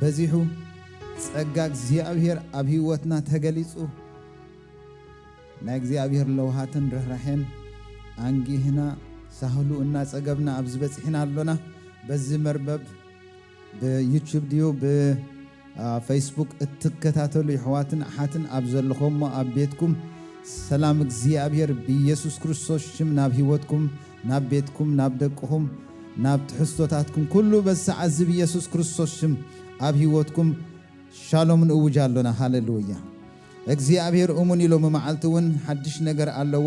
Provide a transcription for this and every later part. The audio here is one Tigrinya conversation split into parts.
በዚሑ ጸጋ እግዚኣብሔር ኣብ ህይወትና ተገሊጹ፣ ናይ እግዚኣብሔር ለውሃትን ርህራሄን ኣንጊህና፣ ሳህሉ እናጸገብና ኣብዚ በጺሕና ኣሎና። በዚ መርበብ ብዩቱብ ድዩ ብ አ፣ ፌስቡክ እትከታተሉ የሕዋትን ኣሓትን ኣብ ዘለኹሞ ኣብ ቤትኩም ሰላም እግዚኣብሔር ብኢየሱስ ክርስቶስ ሽም ናብ ህይወትኩም፣ ናብ ቤትኩም፣ ናብ ደቅኹም፣ ናብ ትሕዝቶታትኩም ኩሉ በዚ ሰዓት እዚ ብኢየሱስ ክርስቶስ ሽም ኣብ ህይወትኩም ሻሎም ንእውጅ ኣሎና። ሃሌሉያ። እግዚኣብሔር እሙን እዩ። ሎሚ መዓልቲ እውን ሓድሽ ነገር ኣለዎ።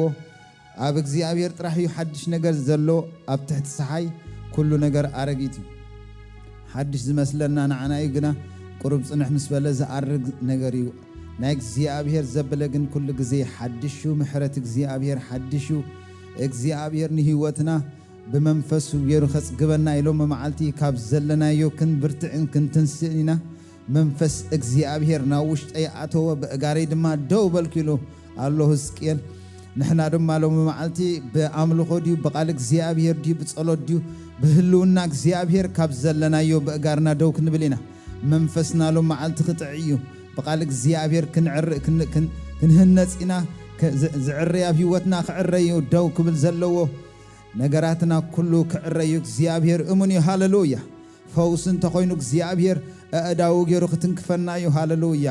ኣብ እግዚኣብሔር ጥራሕ እዩ ሓድሽ ነገር ዘሎ። ኣብ ትሕቲ ጸሓይ ኩሉ ነገር ኣረጊት እዩ። ሓድሽ ዝመስለና ንዓና እዩ፣ ግና ቁሩብ ጽንሕ ምስ በለ ዝኣርግ ነገር እዩ። ናይ እግዚኣብሔር ዘበለ ግን ኩሉ ግዜ ሓድሽ እዩ። ምሕረት እግዚኣብሔር ሓድሽ እዩ። እግዚኣብሔር ንህይወትና ብመንፈሱ ገይሩ ከጽግበና ኢሎም መዓልቲ ካብ ዘለናዮ ክንብርትዕን ክንትንስእን ኢና። መንፈስ እግዚኣብሔር ናብ ውሽጠይ ኣተወ፣ ብእጋረይ ድማ ደው በልኩ ኢሉ ኣሎ ህዝቅኤል። ንሕና ድማ ሎሚ መዓልቲ ብኣምልኾ ድዩ፣ ብቓል እግዚኣብሔር ድዩ፣ ብጸሎት ድዩ፣ ብህልውና እግዚኣብሔር ካብ ዘለናዮ ብእጋርና ደው ክንብል ኢና። መንፈስና ሎም መዓልቲ ክጥዕ እዩ። ብቓል እግዚኣብሔር ክንዕር-፣ ክን-፣ ክን-፣ ክንህነጽ ኢና። ከ-፣ ዝ-፣ ዝዕረይ ኣብ ህይወትና ክዕረይ እዩ። ደው ክብል ዘለዎ ነገራትና ኩሉ ክዕረይ እዩ። እግዚኣብሔር እሙን እዩ። ሃሌሉያ። ፈውሲ እንተኾይኑ እግዚኣብሔር ኣእዳዉ ገይሩ ክትንክፈና እዩ። ሃሌሉያ።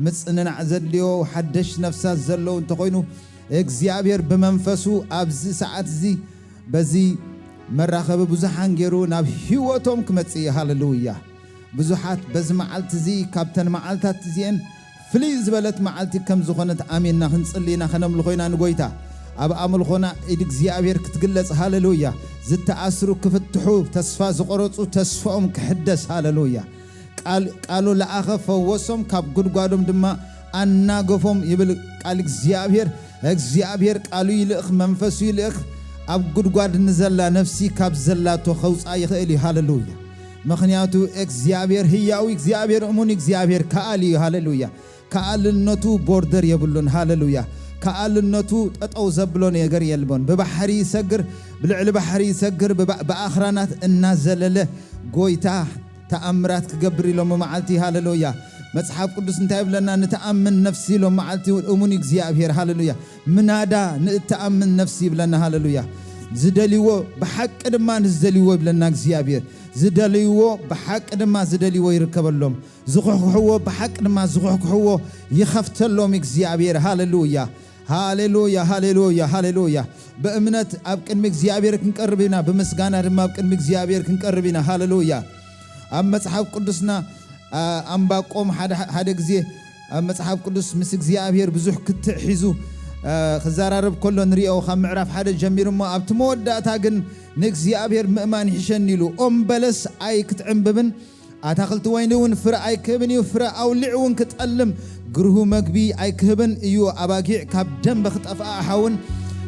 ምጽንናዕ ዘድልዮ ሓደሽ ነፍሳት ዘለዉ እንተኾይኑ እግዚኣብሔር ብመንፈሱ ኣብዚ ሰዓት እዚ በዚ መራኸቢ ብዙሓን ገይሩ ናብ ህይወቶም ክመጽእ እዩ። ሃሌሉያ። ብዙሓት በዚ መዓልቲ እዚ ካብተን መዓልታት እዚኤን ፍልይ ዝበለት መዓልቲ ከም ዝኾነት ኣሚንና ክንጽሊ ኢና፣ ከነምልኾ ኢና ንጎይታ። ኣብ ኣምልኾና ኢድ እግዚኣብሔር ክትግለጽ፣ ሃሌሉያ። ዝተኣስሩ ክፍትሑ፣ ተስፋ ዝቆረጹ ተስፋኦም ክሕደስ፣ ሃሌሉያ። ቃል-፣ ቃሉ ለኣኸ ፈወሶም፣ ካብ ጉድጓዶም ድማ ኣናገፎም ይብል ቃል እግዚኣብሔር። እግዚኣብሔር ቃሉ ይልእኽ፣ መንፈሱ ይልእኽ፣ ኣብ ጉድጓድ ንዘላ ነፍሲ ካብ ዘላቶ ከውፅኣ ይኽእል እዩ። ሃሌሉያ። ምኽንያቱ እግዚኣብሔር ህያው፣ እግዚኣብሔር እሙን፣ እግዚኣብሔር ከኣል እዩ። ሃሌሉያ። ከኣልነቱ ቦርደር የብሉን። ሃሌሉያ። ከኣልነቱ ጠጠው ዘብሎ ነገር የልቦን። ብባሕሪ ይሰግር፣ ብልዕሊ ባሕሪ ይሰግር፣ ብባ-፣ ብኣኽራናት እናዘለለ ጎይታ ተኣምራት ክገብር ኢሎም መዓልቲ። ሃሌሉያ። መጽሓፍ ቅዱስ እንታይ ይብለና? ንተኣምን ነፍሲ ኢሎም መዓልቲ እውን እሙን እግዚኣብሔር። ሃሌሉያ። ምናዳ ንእተኣምን ነፍሲ ይብለና። ሃሌሉያ። ዝደልይዎ ብሓቂ ድማ ንዝደልይዎ ይብለና እግዚኣብሔር። ዝደልይዎ ብሓቂ ድማ ዝደልይዎ ይርከበሎም። ዝኹሕኩሕዎ ብሓቂ ድማ ዝኹሕኩሕዎ ይኸፍተሎም እግዚኣብሔር። ሃሌሉያ፣ ሃሌሉያ፣ ሃሌሉያ፣ ሃሌሉያ። ብእምነት ኣብ ቅድሚ እግዚኣብሔር ክንቀርብ ኢና፣ ብምስጋና ድማ ኣብ ቅድሚ እግዚኣብሔር ክንቀርብ ኢና። ሃሌሉያ። ኣብ መጽሓፍ ቅዱስና፣ ኣ፣ ኣምባቆም ሓደ፣ ሓደ ግዜ ኣብ መጽሓፍ ቅዱስ ምስ እግዚኣብሔር ብዙሕ ክትዕ ሒዙ፣ ኣ፣ ክዘራረብ ከሎ ንሪኦ፣ ካብ ምዕራፍ ሓደ ጀሚሩ እሞ ኣብቲ መወዳእታ ግን ንእግዚኣብሔር ምእማን ይሕሸኒ ኢሉ። ኦም በለስ ኣይክትዕምብብን ኣታኽልቲ ወይኒ እውን ፍረ ኣይክህብን እዩ፣ ፍረ ኣውሊዕ እውን ክጠልም ግርሁ መግቢ ኣይክህብን እዩ። ኣባጊዕ ካብ ደንበ ክጠፍኣ፣ ኣሓውን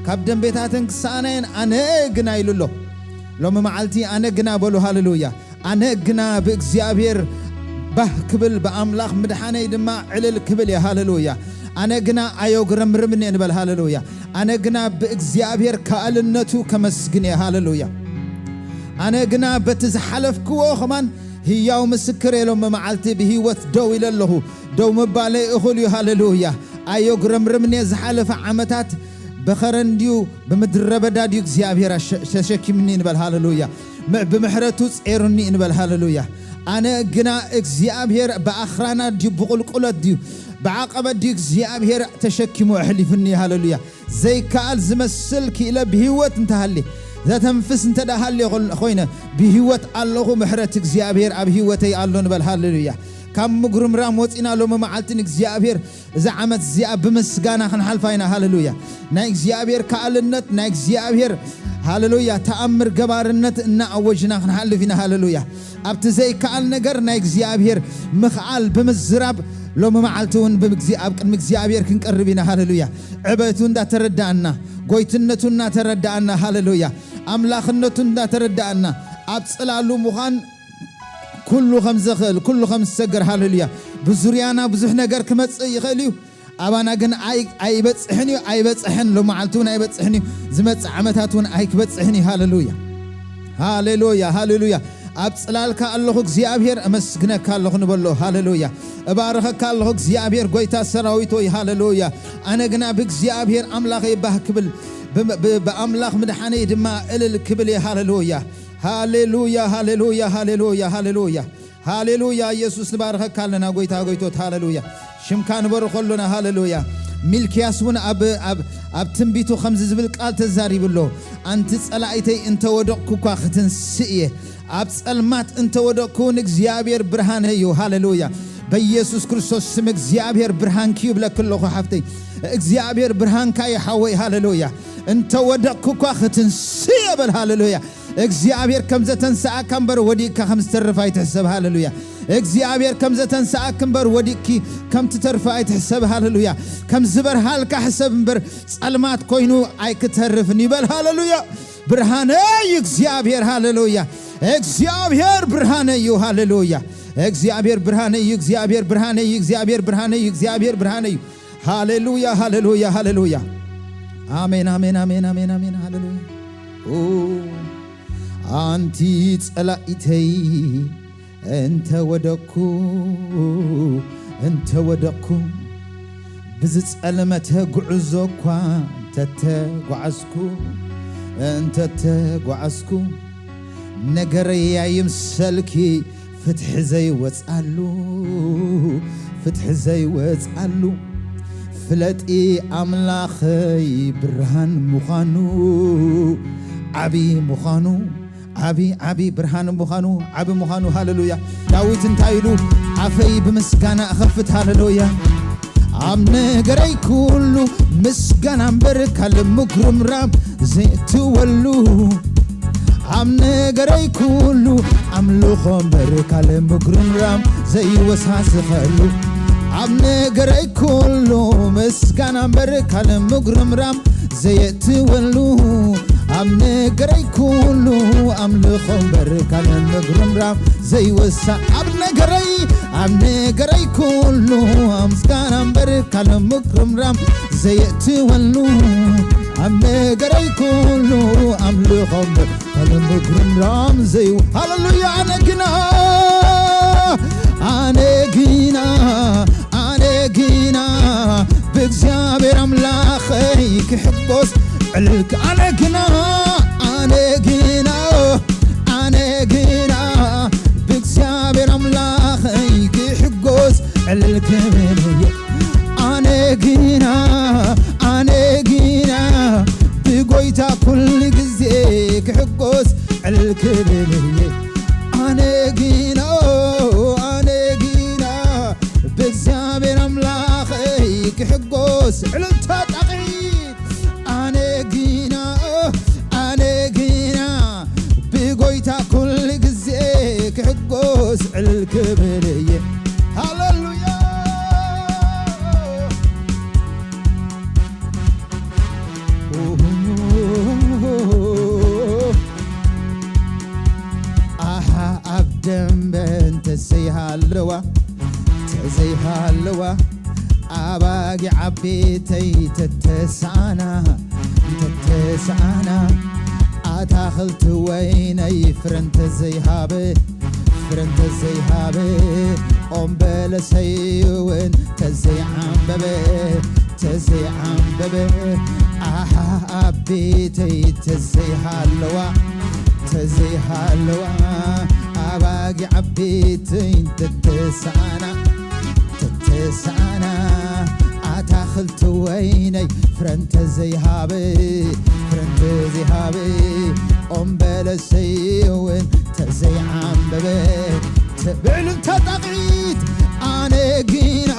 ካብ ደንቤታተን ክሰኣና እየን፣ ኣነ ግና ኢሉ ኣሎ። ሎሚ መዓልቲ ኣነ ግና በሉ፣ ሃሌሉያ። ኣነ ግና ብእግዚኣብሔር ባህ ክብል፣ ብኣምላኽ ምድሓነይ ድማ ዕልል ክብል እየ፣ ሃሌሉያ። ኣነ ግና ኣየጉረምርምን እየ ንበል፣ ሃሌሉያ። ኣነ ግና ብእግዚኣብሔር ከኣልነቱ ከመስግን እየ፣ ሃሌሉያ። ኣነ ግና በቲ ዝሓለፍክዎ ኸማን ህያው ምስክር እየ፣ ሎም መዓልቲ ብህይወት ደው ኢለ ኣለኹ። ደው ምባለይ እኹል እዩ፣ ሃሌሉያ። ኣየጉረምርምን እየ። ዝሓለፈ ዓመታት ብኸረን ድዩ ብምድረ በዳ ድዩ እግዚኣብሔር ኣሸ-፣ ተሸኪምኒ ንበል፣ ሃሌሉያ። ም-፣ ብምሕረቱ ጼሩኒ ንበል፣ ሃሌሉያ። ኣነ ግና እግዚኣብሔር ብኣኽራናት ድዩ ብቑልቁለት ድዩ ብዓቐበት ድዩ እግዚኣብሔር ተሸኪሙ ኣሕሊፍኒ፣ ሃሌሉያ። ዘይከኣል ዝመስል ክኢለ ብህይወት እንተሃልየ፣ ዘተንፍስ እንተ ደኣ ሃልየ ኾል-፣ ኾይነ፣ ብህይወት ኣለኹ፣ ምሕረት እግዚኣብሔር ኣብ ህይወተይ ኣሎ ንበል። ሃሌሉያ። ካብ ምጉርምራም ወፂና ሎሚ መዓልቲ ንእግዚኣብሔር እዛ ዓመት እዚኣ ብምስጋና ክንሓልፋ ኢና። ሃሌሉያ። ናይ እግዚኣብሔር ከኣልነት፣ ናይ እግዚኣብሔር፣ ሃሌሉያ፣ ተኣምር ገባርነት እናኣወጅና ክንሓልፍ ኢና። ሃሌሉያ። ኣብቲ ዘይከኣል ነገር ናይ እግዚኣብሔር ምኽኣል ብምዝራብ ሎሚ መዓልቲ እውን ብምግዚ-፣ ኣብ ቅድሚ እግዚኣብሔር ክንቀርብ ኢና። ሃሌሉያ። ዕበቱ እንዳተረዳእና፣ ጎይትነቱ እናተረዳእና፣ ሃሌሉያ፣ ኣምላኽነቱ እንዳተረዳእና፣ ኣብ ጽላሉ ምዃን ኩሉ ከም ዘኽእል፣ ኩሉ ከም ዝሰገር፣ ሃሌሉያ። ብዙርያና ብዙሕ ነገር ክመጽእ ይኽእል እዩ። ኣባና ግን ኣይ-፣ ኣይበጽሕን እዩ፣ ኣይበጽሕን። ሎመዓልቲ እውን ኣይበጽሕን እዩ። ዝመጽእ ዓመታት እውን ኣይክበጽሕን እዩ። ሃሌሉያ፣ ሃሌሉያ፣ ሃሌሉያ። ኣብ ጽላልካ ኣለኹ እግዚኣብሔር፣ እመስግነካ ኣለኹ ንበሎ። ሃሌሉያ። እባርኸካ ኣለኹ እግዚኣብሔር፣ ጎይታ ሰራዊት ወይ፣ ሃሌሉያ። ኣነ ግና ብእግዚኣብሔር ኣምላኸይ ባህ ክብል፣ ብ-፣ ብ-፣ ብኣምላኽ ምድሓነይ ድማ እልል ክብል እየ። ሃሌሉያ፣ ሃሌሉያ፣ ሃሌሉያ፣ ሃሌሉያ፣ ሃሌሉያ። ሃሌሉያ፣ ኢየሱስ ንባርኸካ ኣለና፣ ጎይታ ጎይቶት። ሃሌሉያ፣ ሽምካ ንበርኾ ኣሎና። ሃሌሉያ። ሚልክያስ እውን ኣብ፣ ኣብ፣ ኣብ ትንቢቱ ከምዚ ዝብል ቃል ተዛሪቡ ኣሎ። ኣንቲ ጸላኢተይ እንተወደቕኩ እኳ ክትንስእ እየ። ኣብ ጸልማት እንተወደቕኩ እውን እግዚኣብሔር ብርሃነይ እዩ። ሃሌሉያ። በኢየሱስ ክርስቶስ ስም እግዚኣብሔር ብርሃንኪ ይብለኪ ኣለኹ ሓፍተይ። እግዚኣብሔር ብርሃንካ እዩ ሓወይ። ሃሌሉያ። እንተወደቕኩ እኳ ክትንስእ እየ በል። ሃሌሉያ። እግዚኣብሔር ከም ዘተንስኣካ እምበር ወዲቕካ ከም ዝተርፍ ኣይትሕሰብ። ሃሌሉያ። እግዚኣብሔር ከም ዘተንስኣክ እምበር ወዲቕኪ ከም ትተርፍ ኣይትሕሰብ። ሃሌሉያ። ከም ዝበርሃልካ ሕሰብ እምበር ጸልማት ኮይኑ ኣይክተርፍን ይበል። ሃሌሉያ። ብርሃነይ እዩ እግዚኣብሔር። ሃሌሉያ። እግዚኣብሔር ብርሃነይ እዩ። ሃሌሉያ። እግዚኣብሔር ብርሃነይ እዩ። እግዚኣብሔር ብርሃነይ እዩ። እግዚኣብሔር ብርሃነይ እዩ። እግዚኣብሔር ብርሃነይ እዩ። ሃሌሉያ፣ ሃሌሉያ፣ ሃሌሉያ። ኣሜን፣ ኣሜን፣ ኣሜን፣ ኣሜን፣ ኣሜን። ሃሌሉያ። ኦ፣ ኣንቲ ጸላኢተይ እንተ ወደቅኩ፣ እንተ ወደቅኩ፣ ብዝጸልመተ ጉዕዞ እኳ እንተተጓዓዝኩ፣ እንተተጓዓዝኩ፣ ነገረይ ኣይምሰልኪ ፍትሒ ዘይወጽኣሉ፣ ፍትሒ ዘይወጽኣሉ። ፍለጢ ኣምላኸይ ብርሃን ምዃኑ፣ ዓቢ ምዃኑ፣ ዓቢ፣ ዓቢ ብርሃን ምዃኑ፣ ዓቢ ምዃኑ። ሃሌሉያ። ዳዊት እንታይ ኢሉ? ኣፈይ ብምስጋና እኸፍት። ሃሌሉያ። ኣብ ነገረይ ኩሉ ምስጋና እምበር ካልእ ምጉርምራም ዘይእትወሉ፣ ኣብ ነገረይ ኩሉ ኣምልኾ እምበር ካልእ ምጉርምራም ዘይወሳስኸሉ፣ ኣብ ነገረይ ኩሉ ምስጋና እምበር ካልእ ምጉርምራም ዘየእትወሉ፣ ኣብ ነገረይ ኩሉ ኣምልኾ እምበር ካልእ ምጉርምራም ዘይወሳ፣ ኣብ ነገረይ፣ ኣብ ነገረይ ኩሉ ምስጋና እምበር ካልእ ምጉርምራም ዘየእትወሉ፣ ኣብ ነገረይ ኩሉ ኣምልኾ እምበር ካልእ ምጉርምራም ዘይው-፣ ሃሌሉያ። ኣነ ግና፣ ኣነ ግና፣ ኣነ ግና ብእግዚኣብሔር ኣምላኸይ ክሕጎስ ዕልል ክ-፣ ኣነ ግና፣ ኣነ ግና፣ ኣነ ግና ብእግዚኣብሔር ኣምላኸይ ክሕጎስ ዕልል ክብል እየ። ኣነ ግና፣ ኣነ ግና ብጎይታ ኩሉ ግዜ ክሕጎስ ዕልል ክብል እየ። ኣነ ግና፣ ኣነ ግና ብእግዚኣብሔር ኣምላኸይ ክሕጎስ ዕልልታ ጣቒት። ኣነ ግና፣ ኣነ ግና ብጎይታ ኩሉ ግዜ ክሕጎስ ዕልል ክብል እየ። ሃሌሉያ። ኣሓ ኣብ ደንበ እንተዘይሃለዋ፣ እንተዘይሃለዋ፣ ኣባጊዕ ዓቤተይ ተተሳኣና፣ እንተተሳኣና፣ ኣታኽልቲ ወይነይ ፍረ እንተዘይሃበ፣ ፍረ እንተዘይሃበ፣ ኦም በለሰይ እውን ተዘይዓምበበ፣ ተዘይዓምበበ፣ ኣሓ ኣብ ቤተይ ተዘይሃለዋ፣ ተዘይሃለዋ፣ ኣባጊዕ ኣብ ቤተይ ተተሳኣና፣ ተተሳኣና፣ ኣታኽልቲ ወይነይ ፍረ እንተዘይሃበ፣ ፍረ እንተዘይሃበ፣ ኦም በለሰይ እውን ተዘይዓምበበ፣ ተ-፣ ብዕልልታ ጣቕዒት፣ ኣነ ግና፣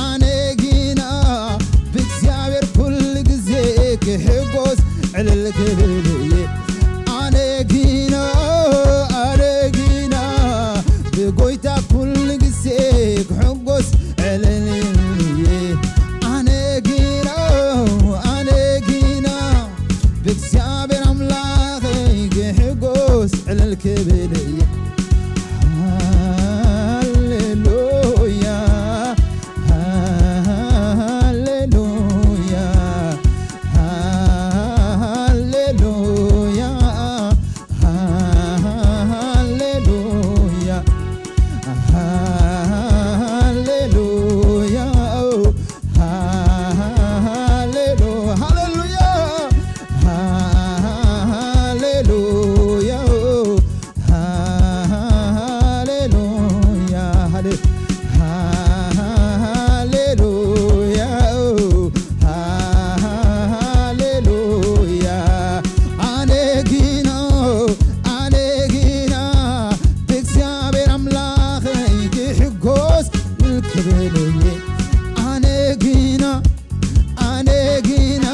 ኣነ ግና ብእግዚኣብሔር ኩሉ ግዜ ክሕጎስ ዕልል ክብል እየ። ኣነ ግና፣ ኣነ ግና ብጎይታ ኩሉ ግዜ ክሕጎስ ዕልል እየ። ኣነ ግና፣ ኣነ ግና ብእግዚኣብሔር ኣምላኸይ ክሕጎስ ዕልል ክብል እየ። ክብል እየ። ኣነ ግና ኣነ ግና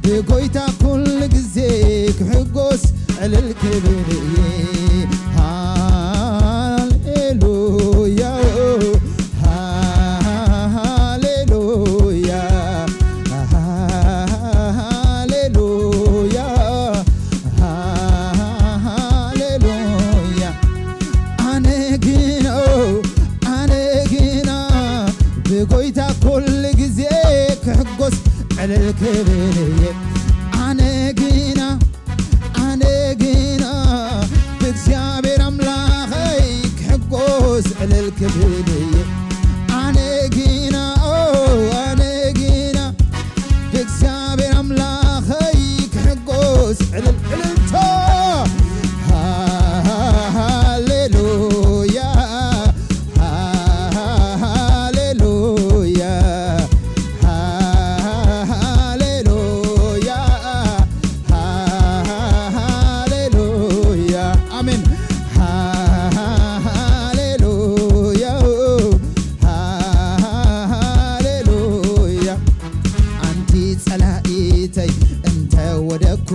ብጎይታ ኩሉ ግዜ ክሕጎስ ዕልል ክብል እየ። ሃሌሉያ ሃሌሉያ ሃሌሉያ ሃሌሉያ። ኣነ ግና ኣነ ግና ብጎይታ ኩሉ ግዜ ክሕጎስ ዕልል ክብል እየ። ኣነ ግና ኣነ ግና ብእግዚኣብሔር ኣምላኸይ ክሕጎስ ዕልል ክብል እየ። ኣነ ግና ኦ ኣነ ግና ብእግዚኣብሔር ኣምላኸይ ክሕጎስ ዕልል ዕልልታ። ሃሌሉያ ሃሌሉያ ሃሌሉያ ሃሌሉያ። ኣሜን ሃሌሉያ ሃሌሉያ። ኣንቲ ጸላኢተይ እንተ ወደኩ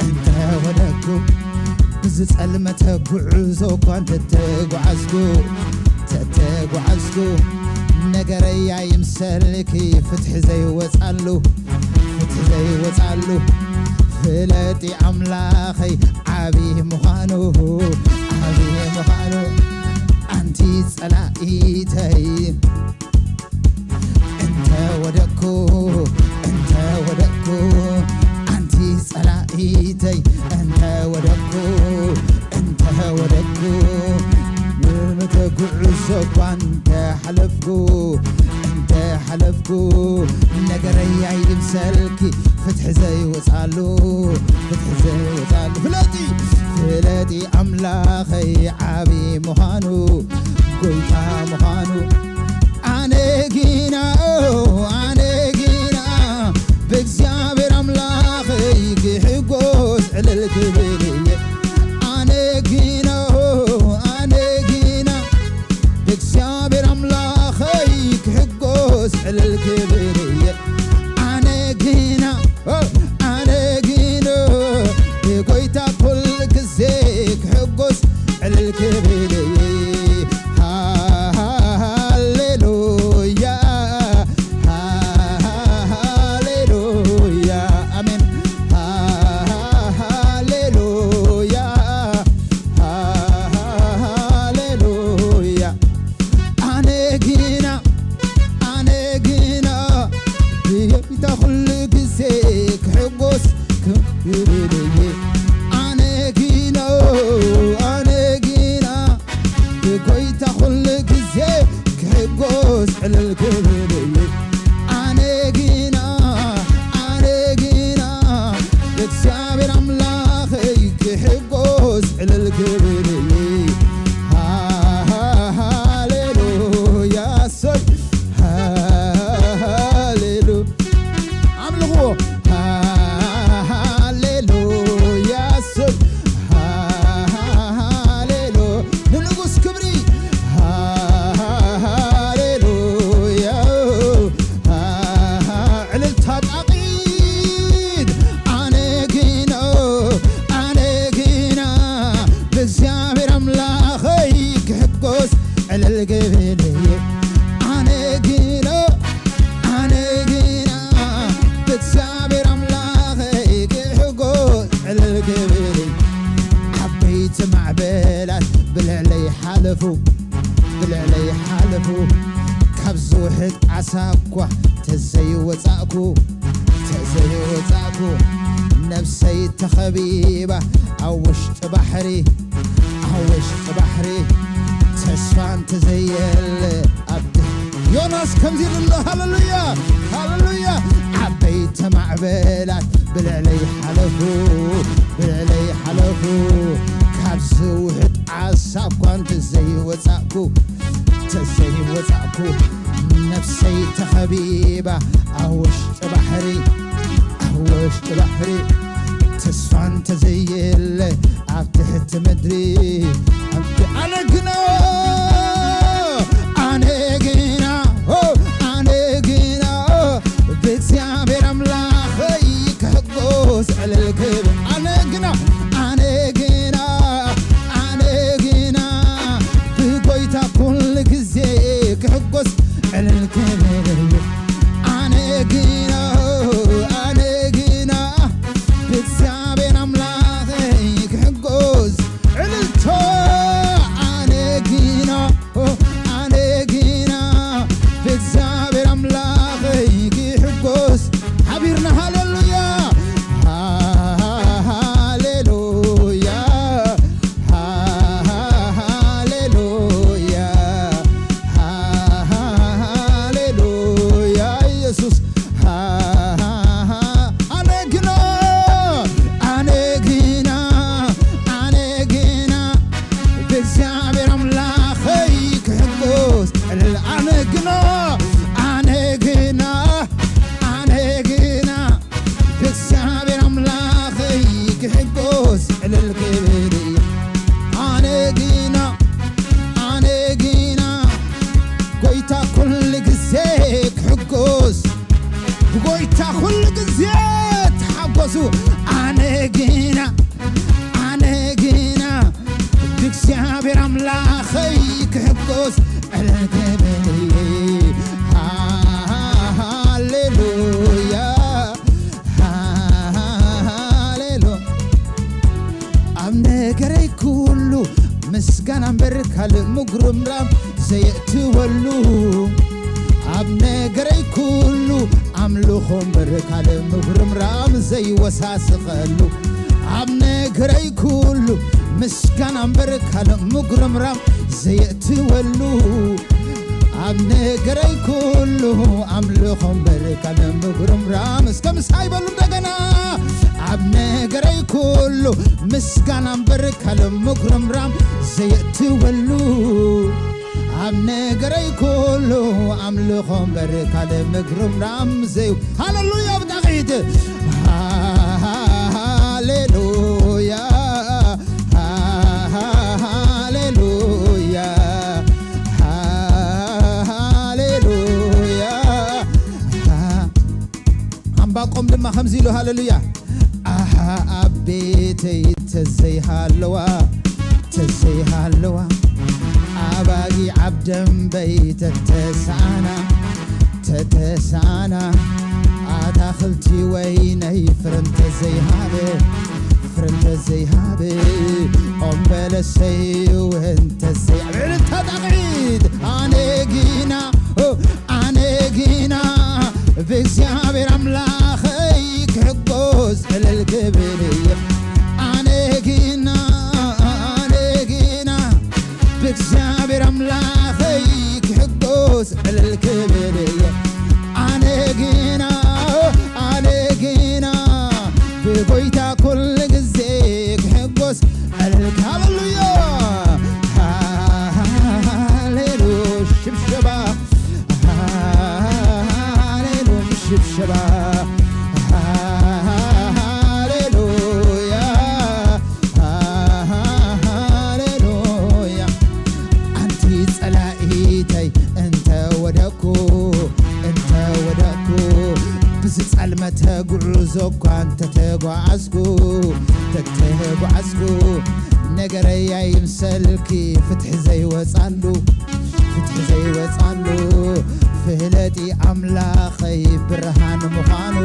እንተ ወደኩ ብዝጸልመተ ጉዕዞ እኳ እንተተጓዓዝኩ ተተጓዓዝኩ ነገረይ ኣይምሰልኪ ፍትሒ ዘይወጻሉ ፍትሒ ዘይወጻሉ ፍለጢ ኣምላኸይ ዓቢ ምዃኑ ዓቢ ምዃኑ ኣንቲ ጸላኢተይ እንተ ወደኩ እንተ ወደኩ ኣንቲ ጸላኢተይ እንተ ወደኩ እንተ ወደኩ ምተጉዕዞ እኳ እንተ ሓለፍኩ እንተ ሓለፍኩ ነገረይ ኣይምሰልኪ ፍትሒ ዘይወጻሉ ፍትሒ ዘይወጻሉ ፍለጢ ፍለጢ ኣምላኸይ ዓቢ ምዃኑ ጎይታ ምዃኑ ኣነ ግና ኣነ ግና ብእግዚኣብሔር ኣምላኸይ ክሕጎስ ዕልል ክብል እየ ኣነ ግና ኣነ ግና ብእግዚኣብሔር ኣምላኸይ ክሕጎስ ዕልል ክብል እየ ኣነ ግና ኣነ ግና ብጎይታ ኩሉ ግዜ ክሕጎስ ዕልል ክብል እየ ሃሌሉያ ሃሌሉያ ኣሜን ሃሌሉያ ሃሌሉያ ኣነ ግና ኣነ ግና ብየይታ ኩሉ ግዜ ክሕጎስ ክብልየ ኣነ ግና ኣነ ግና ብጎይታ ኩሉ ግዜ ክሕጎስ ዕልል ክብልየ ኣነ ግና ኣነ ግና ብእግዚኣብሔር ኣምላኸይ ክሕጎስ ዕልል ክብልየ ሃሌሉያ ሰይ ሃሌሉ ኣምልኽዎ ሃሌሉያ ሰይ ሃሌሉ ንንጉስ ክብሪ ሃሌሉያ ዕልልታ ጣቒት ኣነ ግና ኣነ ግና ብእግዚኣብሔር ኣምላኸይ ክሕጎስ ዕልል ክብል እየ ኣነ ግና ኣነ ግና ብእግዚኣብሔር ኣምላኸይ ክሕጎስ ዕልል ክብል እየ ዓበይቲ ማዕበላት ብልዕለይ ሓለፉ ብልዕለይ ሓለፉ ካብ ዝውሕጥ ዓሳ እኳ ተዘይወፃእኩ ተዘይወፃእኩ ነብሰይ ተኸቢባ ኣብ ውሽጢ ባሕሪ ኣብ ውሽጢ ባሕሪ ተስፋ እንተዘየለ ኣብቲ ዮናስ ከምዚ ኢሉ ኣሎ ሃለሉያ ሃለሉያ ዓበይቲ ማዕበላት ብልዕለይ ሓለፉ ብልዕለይ ሓለፉ ካብ ዝውሕጥ ዓሳ እኳ እንተዘይወፃእኩ ተዘይወፃእኩ ነፍሰይ ተኸቢባ ኣብ ውሽጢ ባሕሪ ኣብ ውሽጢ ባሕሪ ተስፋ እንተዘየለ ኣብ ትሕቲ ምድሪ ኣብቲ ኣነ ግና ኣነ ኣኸይ ክሕጎስ ዕልል ክብል እየ። ሃሌሉያ፣ ሃሌሉ ኣብ ነገረይ ኩሉ ምስጋና እምበር ካልእ ምጉርምራም ዘየእትወሉ፣ ኣብ ነገረይ ኩሉ ኣምልኾ እምበር ካልእ ምጉርምራም ዘይወሳስኸሉ፣ ኣብ ነገረይ ኩሉ ምስጋና እምበር ካልእ ምጉርምራም ዘየእትወሉ፣ ኣብ ነገረይ ኩሉ ኣምልኾ እምበር ካልእ ምጉርምራም። እስከ ምሳይ በሉ እንደገና። ኣብ ነገረይ ኩሉ ምስጋና እምበር ካልእ ምጉርምራም ዘየእትወሉ፣ ኣብ ነገረይ ኩሉ ኣምልኾ እምበር ካልእ ምጉርምራም ዘዩ። ሃሌሉያ ብጣቂት። ሃሌሉያ፣ ሃሌሉያ፣ ሃሌሉያ። ኣምባቆም ድማ ከምዚ ኢሉ ሃሌሉያ። ኣሃ ኣብ ቤተይ ተዘይሃለዋ፣ ተዘይሃለዋ፣ ኣባጊዕ ኣብ ደንበይ ተተሳኣና፣ ተተሳኣና፣ ኣታኽልቲ ወይነይ ፍረ እንተዘይሃበ፣ ፍረ እንተዘይሃበ፣ ኦም በለሰይ እውን ተዘይሃበ። እልልታ ጣቕዒት። ኣነ ግና፣ ኦ፣ ኣነ ግና ብእግዚኣብሔር ኣምላኸይ ክሕጎስ ዕልል ክብል እየ። ኣነ ግና፣ ኣነ ግና ብእግዚኣብሔር ኣምላኸይ ክሕጎስ ዕልል ክብል እየ። ኣነ ግና፣ ኣነ ግና ብጎይታ ኩሉ ግዜ ክሕጎስ ዕልል። ሃሌሉያ፣ ሃሌሉ ሽብሸባ፣ ሃሌሉ ሽብሸባ፣ ሃሌሉያ፣ ሃሌሉያ። ኣንቲ ጸላኢተይ እንተ ወደቅኩ፣ እንተ ወደቅኩ፣ ብዝጸልመተ ጉዕዞ እኳ እንተተጓዓዝኩ፣ እንተተጓዓዝኩ፣ ነገረይ ኣይምሰልኪ ፍትሒ ዘይወጻሉ፣ ፍትሒ ዘይወጻሉ። ፍለጢ ኣምላኸይ ብርሃን ምዃኑ፣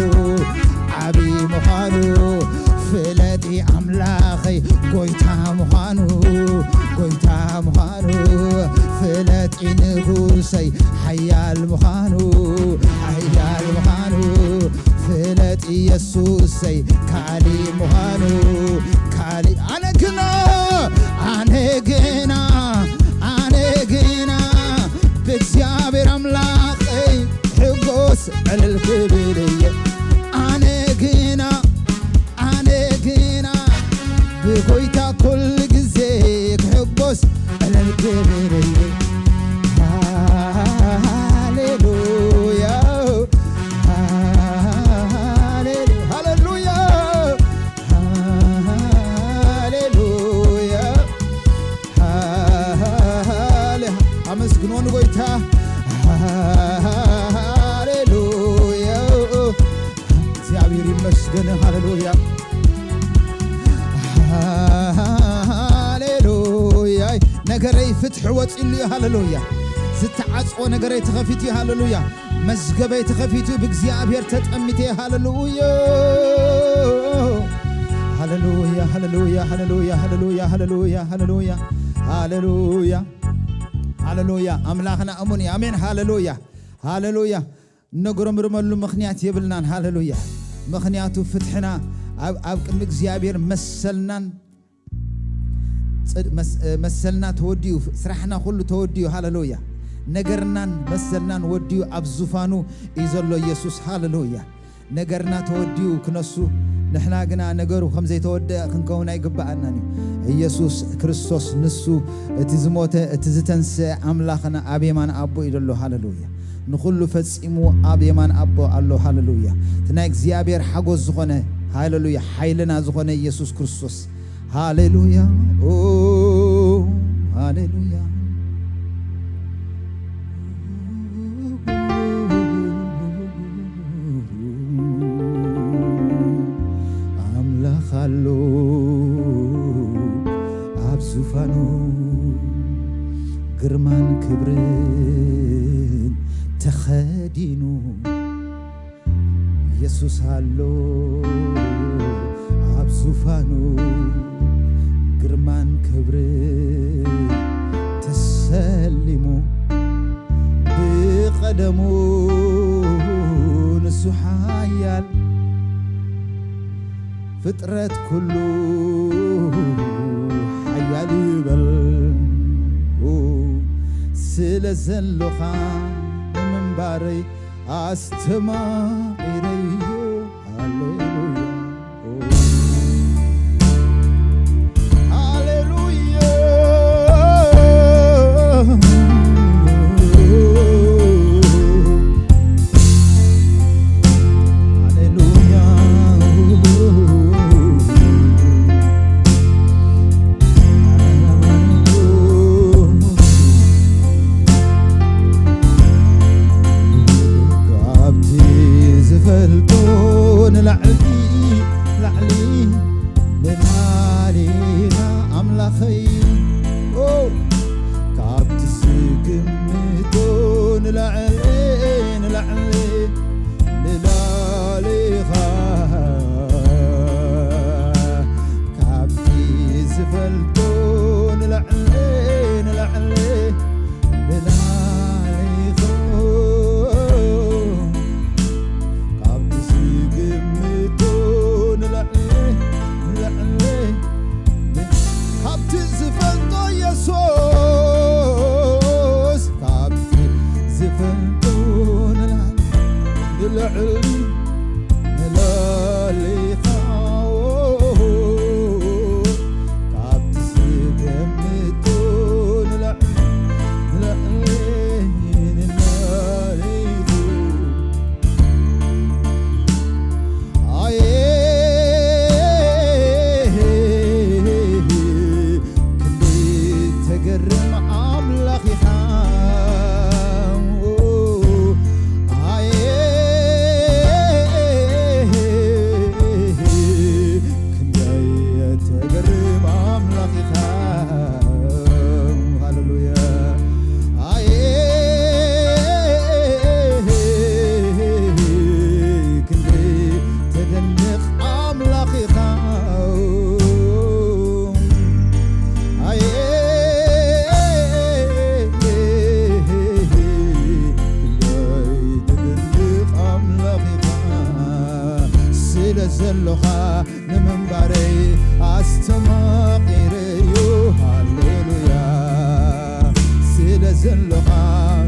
ዓቢ ምዃኑ። ፍለጢ ኣምላኸይ ጎይታ ምዃኑ፣ ጎይታ ምዃኑ። ፍለጢ ንጉሰይ ሓያል ምዃኑ፣ ሓያል ምዃኑ። ፍለጢ የሱሰይ ካሊ ምዃኑ፣ ካሊ። ኣነ ግና፣ ኣነ ግና፣ ኣነ ግና ብእግዚኣብሔር ኣምላኸይ ሕጎስ ዕልል ክብል እየ። ኣነ ግና፣ ኣነ ግና ብጎይታ ኩሉ ግዜ ክሕጎስ ዕልል ክብል እየ። ሃሌሉያ፣ ሃሌሉ-፣ ሃሌሉያ፣ ሃሌሉያ። ሃሌ-፣ ኣመስግኖ ንጎይታ። ሃሌሉያ፣ እግዚኣብሔር ይመስገን። ሃሌሉያ፣ ሃሌሉያ። ነገረይ ፍትሒ ወፂሉ እዩ። ሃሌሉያ፣ ዝተዓፅወ ነገረይ ተኸፊቱ እዩ። ሃሌሉያ፣ መዝገበይ ተኸፊቱ ብእግዚኣብሔር ተጠሚተ። ሃሌሉያ፣ ሃሌሉያ፣ ሃሌሉያ፣ ሃሌሉያ፣ ሃሌሉያ፣ ሃሌሉያ፣ ሃሌሉያ፣ ሃሌሉያ፣ ሃሌሉያ። ኣምላኽና እሙን እዩ። ኣሜን። ሃሌሉያ፣ ሃሌሉያ። እነጉረምርመሉ ምኽንያት የብልናን። ሃሌሉያ። ምኽንያቱ ፍትሕና ኣብ፣ ኣብ ቅድሚ እግዚኣብሔር መሰልናን ጽድ-፣ መስ-፣ መሰልና ተወዲኡ፣ ስራሕና ኩሉ ተወዲኡ። ሃሌሉያ። ነገርናን መሰልናን ወዲኡ ኣብ ዙፋኑ እዩ ዘሎ ኢየሱስ። ሃሌሉያ። ነገርና ተወዲኡ ክነሱ፣ ንሕና ግና ነገሩ ከም ዘይተወደአ ክንከውን ኣይግብኣናን እዩ። ኢየሱስ ክርስቶስ ንሱ እቲ ዝሞተ፣ እቲ ዝተንስአ ኣምላኽና ኣብ የማን ኣቦ እዩ ዘሎ። ሃሌሉያ። ንኹሉ ፈጺሙ ኣብ የማን ኣቦ ኣሎ። ሃሌሉያ። እቲ ናይ እግዚኣብሔር ሓጎስ ዝኾነ፣ ሃሌሉያ፣ ሓይልና ዝኾነ ኢየሱስ ክርስቶስ። ሃሌሉያ፣ ኦ፣ ሃሌሉያ። ኣምላኽ ኣሎ ኣብ ዙፋኑ። ግርማን ክብርን ተኸዲኑ የሱስ ኣሎ ኣብ ዙፋኑ። ግርማን ክብርን ተሰሊሙ ብቐደሙ ንሱ ሓያል። ፍጥረት ኩሉ ሓያል ይበል ስለ ዘሎኻ ንምንባረይ ኣስተማቒረዮ። ሃሌሉያ ሃሌሉያ። ሃሌሉያ። ካብቲ ዝፈልጦ ንላዕሊ፣ ላዕሊ ንላዕሊ ኢኻ ኣምላኸይ። ኦ፣ ካብቲ ዝግምቶ ንላዕሊ፣ ንላዕሊ ንላዕሊ ኢኻ። ካብቲ ዝፈልጦ ንላዕሊ፣ ንላዕሊ ንላዕሊ ኢኻ። ካብቲ ዝግምቶ ንላዕሊ፣ ንላዕሊ፣ ካብቲ ዝፈልጦ የሱስ፣ ካብቲ ዝፈልጦ ንላዕሊ፣ ንላዕሊ፣ ንላዕሊ ኢኻ። ካብቲ ዝገምቶ ንላዕሊ፣ ንላዕሊ፣ ንላዕሊ ኢኻ። ኣየ ክንደይ ተገርም ኣምላኽ ኢኻ። ኣየ ክንደይ ተገርም ኣምላኽ ኢኻ። ሃሌሉያ። ኣየ ክንደይ ተደንቕ ኣምላኽ ኢኻ። ኣየ ክንደይ ተደንቕ ኣምላኽ ኢኻ። ስለ ዘሎኻ ንምንባረይ ኣስተማቒረዮ። ሃሌሉያ። ስለ ዘሎኻ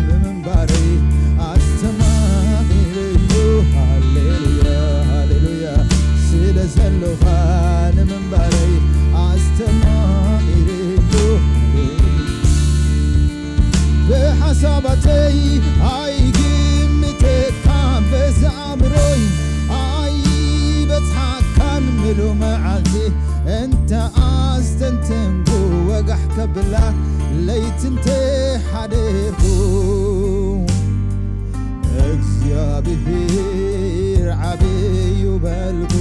ንምንባረይ ኣስተማቒረዮ። ሃሌሉያ፣ ሃሌሉያ። ስለ ዘሎኻ ንምንባረይ ኣስተማቒረዮ። ብሓሳባተይ ኣይግምተካ፣ በዚ ኣእምሮይ ኣይበጽሓካን። ምሉ መዓልቲ እንተ ኣስተንተንኩ፣ ወጋሕ ከብላ ለይቲ እንተ ሓደርኩ፣ እግዚኣብሔር ዓብዩ በልኩ።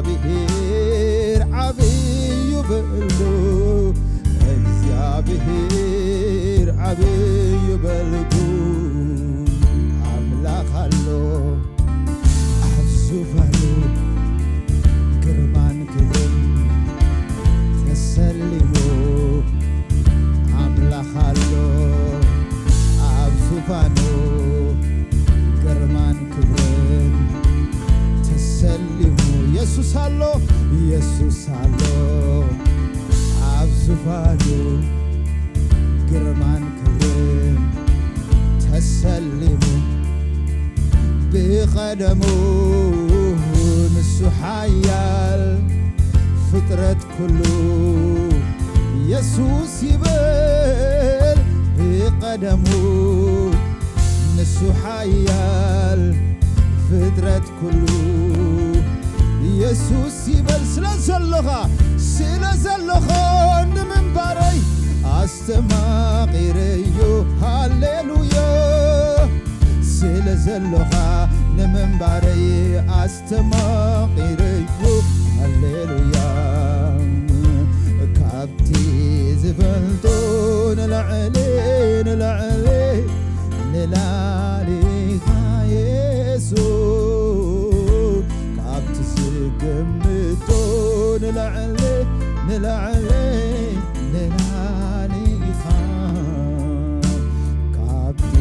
እግዚኣብሔር ዓብዩ በልኩ፣ እግዚኣብሔር ዓብዩ በልኩ። ኣምላኽ ኣሎ ኣብ ዙፋኑ፣ ግርማን ክብርን ተሰሊሙ። ኣምላኽ ኣሎ ኣብ ዙፋኑ፣ ግርማን ክብርን ተሰሊሙ። የሱስ ኣሎ፣ የሱስ ኣሎ ኣብ ዙፋኑ፣ ግርማን ክብርን ተሰሊሙ። ብቐደሙ ንሱ ሓያል፣ ፍጥረት ኩሉ የሱስ ይበል። ብቐደሙ ንሱ ሓያል፣ ፍጥረት ኩሉ የሱስ ይበል። ስለ ዘሎኻ፣ ስለ ዘሎኻ ንምንባረይ ኣስተማቒረዮ። ሃሌሉያ። ስለ ዘሎኻ ንምንባረይ ኣስተማቒረዮ። ሃሌሉያ። ካብቲ ዝፈልጦ ንላዕሊ ንላዕሊ ንላዕሊ ኢኻ የሱስ፣ ካብቲ ዝግምቶ ንላዕሊ ንላዕሊ ንላዕሊ ኢኻ፣ ካብቲ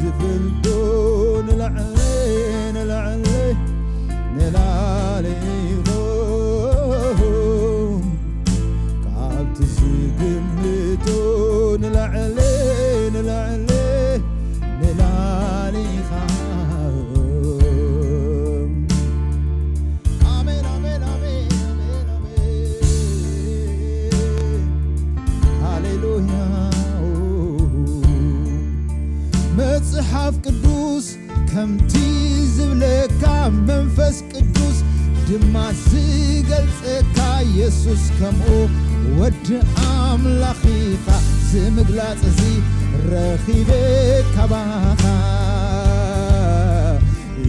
ዝፍልጦ ንላዕሊ ንላዕሊ ንላዕሊ ኢኻ። ካብቲ ዝግምቶ ንላዕሊ ንላዕሊ ንላዕሊ ኢኻ። ኣሜን፣ ኣሜን፣ ኣሜን፣ ኣሜን፣ ኣሜን። ሃሌሉያ። መጽሓፍ ቅዱስ ከምቲ ዝብለካ መንፈስ ቅዱስ ድማ ዝገልጸካ የሱስ ከምኡ ወዲ ኣምላኽ ኢኻ። ዝምግላጽ እዚ ረኺበ ካባኻ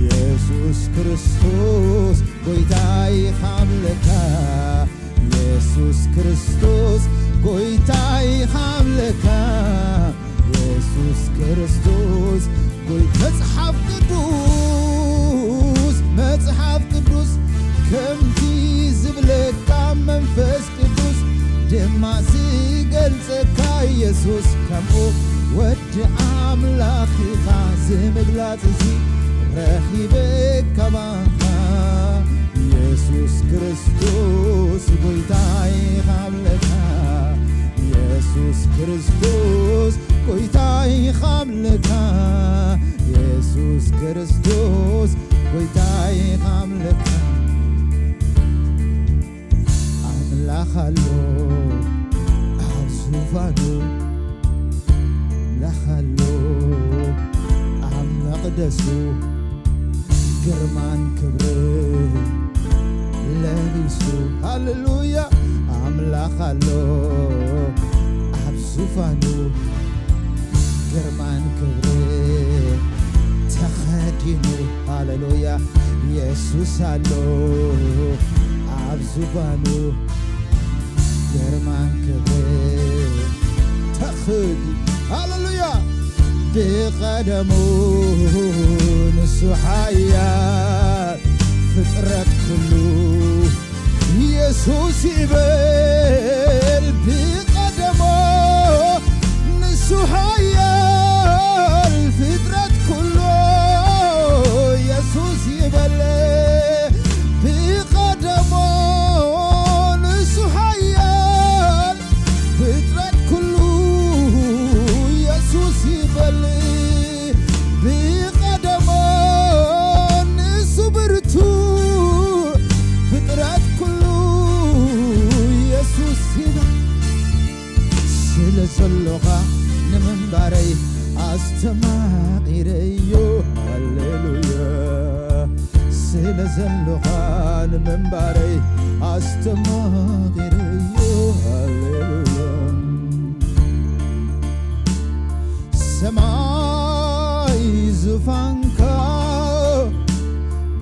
የሱስ ክርስቶስ ጎይታይ ሃብለካ የሱስ ክርስቶስ ጎይታይ ሃብለካ የሱስ ክርስቶስ ጎይ መጽሓፍ ቅዱስ መጽሓፍ ቅዱስ ከምቲ ዝብለካ መንፈስ ቅዱስ ድማ ዝገልጸካ የሱስ ከምኡ ወዲ ኣምላኽ ኢኻ። ዝምግላጽ እዚ ረኺበ ካባኻ የሱስ ክርስቶስ ጎይታይ ሃብለካ የሱስ ክርስቶስ ጎይታይ ሃብለካ የሱስ ክርስቶስ ጎይታይ ሃብለካ ኣምላኽ ኣሎ ኣብ ዙፋኑ ኣምላኽ ኣሎ ኣብ መቕደሱ ግርማን ክብርን ለቢሱ ሃሌሉያ ኣምላኽ ኣሎ ኣብ ዙፋኑ ግርማን ክብርን ተኸዲኑ ሃሌሉያ የሱስ ኣሎ ኣብ ዙፋኑ ግርማን ክብርን ተኸዲኑ ሃሌሉያ ብቐደሙ ንሱ ሓያል ፍጥረት ኩሉ የሱስ ይበል ብቐደሞ ንሱ ሓያል ፍጥረት ኩሉ የሱስ ይበል ብቐደሞ ንሱ ሓያል ፍጥረት ኩሉ የሱስ ይበል ብቐደሞ ንሱ ብርቱ ፍጥረት ኩሉ የሱስ ይበል ስለ ዘሎኻ ንምንባረይ ኣስተማቒረዮ ሃሌሉያ ስለ ዘሎኻ ንምንባረይ ኣስተማቒረዮ ሃሌሉያ ሰማይ ዙፋንካ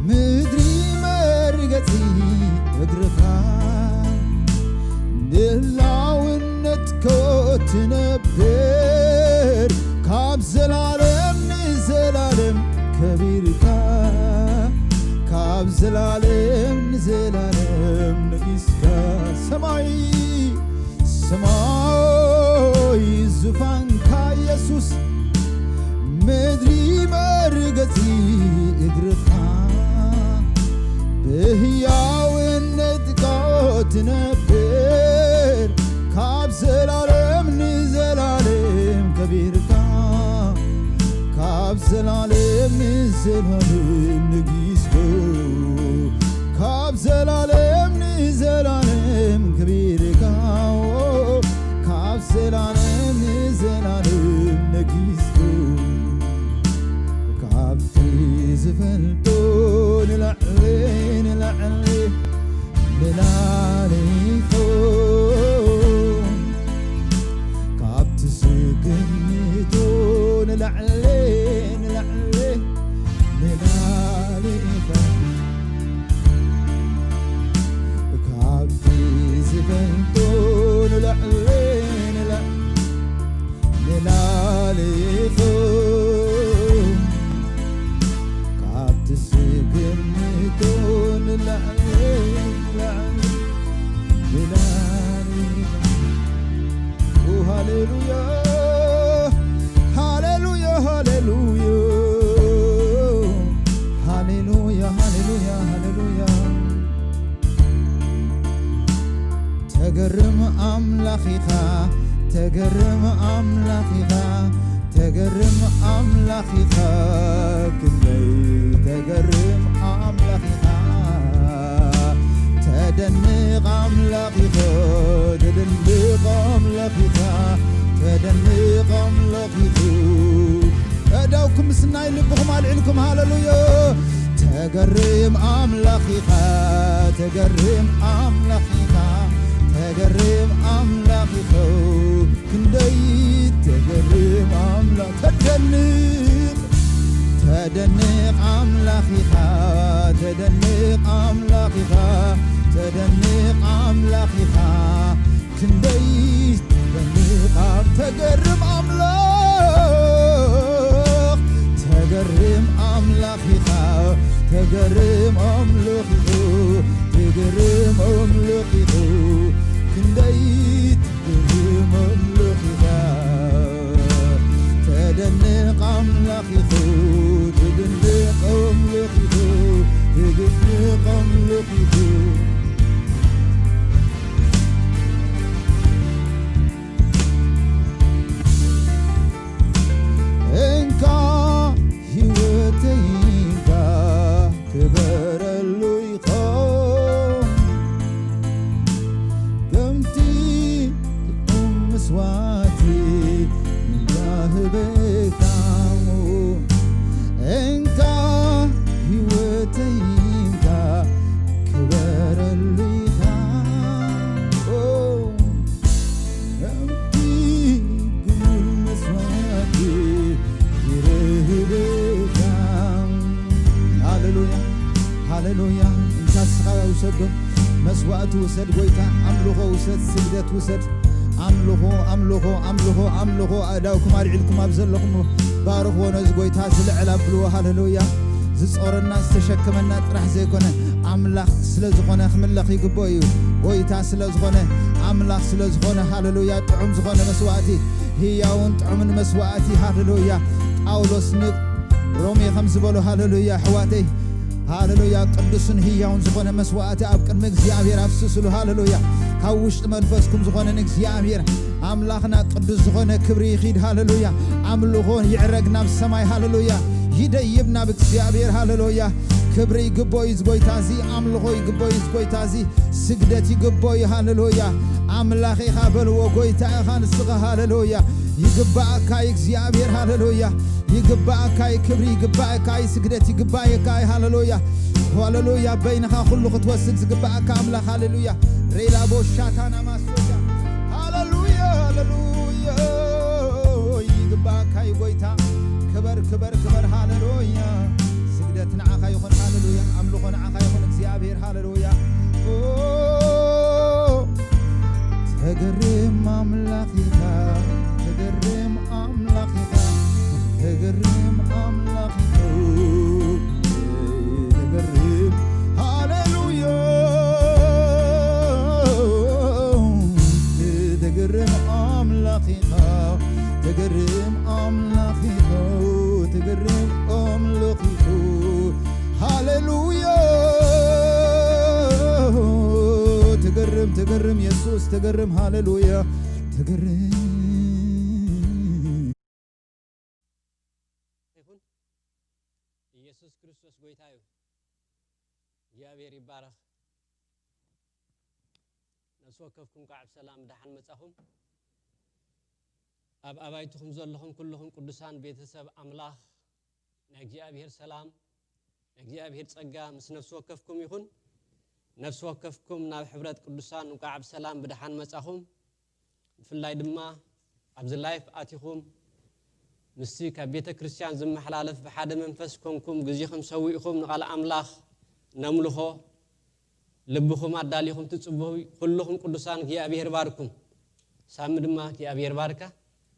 ምድሪ መርገጺ እግርኻ ንላውነትካ ትነብር ካብ ዘላለም ንዘላለም ከቢርካ ካብ ዘላለም ንዘላለም ንጊስካ ሰማይ ሰማይ ዙፋንካ የሱስ ምድሪ መርገጺ እግርኻ ብህያውነትካ ትነብር ካብ ዘላለም ንዘላለም ከቢርካ ካብ ዘላለም ንዘላለም ንጊስኩ ካብ ዘላለም ንዘላለም ከቢርካ ካብ ዘላለም ንዘላለም ነጊስኩ ካብቲ ዝፈልጦ ንላዕሊ ንላዕሊ ንላዕሊ ኢኹ ካብቲ ዝግምቶ ንላዕሊ ንላዕሊ ንላዕሊ ኢኻ ካብቲ ዝፈልጦ ንላዕሊ ንላዕሊ ሃሌሉያ፣ ሃሌሉያ፣ ሃሌሉያ፣ ሃሌሉያ፣ ሃሌሉያ፣ ሃሌሉያ። ተገርም ኣምላኽ ኢኻ፣ ተገርም ኣምላኽ ኢኻ፣ ተገርም ኣምላኽ ኢኻ፣ ክንደይ ተገርም ኣምላኽ ኢኻ። ተደንቕ ኣምላኽ ኢኻ፣ ተደንቕ ኣምላኽ ኢኻ፣ ተደንቕ ኣምላኽ ኢኻ። ኣእዳውኩም ምስ ናይ ልብኹም ኣልዒልኩም፣ ሃሌሉያ። ተገርም ኣምላኽ ኢኻ፣ ተገርም ኣምላኽ ኢኻ፣ ተገርም ኣምላኽ ኢኻ። ክንደይ ተገርም ኣምላኽ፣ ተደንቕ፣ ተደንቕ ኣምላኽ ኢኻ፣ ተደንቕ ኣምላኽ ኢኻ፣ ተደንቕ ኣምላኽ ኢኻ። ክንደይ ተደንቕ ኣም-፣ ተገርም ኣምላኽ፣ ተገርም ኣምላኽ ኢኻ፣ ተገርም ኣምላኽ ኢኻ፣ ተገርም ኣምላኽ ኢኻ። ክንደይ ተገርም ኣምላኽ ኢኻ፣ ተደንቕ ኣምላኽ ኢኻ፣ ተደንቕ ኣምላኽ ኢኻ፣ ተደንቕ ኣምላኽ ኢኻ። እንካ ህይወተይ እንካ ክበረሉ ኢኻ። ከምቲ ጥዑም መስዋዕቲ እንካ ህበካ እንካ ህይወተይ እንካ ክበረሉ ኢኻ። ኦ፣ ከምቲ ግሙል መስዋዕቲ ይረህበካ። ሃሌሉያ፣ ሃሌሉያ። እንካ ንስኻ ውሰዶ፣ መስዋዕቲ ውሰድ ጎይታ፣ ኣምልኾ ውሰድ፣ ስግደት ውሰድ። ኣምልኾ፣ ኣምልኾ፣ ኣምልኾ፣ ኣምልኾ። ኣእዳውኩም ኣልዒልኩም ኣብ ዘለኹም ባርኽዎ ነዚ ጎይታ፣ እዚ ልዕል ኣብልዎ። ሃሌሉያ። ዝጾረና ዝተሸከመና ጥራሕ ዘይኮነ፣ ኣምላኽ ስለ ዝኾነ ክምለኽ ይግብኦ እዩ። ጎይታ ስለ ዝኾነ፣ ኣምላኽ ስለ ዝኾነ፣ ሃሌሉያ። ጥዑም ዝኾነ መስዋዕቲ፣ ህያውን ጥዑምን መስዋዕቲ፣ ሃሌሉያ። ጳውሎስ ንሮሜ ከም ዝበሎ፣ ሃሌሉያ፣ ኣሕዋተይ፣ ሃሌሉያ፣ ቅዱስን ህያውን ዝኾነ መስዋዕቲ ኣብ ቅድሚ እግዚኣብሔር ኣፍስስሉ፣ ሃሌሉያ። ካብ ውሽጢ መንፈስኩም ዝኾነ ንእግዚኣብሔር ኣምላኽና ቅዱስ ዝኾነ ክብሪ ይኺድ፣ ሃሌሉያ። ኣምልኾ ይዕረግ ናብ ሰማይ፣ ሃሌሉያ። ይደይብ ናብ እግዚኣብሔር፣ ሃሌሉያ። ክብሪ ይግብኦ እዩ እዚ ጎይታ እዚ፣ ኣምልኾ ይግብኦ እዩ እዚ ጎይታ እዚ፣ ስግደት ይግብኦ እዩ፣ ሃሌሉያ። ኣምላኽ ኢኻ በልዎ፣ ጎይታ ኢኻ ንስኻ፣ ሃሌሉያ። ይግባኣካ እዩ እግዚኣብሔር፣ ሃሌሉያ። ይግባኣካ እዩ ክብሪ፣ ይግባኣካ እዩ ስግደት፣ ይግባኣካ እዩ፣ ሃሌሉያ። ሃሌሉያ። በይንኻ ኩሉ ክትወስድ ዝግባኣካ ኣምላኽ፣ ሃሌሉያ። ሬላ ቦሻታና ማሶያ፣ ሃሌሉያ፣ ሃሌሉያ። ይግባኣካ እዩ ጎይታ፣ ክበር፣ ክበር፣ ክበር፣ ሃሌሉያ። ስግደት ንዓኻ ይኹን፣ ሃሌሉያ። ኣምልኾ ንዓኻ ይኹን እግዚኣብሔር፣ ሃሌሉያ። ኦ፣ ተገርም ኣምላኽ ኢኻ፣ ተገርም ኣምላኽ ኢኻ፣ ተገርም ኣምላኽ ኢኻ፣ ተገርም፣ ሃሌሉያ፣ ተገርም ኣምላኽ ኢኻ፣ ተገርም ኣምላኽ ኢኻ፣ ተገርም ኣምላኽ ኢኻ። ሃሌሉያ። ተገርም፣ ተገርም የሱስ፣ ተገርም፣ ሃሌሉያ። ተገርም። ይኹን። ኢየሱስ ክርስቶስ ጎይታ እዩ። እግዚኣብሔር ይባረኽ። ነፍሲ ወከፍኩም ከዓ ብሰላም ደሓን መጻኹም። ኣብ ኣባይትኹም ዘለኹም ኩልኹም ቅዱሳን ቤተሰብ ኣምላኽ ናይ እግዚኣብሔር ሰላም፣ ናይ እግዚኣብሔር ጸጋ ምስ ነፍሲ ወከፍኩም ይኹን። ነፍሲ ወከፍኩም ናብ ሕብረት ቅዱሳን እንቋዕ ብሰላም ብደሓን መጻኹም። ብፍላይ ድማ ኣብዚ ላይፍ ኣቲኹም ምስቲ ካብ ቤተ ክርስቲያን ዝመሓላለፍ ብሓደ መንፈስ ኮንኩም ግዜኹም ሰዊእኹም ንቓል ኣምላኽ ነምልኾ ልብኹም ኣዳሊኹም ትጽበዩ ኩልኹም ቅዱሳን እግዚኣብሔር ባርኩም። ሳሚ ድማ እግዚኣብሔር ባርካ።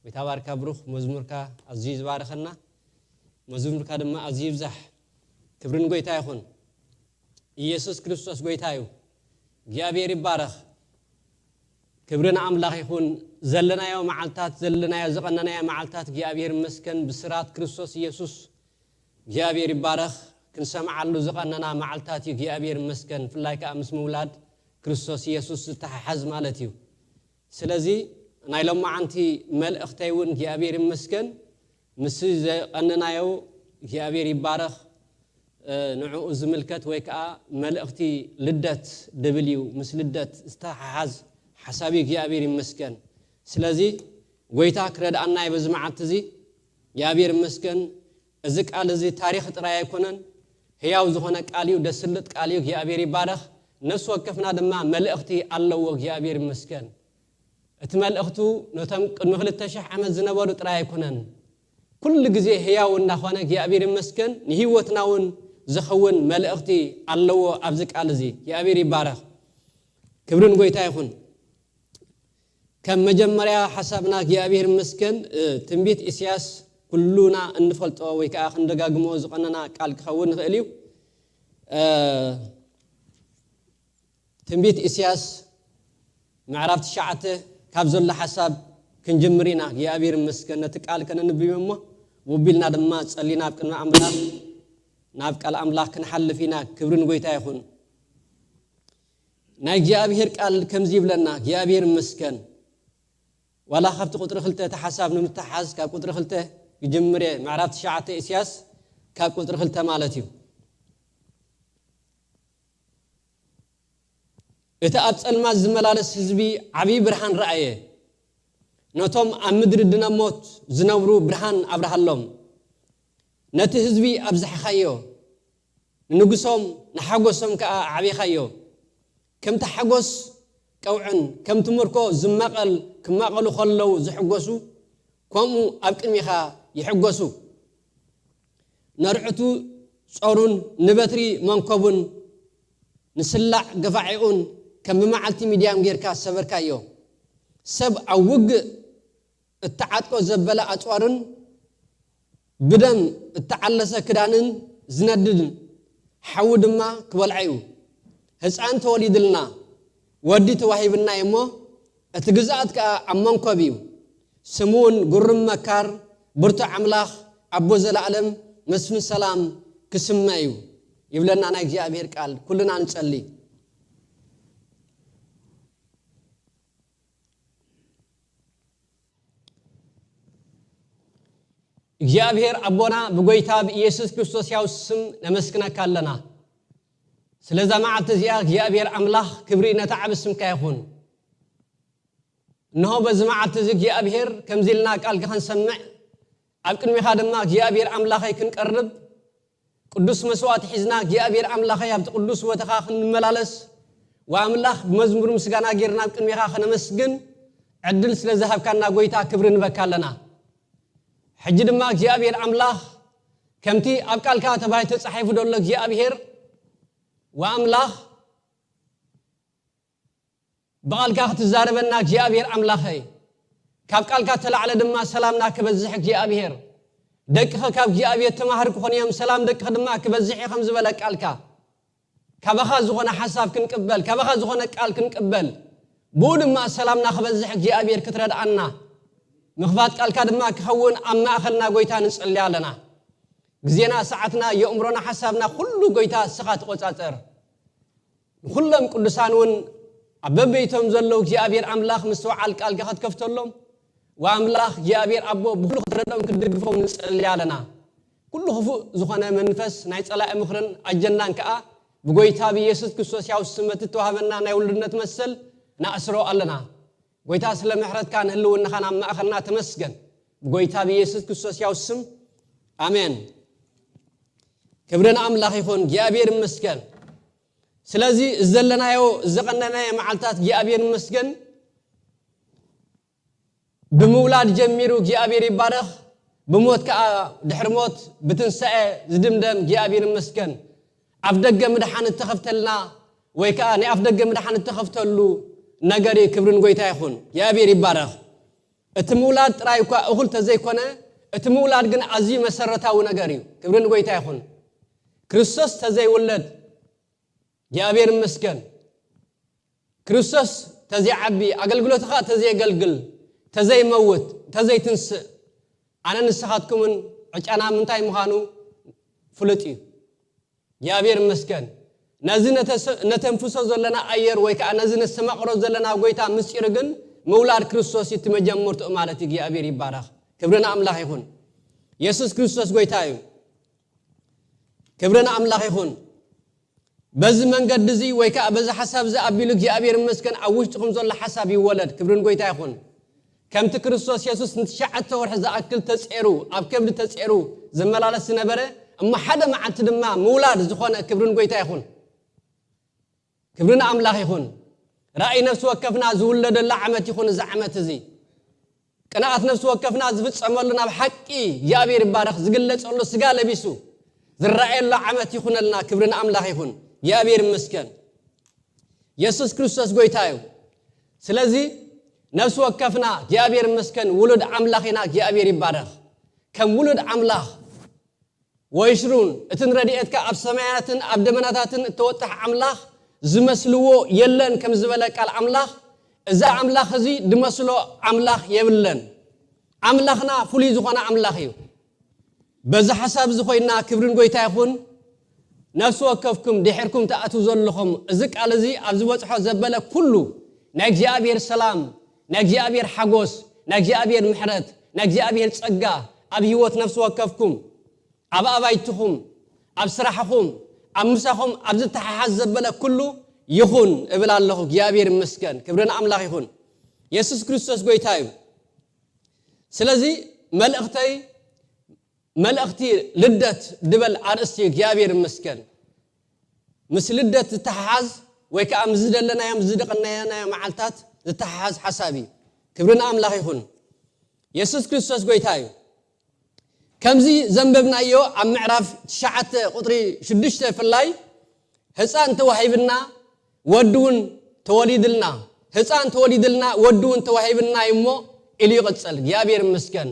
ጎይታ ባርካ ብሩኽ መዝሙርካ ኣዝዩ ዝባረኸና። መዝሙርካ ድማ ኣዝዩ ይብዛሕ። ክብሪ ንጎይታ ይኹን። ኢየሱስ ክርስቶስ ጎይታ እዩ። እግዚኣብሔር ይባረኽ። ክብሪ ንኣምላኽ ይኹን። ዘለናዮ መዓልታት፣ ዘለናዮ ዝቐነናዮ መዓልታት እግዚኣብሔር ይመስገን። ብስራት ክርስቶስ ኢየሱስ እግዚኣብሔር ይባረኽ። ክንሰምዓሉ ዝቐነና መዓልታት እዩ። እግዚኣብሔር ይመስገን። ብፍላይ ከኣ ምስ ምውላድ ክርስቶስ ኢየሱስ ዝተሓሓዝ ማለት እዩ። ስለዚ ናይ ሎማዓንቲ መልእኽተይ እውን እግዚኣብሔር ይመስገን ምስ ዘቐነናዮ እግዚኣብሔር ይባረኽ። ንዕኡ ዝምልከት ወይ ከዓ መልእኽቲ ልደት ድብል እዩ። ምስ ልደት ዝተሓሓዝ ሓሳብ እዩ። እግዚኣብሔር ይመስገን። ስለዚ ጎይታ ክረድኣና እዩ በዚ መዓልቲ እዚ። እግዚኣብሔር ይመስገን። እዚ ቃል እዚ ታሪኽ ጥራይ ኣይኮነን፣ ህያው ዝኾነ ቃል እዩ፣ ደስልጥ ቃል እዩ። እግዚኣብሔር ይባረኽ። ነፍሲ ወከፍና ድማ መልእኽቲ ኣለዎ። እግዚኣብሔር ይመስገን። እቲ መልእኽቱ ነቶም ቅድሚ ክልተ ሽሕ ዓመት ዝነበሩ ጥራይ ኣይኮነን፣ ኩሉ ግዜ ህያው እንዳኾነ እግዚኣብሔር ይመስገን። ንህይወትና እውን ዝኸውን መልእኽቲ ኣለዎ ኣብዚ ቃል እዚ። እግዚኣብሔር ይባረኽ። ክብርን ጎይታ ይኹን። ከም መጀመርያ ሓሳብና እግዚኣብሔር ይመስገን። ትንቢት ኢሳያስ ኩሉና እንፈልጦ ወይ ከዓ ክንደጋግሞ ዝቐነና ቃል ክኸውን ይኽእል እዩ። ትንቢት ኢሳያስ ምዕራፍ ትሽዓተ ካብ ዘሎ ሓሳብ ክንጅምር ኢና። እግዚኣብሔር ይመስገን። ነቲ ቃል ከነንብብ እሞ ውቢልና ድማ ጸሊና ኣብ ቅድሚ ኣምላኽ ናብ ቃል ኣምላኽ ክንሓልፍ ኢና። ክብርን ጎይታ ይኹን። ናይ እግዚኣብሔር ቃል ከምዚ ይብለና። እግዚኣብሔር ይመስገን። ዋላ ካብቲ ቁጥሪ ክልተ እቲ ሓሳብ ንምትሓዝ ካብ ቁጥሪ ክልተ ክጅምር እየ። ምዕራፍ ትሽዓተ ኢሳያስ ካብ ቁጥሪ ክልተ ማለት እዩ። እቲ ኣብ ጸልማት ዝመላለስ ህዝቢ ዓብዪ ብርሃን ረኣየ። ነቶም ኣብ ምድሪ ድነሞት ዝነብሩ ብርሃን ኣብርሃሎም። ነቲ ህዝቢ ኣብዝሕኻዮ፣ ንንጉሶም ንሓጎሶም ከኣ ኣዕቢኻዮ። ከምቲ ሓጎስ ቀውዕን ከምቲ ምርኮ ዝማቐል ክማቐሉ ከለዉ ዝሕጎሱ፣ ከምኡ ኣብ ቅድሚኻ ይሕጎሱ። ነርዕቱ ጾሩን ንበትሪ መንኮቡን ንስላዕ ገፋዒኡን ከም ብመዓልቲ ሚድያም ጌርካ ሰበርካዮ። ሰብ ኣብ ውግእ እተዓጥቆ ዘበለ ኣጽዋርን ብደም እተዓለሰ ክዳንን ዝነድድ ሓዊ ድማ ክበልዖ እዩ። ህጻን ተወሊድልና፣ ወዲ ተዋሂብና እዩ እሞ፣ እቲ ግዝኣት ከኣ ኣብ መንኮብ እዩ። ስሙ እውን ግሩም መካር፣ ብርቱዕ ኣምላኽ፣ ኣቦ ዘለኣለም፣ መስፍን ሰላም ክስመ እዩ ይብለና ናይ እግዚኣብሔር ቃል። ኩልና ንጸሊ። እግዚኣብሔር ኣቦና ብጎይታ ብኢየሱስ ክርስቶስ ያው ስም ነመስግነካ ኣለና። ስለዛ መዓልቲ እዚኣ እግዚኣብሔር ኣምላኽ ክብሪ ነታ ዓቢ ስምካ ይኹን። እንሆ በዚ መዓልቲ እዚ እግዚኣብሔር ከምዚ ኢልና ቃልካ ክንሰምዕ ኣብ ቅድሚኻ ድማ እግዚኣብሔር ኣምላኸይ ክንቀርብ ቅዱስ መስዋዕቲ ሒዝና እግዚኣብሔር ኣምላኸይ ኣብቲ ቅዱስ ቦታኻ ክንመላለስ ወኣምላኽ ብመዝሙር ምስጋና ጌርና ኣብ ቅድሚኻ ከነመስግን ዕድል ስለ ዝሃብካና ጎይታ ክብሪ ንበካ ኣለና። ሕጂ ድማ እግዚኣብሔር ኣምላኽ ከምቲ ኣብ ቃልካ ተባሂሉ ተጻሒፉ ዘሎ እግዚኣብሔር ወኣምላኽ ብቓልካ ክትዛረበና እግዚኣብሔር ኣምላኸይ፣ ካብ ቃልካ ተላዕለ ድማ ሰላምና ክበዝሕ እግዚኣብሔር። ደቅኸ ካብ እግዚኣብሔር ተማሃር ክኾኑ እዮም፣ ሰላም ደቅኸ ድማ ክበዝሕ እዩ ከም ዝበለ ቃልካ። ካባኻ ዝኾነ ሓሳብ ክንቅበል፣ ካባኻ ዝኾነ ቃል ክንቅበል፣ ብኡ ድማ ሰላምና ክበዝሕ እግዚኣብሔር ክትረድኣና፣ ምኽፋት ቃልካ ድማ ክኸውን ኣብ ማእኸልና ጎይታ ንጸሊ ኣለና። ግዜና፣ ሰዓትና፣ የእምሮና፣ ሓሳብና፣ ኩሉ ጎይታ እስኻ ትቆጻጸር። ንኹሎም ቅዱሳን እውን ኣብ በበይቶም ዘለዉ እግዚኣብሔር ኣምላኽ ምስትውዓል ቃልካ ክትከፍተሎም፣ ወኣምላኽ እግዚኣብሔር ኣቦ ብኹሉ ክትረድኦም ክትድግፎም ንጸሊ ኣለና። ኩሉ ክፉእ ዝኾነ መንፈስ ናይ ጸላኢ ምኽርን ኣጀንዳን ከኣ ብጎይታ ብኢየሱስ ክርስቶስ ያው ስም በቲ እተዋህበና ናይ ውሉድነት መሰል ንኣስሮ ኣለና። ጎይታ ስለ ምሕረትካን ህልውናኻን ኣብ ማእኸልና ተመስገን። ብጎይታ ብኢየሱስ ክርስቶስ ያው ስም ኣሜን። ክብሪ ንኣምላኽ ይኹን። እግዚኣብሔር ይመስገን። ስለዚ ዘለናዮ ዝቐነናዮ መዓልታት እግዚኣብሔር ይመስገን። ብምውላድ ጀሚሩ እግዚኣብሔር ይባረኽ። ብሞት ከኣ ድሕሪ ሞት ብትንሳኤ ዝድምደም እግዚኣብሔር ይመስገን። ኣፍ ደገ ምድሓን እተኸፍተልና ወይ ከኣ ናይ ኣፍ ደገ ምድሓን እተኸፍተሉ ነገር እዩ። ክብሪ ንጎይታ ይኹን። እግዚኣብሔር ይባረኽ። እቲ ምውላድ ጥራይ እኳ እኹል ተዘይኮነ፣ እቲ ምውላድ ግን ኣዝዩ መሰረታዊ ነገር እዩ። ክብሪ ንጎይታ ይኹን። ክርስቶስ ተዘይውለድ እግዚኣብሔር ይመስገን። ክርስቶስ ተዘይዓቢ፣ ኣገልግሎትኻ ተዘየገልግል፣ ተዘይመውት፣ ተዘይትንስእ፣ ኣነ ንስኻትኩምን ዕጫና ምንታይ ምዃኑ ፍሉጥ እዩ። እግዚኣብሔር ይመስገን። ነዚ ነተሰ-፣ ነተንፍሶ ዘለና ኣየር ወይ ከዓ ነዚ ነስተማቕሮ ዘለና ጎይታ ምስጢር ግን ምውላድ ክርስቶስ እዩ፣ እቲ መጀመርትኡ ማለት እዩ። እግዚኣብሔር ይባረኽ። ክብሪ ንኣምላኽ ይኹን። የሱስ ክርስቶስ ጎይታ እዩ። ክብሪ ንኣምላኽ ይኹን። በዚ መንገዲ እዚ ወይ ከዓ በዚ ሓሳብ እዚ ኣቢሉ እግዚኣብሔር ይመስገን ኣብ ውሽጥኹም ዘሎ ሓሳብ ይወለድ። ክብርን ጎይታ ይኹን። ከምቲ ክርስቶስ የሱስ ንትሽዓተ ወርሒ ዝኣክል ተጼሩ፣ ኣብ ከብዲ ተጼሩ ዝመላለስ ዝነበረ፣ እሞ ሓደ መዓልቲ ድማ ምውላድ ዝኾነ ክብርን ጎይታ ይኹን። ክብሪ ንኣምላኽ ይኹን። ራእይ ነፍሲ ወከፍና ዝውለደሉ ዓመት ይኹን እዚ ዓመት እዚ። ቅንኣት ነፍሲ ወከፍና ዝፍጸመሉ ናብ ሓቂ እግዚኣብሔር ይባረኽ ዝግለጸሉ ስጋ ለቢሱ ዝረኣየሉ ዓመት ይኹነልና። ክብሪ ንኣምላኽ ይኹን። እግዚኣብሔር ይመስገን። የሱስ ክርስቶስ ጎይታ እዩ። ስለዚ ነፍሲ ወከፍና እግዚኣብሔር ይመስገን ውሉድ ኣምላኽ ኢና። እግዚኣብሔር ይባረኽ። ከም ውሉድ ኣምላኽ ወይሽሩን እቲ ንረድኤትካ ኣብ ሰማያትን ኣብ ደመናታትን እተወጥሕ ኣምላኽ ዝመስልዎ የለን ከም ዝበለ ቃል ኣምላኽ፣ እዚ ኣምላኽ እዚ ድመስሎ ኣምላኽ የብለን። ኣምላኽና ፍሉይ ዝኾነ ኣምላኽ እዩ። በዚ ሓሳብ እዚ ኮይንና ክብርን ጎይታ ይኹን። ነፍሲ ወከፍኩም ድሒርኩም ትኣትዉ ዘለኹም እዚ ቃል እዚ ኣብ ዝበጽሖ ዘበለ ኩሉ ናይ እግዚኣብሔር ሰላም፣ ናይ እግዚኣብሔር ሓጎስ፣ ናይ እግዚኣብሔር ምሕረት፣ ናይ እግዚኣብሔር ጸጋ ኣብ ህይወት ነፍሲ ወከፍኩም፣ ኣብ ኣባይትኹም፣ ኣብ ስራሕኹም፣ ኣብ ምሳኹም ኣብ ዝተሓሓዝ ዘበለ ኩሉ ይኹን እብል ኣለኹ። እግዚኣብሔር ይመስገን። ክብሪ ንኣምላኽ ይኹን። የሱስ ክርስቶስ ጎይታ እዩ። ስለዚ መልእኽተይ መልእኽቲ ልደት ድበል ኣርእስቲ እግዚኣብሔር ይመስገን። ምስ ልደት ዝተሓሓዝ ወይ ከዓ ምስ ዝደለናዮም ዝደቐናዮ መዓልታት ዝተሓሓዝ ሓሳብ እዩ። ክብሪ ንኣምላኽ ይኹን። የሱስ ክርስቶስ ጎይታ እዩ። ከምዚ ዘንበብናዮ ኣብ ምዕራፍ ትሽዓተ ቁጥሪ ሽዱሽተ ብፍላይ ህፃን ተዋሂብና ወዲ እውን ተወሊድልና፣ ህፃን ተወሊድልና ወዲ እውን ተዋሂብና እዩ እሞ ኢሉ ይቕፅል። እግዚኣብሔር ይመስገን።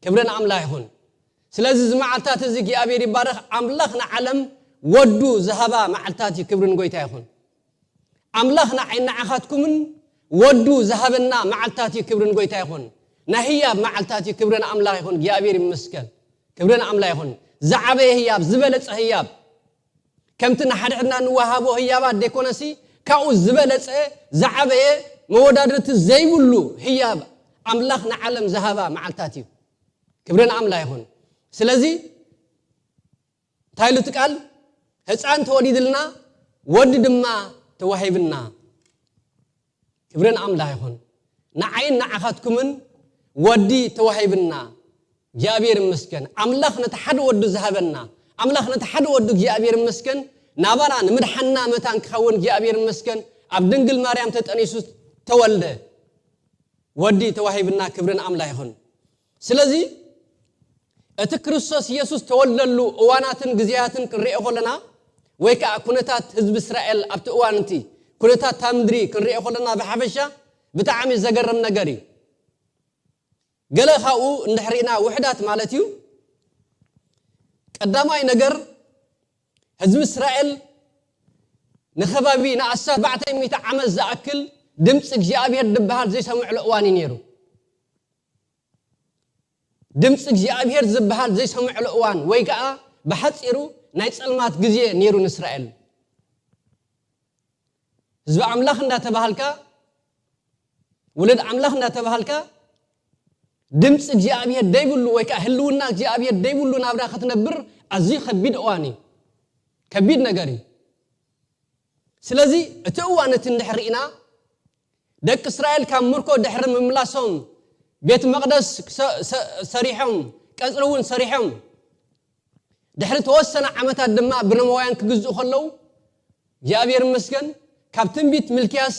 ክብሪ ንኣምላኽ ይኹን። ስለዚ እዚ መዓልታት እዚ እግዚኣብሔር ይባረኽ። ኣምላኽ ንዓለም ወዱ ዝሃባ መዓልታት እዩ። ክብሪ ንጎይታ ይኹን። ኣምላኽ ንዓይ ንዓኻትኩምን ወዱ ዝሃበና መዓልታት እዩ። ክብርን ጎይታ ይኹን። ናይ ህያብ መዓልታት እዩ። ክብሪ ንኣምላኽ ይኹን። እግዚኣብሔር ይመስገን። ክብሪ ንኣምላኽ ይኹን። ዝዓበየ ህያብ፣ ዝበለጸ ህያብ፣ ከምቲ ንሓድሕድና ንወሃቦ ህያባት ዘይኮነሲ ካብኡ ዝበለጸ ዝዓበየ መወዳድርቲ ዘይብሉ ህያብ ኣምላኽ ንዓለም ዝሃባ መዓልታት እዩ። ክብሪ ንኣምላኽ ይኹን። ስለዚ እንታይ ኢሉ እቲ ቃል? ህፃን ተወሊድልና፣ ወዲ ድማ ተዋሂብና። ክብሪ ንኣምላኽ ይኹን። ንዓይን ንዓኻትኩምን ወዲ ተዋሂብና። እግዚኣብሔር ይመስገን። ኣምላኽ ነቲ ሓደ ወዱ ዝሃበና፣ ኣምላኽ ነቲ ሓደ ወዱ እግዚኣብሔር ይመስገን ናባና ንምድሓንና መታን ክኸውን እግዚኣብሔር ይመስገን ኣብ ድንግል ማርያም ተጠኒሱ ተወልደ። ወዲ ተዋሂብና። ክብሪ ንኣምላኽ ይኹን። ስለዚ እቲ ክርስቶስ ኢየሱስ ተወልደሉ እዋናትን ግዜያትን ክንሪኦ ከለና ወይ ከዓ ኩነታት ህዝቢ እስራኤል ኣብቲ እዋን እቲ ኩነታት እታ ምድሪ ክንሪኦ ከለና ብሓፈሻ ብጣዕሚ ዘገርም ነገር እዩ። ገለ ካብኡ እንድሕር ርኢና ውሕዳት ማለት እዩ። ቀዳማይ ነገር ህዝቢ እስራኤል ንኸባቢ ንኣስታት ኣርባዕተ ሚእቲ ዓመት ዝኣክል ድምፂ እግዚኣብሔር ዝበሃል ዘይሰምዕሉ እዋን እዩ ነይሩ። ድምፂ እግዚኣብሔር ዝበሃል ዘይሰምዕሉ እዋን ወይ ከዓ ብሓፂሩ ናይ ፀልማት ግዜ ነይሩ ንእስራኤል። ህዝቢ ኣምላኽ እንዳተባሃልካ፣ ውሉድ ኣምላኽ እንዳተባሃልካ ድምፂ እግዚኣብሔር ደይብሉ ወይ ከዓ ህልውና እግዚኣብሔር ደይብሉ ናብራ ክትነብር ኣዝዩ ከቢድ እዋን እዩ። ከቢድ ነገር እዩ። ስለዚ እቲ እዋን እቲ እንድሕር ርኢና ደቂ እስራኤል ካብ ምርኮ ድሕሪ ምምላሶም ቤት መቕደስ ክሰ-፣ ሰ-፣ ሰሪሖም፣ ቀፅሪ እውን ሰሪሖም ድሕሪ ተወሰነ ዓመታት ድማ ብሮማውያን ክግዝኡ ከለዉ እግዚኣብሔር ይመስገን ካብ ትንቢት ሚልክያስ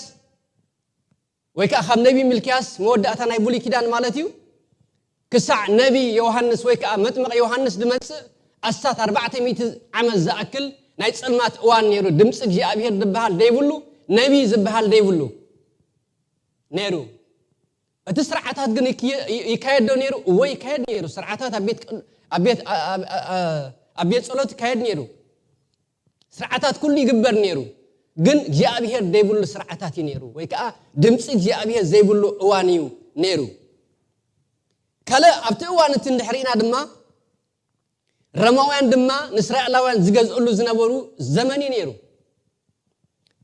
ወይ ከዓ ካብ ነቢ ሚልክያስ መወዳእታ ናይ ብሉይ ኪዳን ማለት እዩ ክሳዕ ነቢ ዮሃንስ ወይ ከዓ መጥምቕ ዮሃንስ ድመፅእ ኣስታት ኣርባዕተ ሚእቲ ዓመት ዝኣክል ናይ ፀልማት እዋን ነይሩ። ድምፂ እግዚኣብሔር ዝበሃል ደይብሉ፣ ነቢ ዝበሃል ደይብሉ ነይሩ። እቲ ስርዓታት ግን ይክየ-፣ ይ-፣ ይካየድ ዶ ነይሩ? እወ ይካየድ ነይሩ። ስርዓታት ኣብ ቤት ቅድ-፣ ኣብ ቤት፣ ኣ-፣ ኣ-፣ ኣ-፣ ኣ-፣ ኣብ ቤት ጸሎት ይካየድ ነይሩ። ስርዓታት ኩሉ ይግበር ነይሩ። ግን እግዚኣብሔር ዘይብሉ ስርዓታት እዩ ነይሩ፣ ወይ ከዓ ድምፂ እግዚኣብሔር ዘይብሉ እዋን እዩ ነይሩ። ካልእ ኣብቲ እዋን እቲ እንድሕር ኢና ድማ ረማውያን ድማ ንእስራኤላውያን ዝገዝእሉ ዝነበሩ ዘመን እዩ ነይሩ።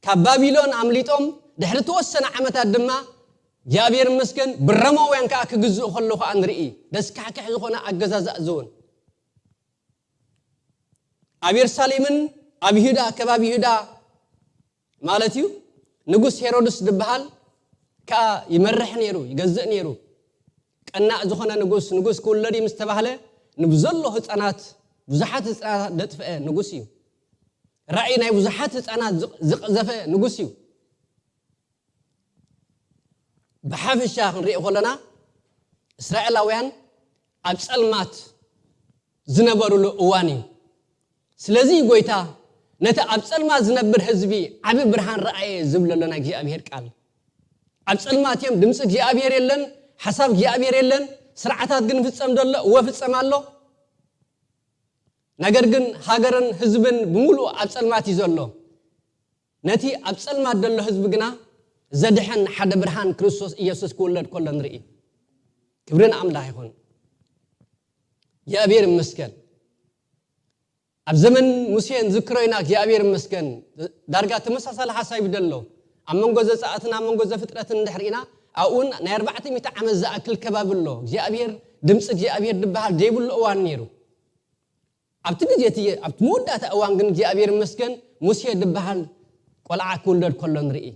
ካብ ባቢሎን ኣምሊጦም ድሕሪ ተወሰነ ዓመታት ድማ እግዚኣብሔር ይመስገን ብረማውያን ከዓ ክግዝኡ ከሎ ከዓ ንርኢ። ደስካሕክሕ ዝኾነ ኣገዛዛእ ዝውን ኣብ የሩሳሌምን ኣብ ይሁዳ ከባቢ ይሁዳ ማለት እዩ። ንጉስ ሄሮድስ ዝበሃል ከዓ ይመርሕ ነይሩ፣ ይገዝእ ነይሩ። ቀናእ ዝኾነ ንጉስ፣ ንጉስ ክውለድ እዩ ምስ ተባህለ ንብዘሎ ህፃናት፣ ብዙሓት ህፃናት ደጥፍአ ንጉስ እዩ። ራእይ ናይ ብዙሓት ህፃናት ዝቕ- ዝቐዘፈ ንጉስ እዩ። ብሓፈሻ ክንሪኦ ከለና እስራኤላውያን ኣብ ፀልማት ዝነበሩሉ እዋን እዩ። ስለዚ ጎይታ ነቲ ኣብ ጸልማት ዝነብር ህዝቢ ዓቢ ብርሃን ረኣየ ዝብለሎ ናይ እግዚኣብሔር ቃል። ኣብ ጸልማት እዮም፣ ድምጺ እግዚኣብሔር የለን፣ ሓሳብ እግዚኣብሔር የለን፣ ስርዓታት ግን ፍጸም ደሎ እወ ፍጸም ኣሎ። ነገር ግን ሃገርን ህዝብን ብምሉኡ ኣብ ጸልማት እዩ ዘሎ። ነቲ ኣብ ጸልማት ዘሎ ህዝቢ ግና ዘድሕን ሓደ ብርሃን ክርስቶስ ኢየሱስ ክውለድ ከሎ ንርኢ። ክብሪ ንኣምላኽ ይኹን። እግዚኣብሔር ይመስገን። ኣብ ዘመን ሙሴ ንዝክሮ ኢና እግዚኣብሔር ይመስገን። ዳርጋ ተመሳሳሊ ሓሳብ እዩ ዘሎ። ኣብ መንጎ ዘጸኣትን ኣብ መንጎ ዘፍጥረትን እንድሕር ኢና ኣብኡን ናይ ኣርባዕተ ሚእቲ ዓመት ዝኣክል ከባቢ ኣሎ። እግዚኣብሔር ድምፂ እግዚኣብሔር ዝበሃል ዘይብሉ እዋን ነይሩ። ኣብቲ ግዜ እቲ ኣብቲ መወዳእታ እዋን ግን እግዚኣብሔር ይመስገን ሙሴ ዝበሃል ቆልዓ ክውለድ ከሎ ንርኢ።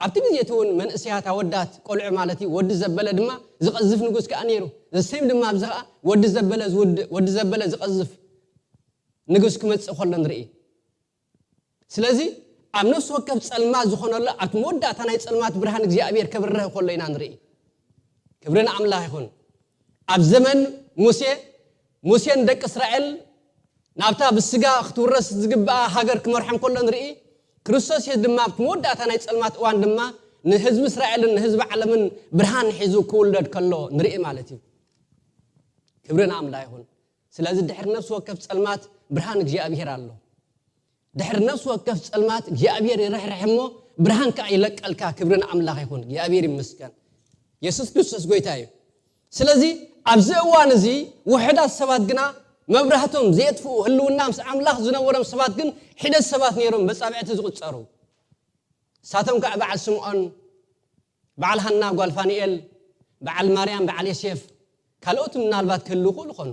ኣብቲ ግዜ እቲ እውን መንእሰያት ኣወዳት ቆልዑ ማለት እዩ ወዲ ዘበለ ድማ ዝቐዝፍ ንጉስ ከዓ ነይሩ። ዘሰይም ድማ ኣብዚ ከዓ ወዲ ዘበለ ዝውድ- ወዲ ዘበለ ዝቐዝፍ ንጉስ ክመጽእ ከሎ ንርኢ። ስለዚ ኣብ ነፍሲ ወከፍ ጸልማት ዝኾነሉ ኣብቲ መወዳእታ ናይ ጸልማት ብርሃን እግዚኣብሔር ከብርህ ከሎ ኢና ንርኢ። ክብሪ ንኣምላኽ ይኹን። ኣብ ዘመን ሙሴ ሙሴን ደቂ እስራኤል ናብታ ብስጋ ክትውረስ ዝግብኣ ሃገር ክመርሖም ከሎ ንርኢ። ክርስቶስ የስ ድማ ኣብቲ መወዳእታ ናይ ጸልማት እዋን ድማ ንህዝቢ እስራኤልን ንህዝቢ ዓለምን ብርሃን ሒዙ ክውለድ ከሎ ንርኢ ማለት እዩ። ክብሪ ንኣምላኽ ይኹን። ስለዚ ድሕሪ ነፍሲ ወከፍ ጸልማት ብርሃን እግዚኣብሔር ኣሎ። ድሕሪ ነፍሲ ወከፍ ጸልማት እግዚኣብሔር ይርሕርሕ እሞ ብርሃን ከዓ ይለቀልካ። ክብሪ ንኣምላኽ ይኹን። እግዚኣብሔር ይመስገን። የሱስ ክርስቶስ ጎይታ እዩ። ስለዚ ኣብዚ እዋን እዚ ውሑዳት ሰባት ግና መብራህቶም ዘየጥፍኡ፣ ህልውና ምስ ኣምላኽ ዝነበሮም ሰባት ግን ሒደት ሰባት ነይሮም፣ በጻብዕቲ ዝቑጸሩ። ንሳቶም ከዓ በዓል ስምዖን፣ በዓል ሃና ጓል ፋኒኤል፣ በዓል ማርያም፣ በዓል ዮሴፍ፣ ካልኦት ምናልባት ክህልዉ ይኽእሉ ይኾኑ።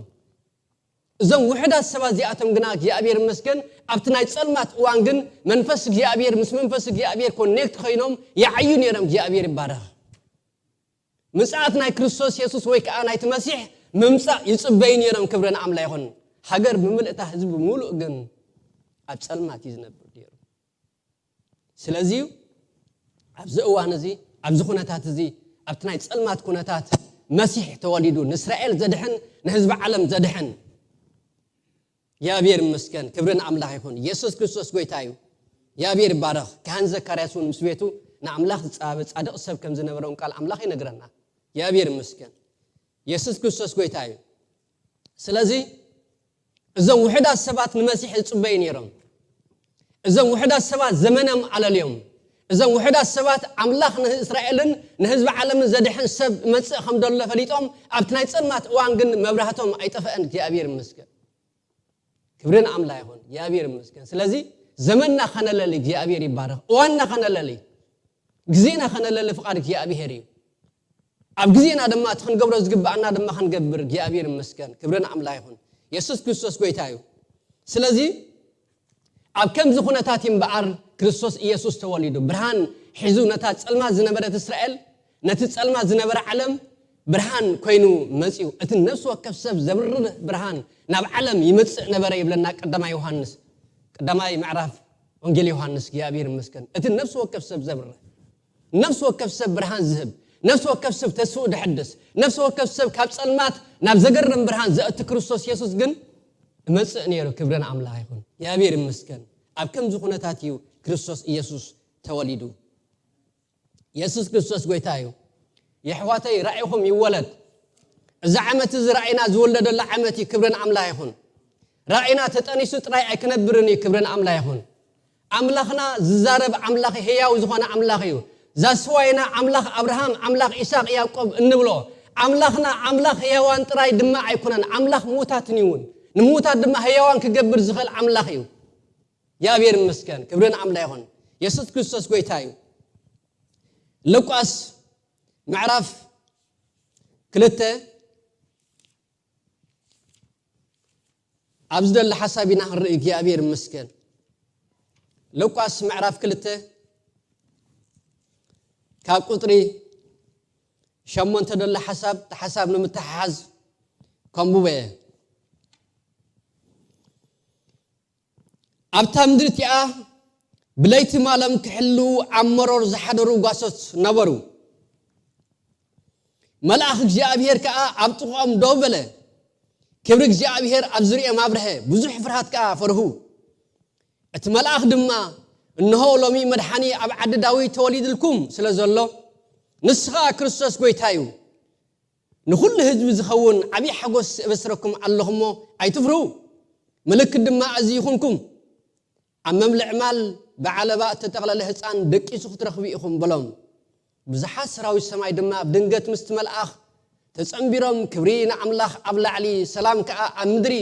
እዞም ውሑዳት ሰባት እዚኣቶም ግና እግዚኣብሔር ይመስገን ኣብቲ ናይ ጸልማት እዋን ግን መንፈስ እግዚኣብሔር ምስ መንፈስ እግዚኣብሔር ኮኔክት ኮይኖም ይዓዩ ነይሮም። እግዚኣብሔር ይባረኽ። ምጽኣት ናይ ክርስቶስ የሱስ ወይ ከዓ ናይቲ መሲሕ ምምጻእ ይጽበዩ ነይሮም። ክብሪ ንኣምላኽ ይኹን። ሃገር ብምልእታ ህዝቢ ብምሉእ ግን ኣብ ጸልማት እዩ ዝነብር ነይሩ። ስለዚ ኣብዚ እዋን እዚ ኣብዚ ኩነታት እዚ ኣብቲ ናይ ጸልማት ኩነታት መሲሕ ተወሊዱ ንእስራኤል ዘድሕን ንህዝቢ ዓለም ዘድሕን እግዚኣብሔር ይመስገን። ክብሪ ንኣምላኽ ይኹን። የሱስ ክርስቶስ ጎይታ እዩ። እግዚኣብሔር ይባረኽ። ካህን ዘካርያስ እውን ምስ ቤቱ ንኣምላኽ ዝጸባበ ጻድቕ ሰብ ከም ዝነበረ እውን ቃል ኣምላኽ ይነግረና። እግዚኣብሔር ይመስገን። የሱስ ክርስቶስ ጎይታ እዩ። ስለዚ እዞም ውሑዳት ሰባት ንመሲሕ ዝጽበዩ ነይሮም። እዞም ውሑዳት ሰባት ዘመኖም ኣለልዮም። እዞም ውሑዳት ሰባት ኣምላኽ ንእስራኤልን ንህዝቢ ዓለምን ዘድሕን ሰብ መጽእ ከም ዘሎ ፈሊጦም ኣብቲ ናይ ጸልማት እዋን ግን መብራህቶም ኣይጠፈአን። እግዚኣብሔር ይመስገን። ክብሪ ንኣምላኽ ይኹን። እግዚኣብሔር ይመስገን። ስለዚ ዘመንና ከነለሊ እግዚኣብሔር ይባረኽ። እዋንና ከነለሊ ግዜና ከነለሊ ፍቓድ እግዚኣብሔር እዩ። ኣብ ግዜና ድማ እቲ ክንገብሮ ዝግብኣና ድማ ክንገብር እግዚኣብሔር ይመስገን። ክብሪ ንኣምላኽ ይኹን። የሱስ ክርስቶስ ጎይታ እዩ። ስለዚ ኣብ ከምዚ ኩነታት እዩ እምበኣር ክርስቶስ ኢየሱስ ተወሊዱ። ብርሃን ሒዙ ነታ ጸልማት ዝነበረት እስራኤል፣ ነቲ ጸልማት ዝነበረ ዓለም ብርሃን ኮይኑ መጺኡ። እቲ ነፍሲ ወከፍ ሰብ ዘብርህ ብርሃን ናብ ዓለም ይመጽእ ነበረ ይብለና ቀዳማይ ዮሃንስ፣ ቀዳማይ ምዕራፍ ወንጌል ዮሃንስ። እግዚኣብሔር ይመስገን። እቲ ነፍሲ ወከፍ ሰብ ዘብርህ፣ ነፍሲ ወከፍ ሰብ ብርሃን ዝህብ፣ ነፍሲ ወከፍ ሰብ ተስፍኡ ደሕድስ፣ ነፍሲ ወከፍ ሰብ ካብ ጸልማት ናብ ዘገርም ብርሃን ዘእቲ ክርስቶስ የሱስ ግን እመጽእ ነይሩ። ክብሪ ንኣምላኽ ይኹን። እግዚኣብሔር ይመስገን። ኣብ ከምዚ ኩነታት እዩ ክርስቶስ ኢየሱስ ተወሊዱ። የሱስ ክርስቶስ ጎይታ እዩ። የሕዋተይ ራእይኹም ይወለድ። እዚ ዓመት እዚ ራእይና ዝወለደሉ ዓመት እዩ። ክብሪ ንኣምላኽ ይኹን። ራእይና ተጠኒሱ ጥራይ ኣይክነብርን እዩ። ክብሪ ንኣምላኽ ይኹን። ኣምላኽና ዝዛረብ ኣምላኽ፣ ህያው ዝኾነ ኣምላኽ እዩ። ዛስዋይና ኣምላኽ ኣብርሃም፣ ኣምላኽ ኢሳቅ፣ ያዕቆብ እንብሎ ኣምላኽና ኣምላኽ ህያዋን ጥራይ ድማ ኣይኮነን፣ ኣምላኽ ምዉታትን እዩ እውን። ንምዉታት ድማ ህያዋን ክገብር ዝኽእል ኣምላኽ እዩ። እግዚኣብሔር ይመስገን፣ ክብርን ኣምላ ይኹን። የሱስ ክርስቶስ ጎይታ እዩ። ሉቃስ ምዕራፍ ክልተ ኣብዚ ዘሎ ሓሳብ ኢና ክንርኢ። እግዚኣብሔር ይመስገን። ሉቃስ ምዕራፍ ክልተ ካብ ቁጥሪ ሸሞንተ ዘሎ ሓሳብ፣ እቲ ሓሳብ ንምትሓሓዝ ከንብቦ እየ። ኣብታ ምድሪ እቲኣ ብለይቲ ማሎም ክሕልዉ ኣብ መሮር ዝሓደሩ ጓሶት ነበሩ። መልኣኽ እግዚኣብሔር ከኣ ኣብ ጥቕኦም ደው በለ። ክብሪ እግዚኣብሔር ኣብ ዙርያኦም ኣብርሀ፣ ብዙሕ ፍርሃት ከኣ ፈርሁ። እቲ መልኣኽ ድማ፣ "እንሆ ሎሚ መድሓኒ ኣብ ዓዲ ዳዊት ተወሊድልኩም ስለ ዘሎ፣ ንሱ ኸኣ ክርስቶስ ጐይታ እዩ። ንኹሉ ህዝቢ ዝኸውን ዓብዪ ሓጎስ እበስረኩም ኣለኹ እሞ ኣይትፍርሁ። ምልክት ድማ እዚ ይኹንኩም። ኣብ መብልዕ ማል ብዓለባ እተጠቕለለ ህጻን ደቂሱ ክትረኽቡ ኢኹም" በሎም። ብዙሓት ሰራዊት ሰማይ ድማ ብድንገት ምስቲ መልኣኽ ተጸንቢሮም፣ ክብሪ ንኣምላኽ ኣብ ላዕሊ፣ ሰላም ከኣ ኣብ ምድሪ፣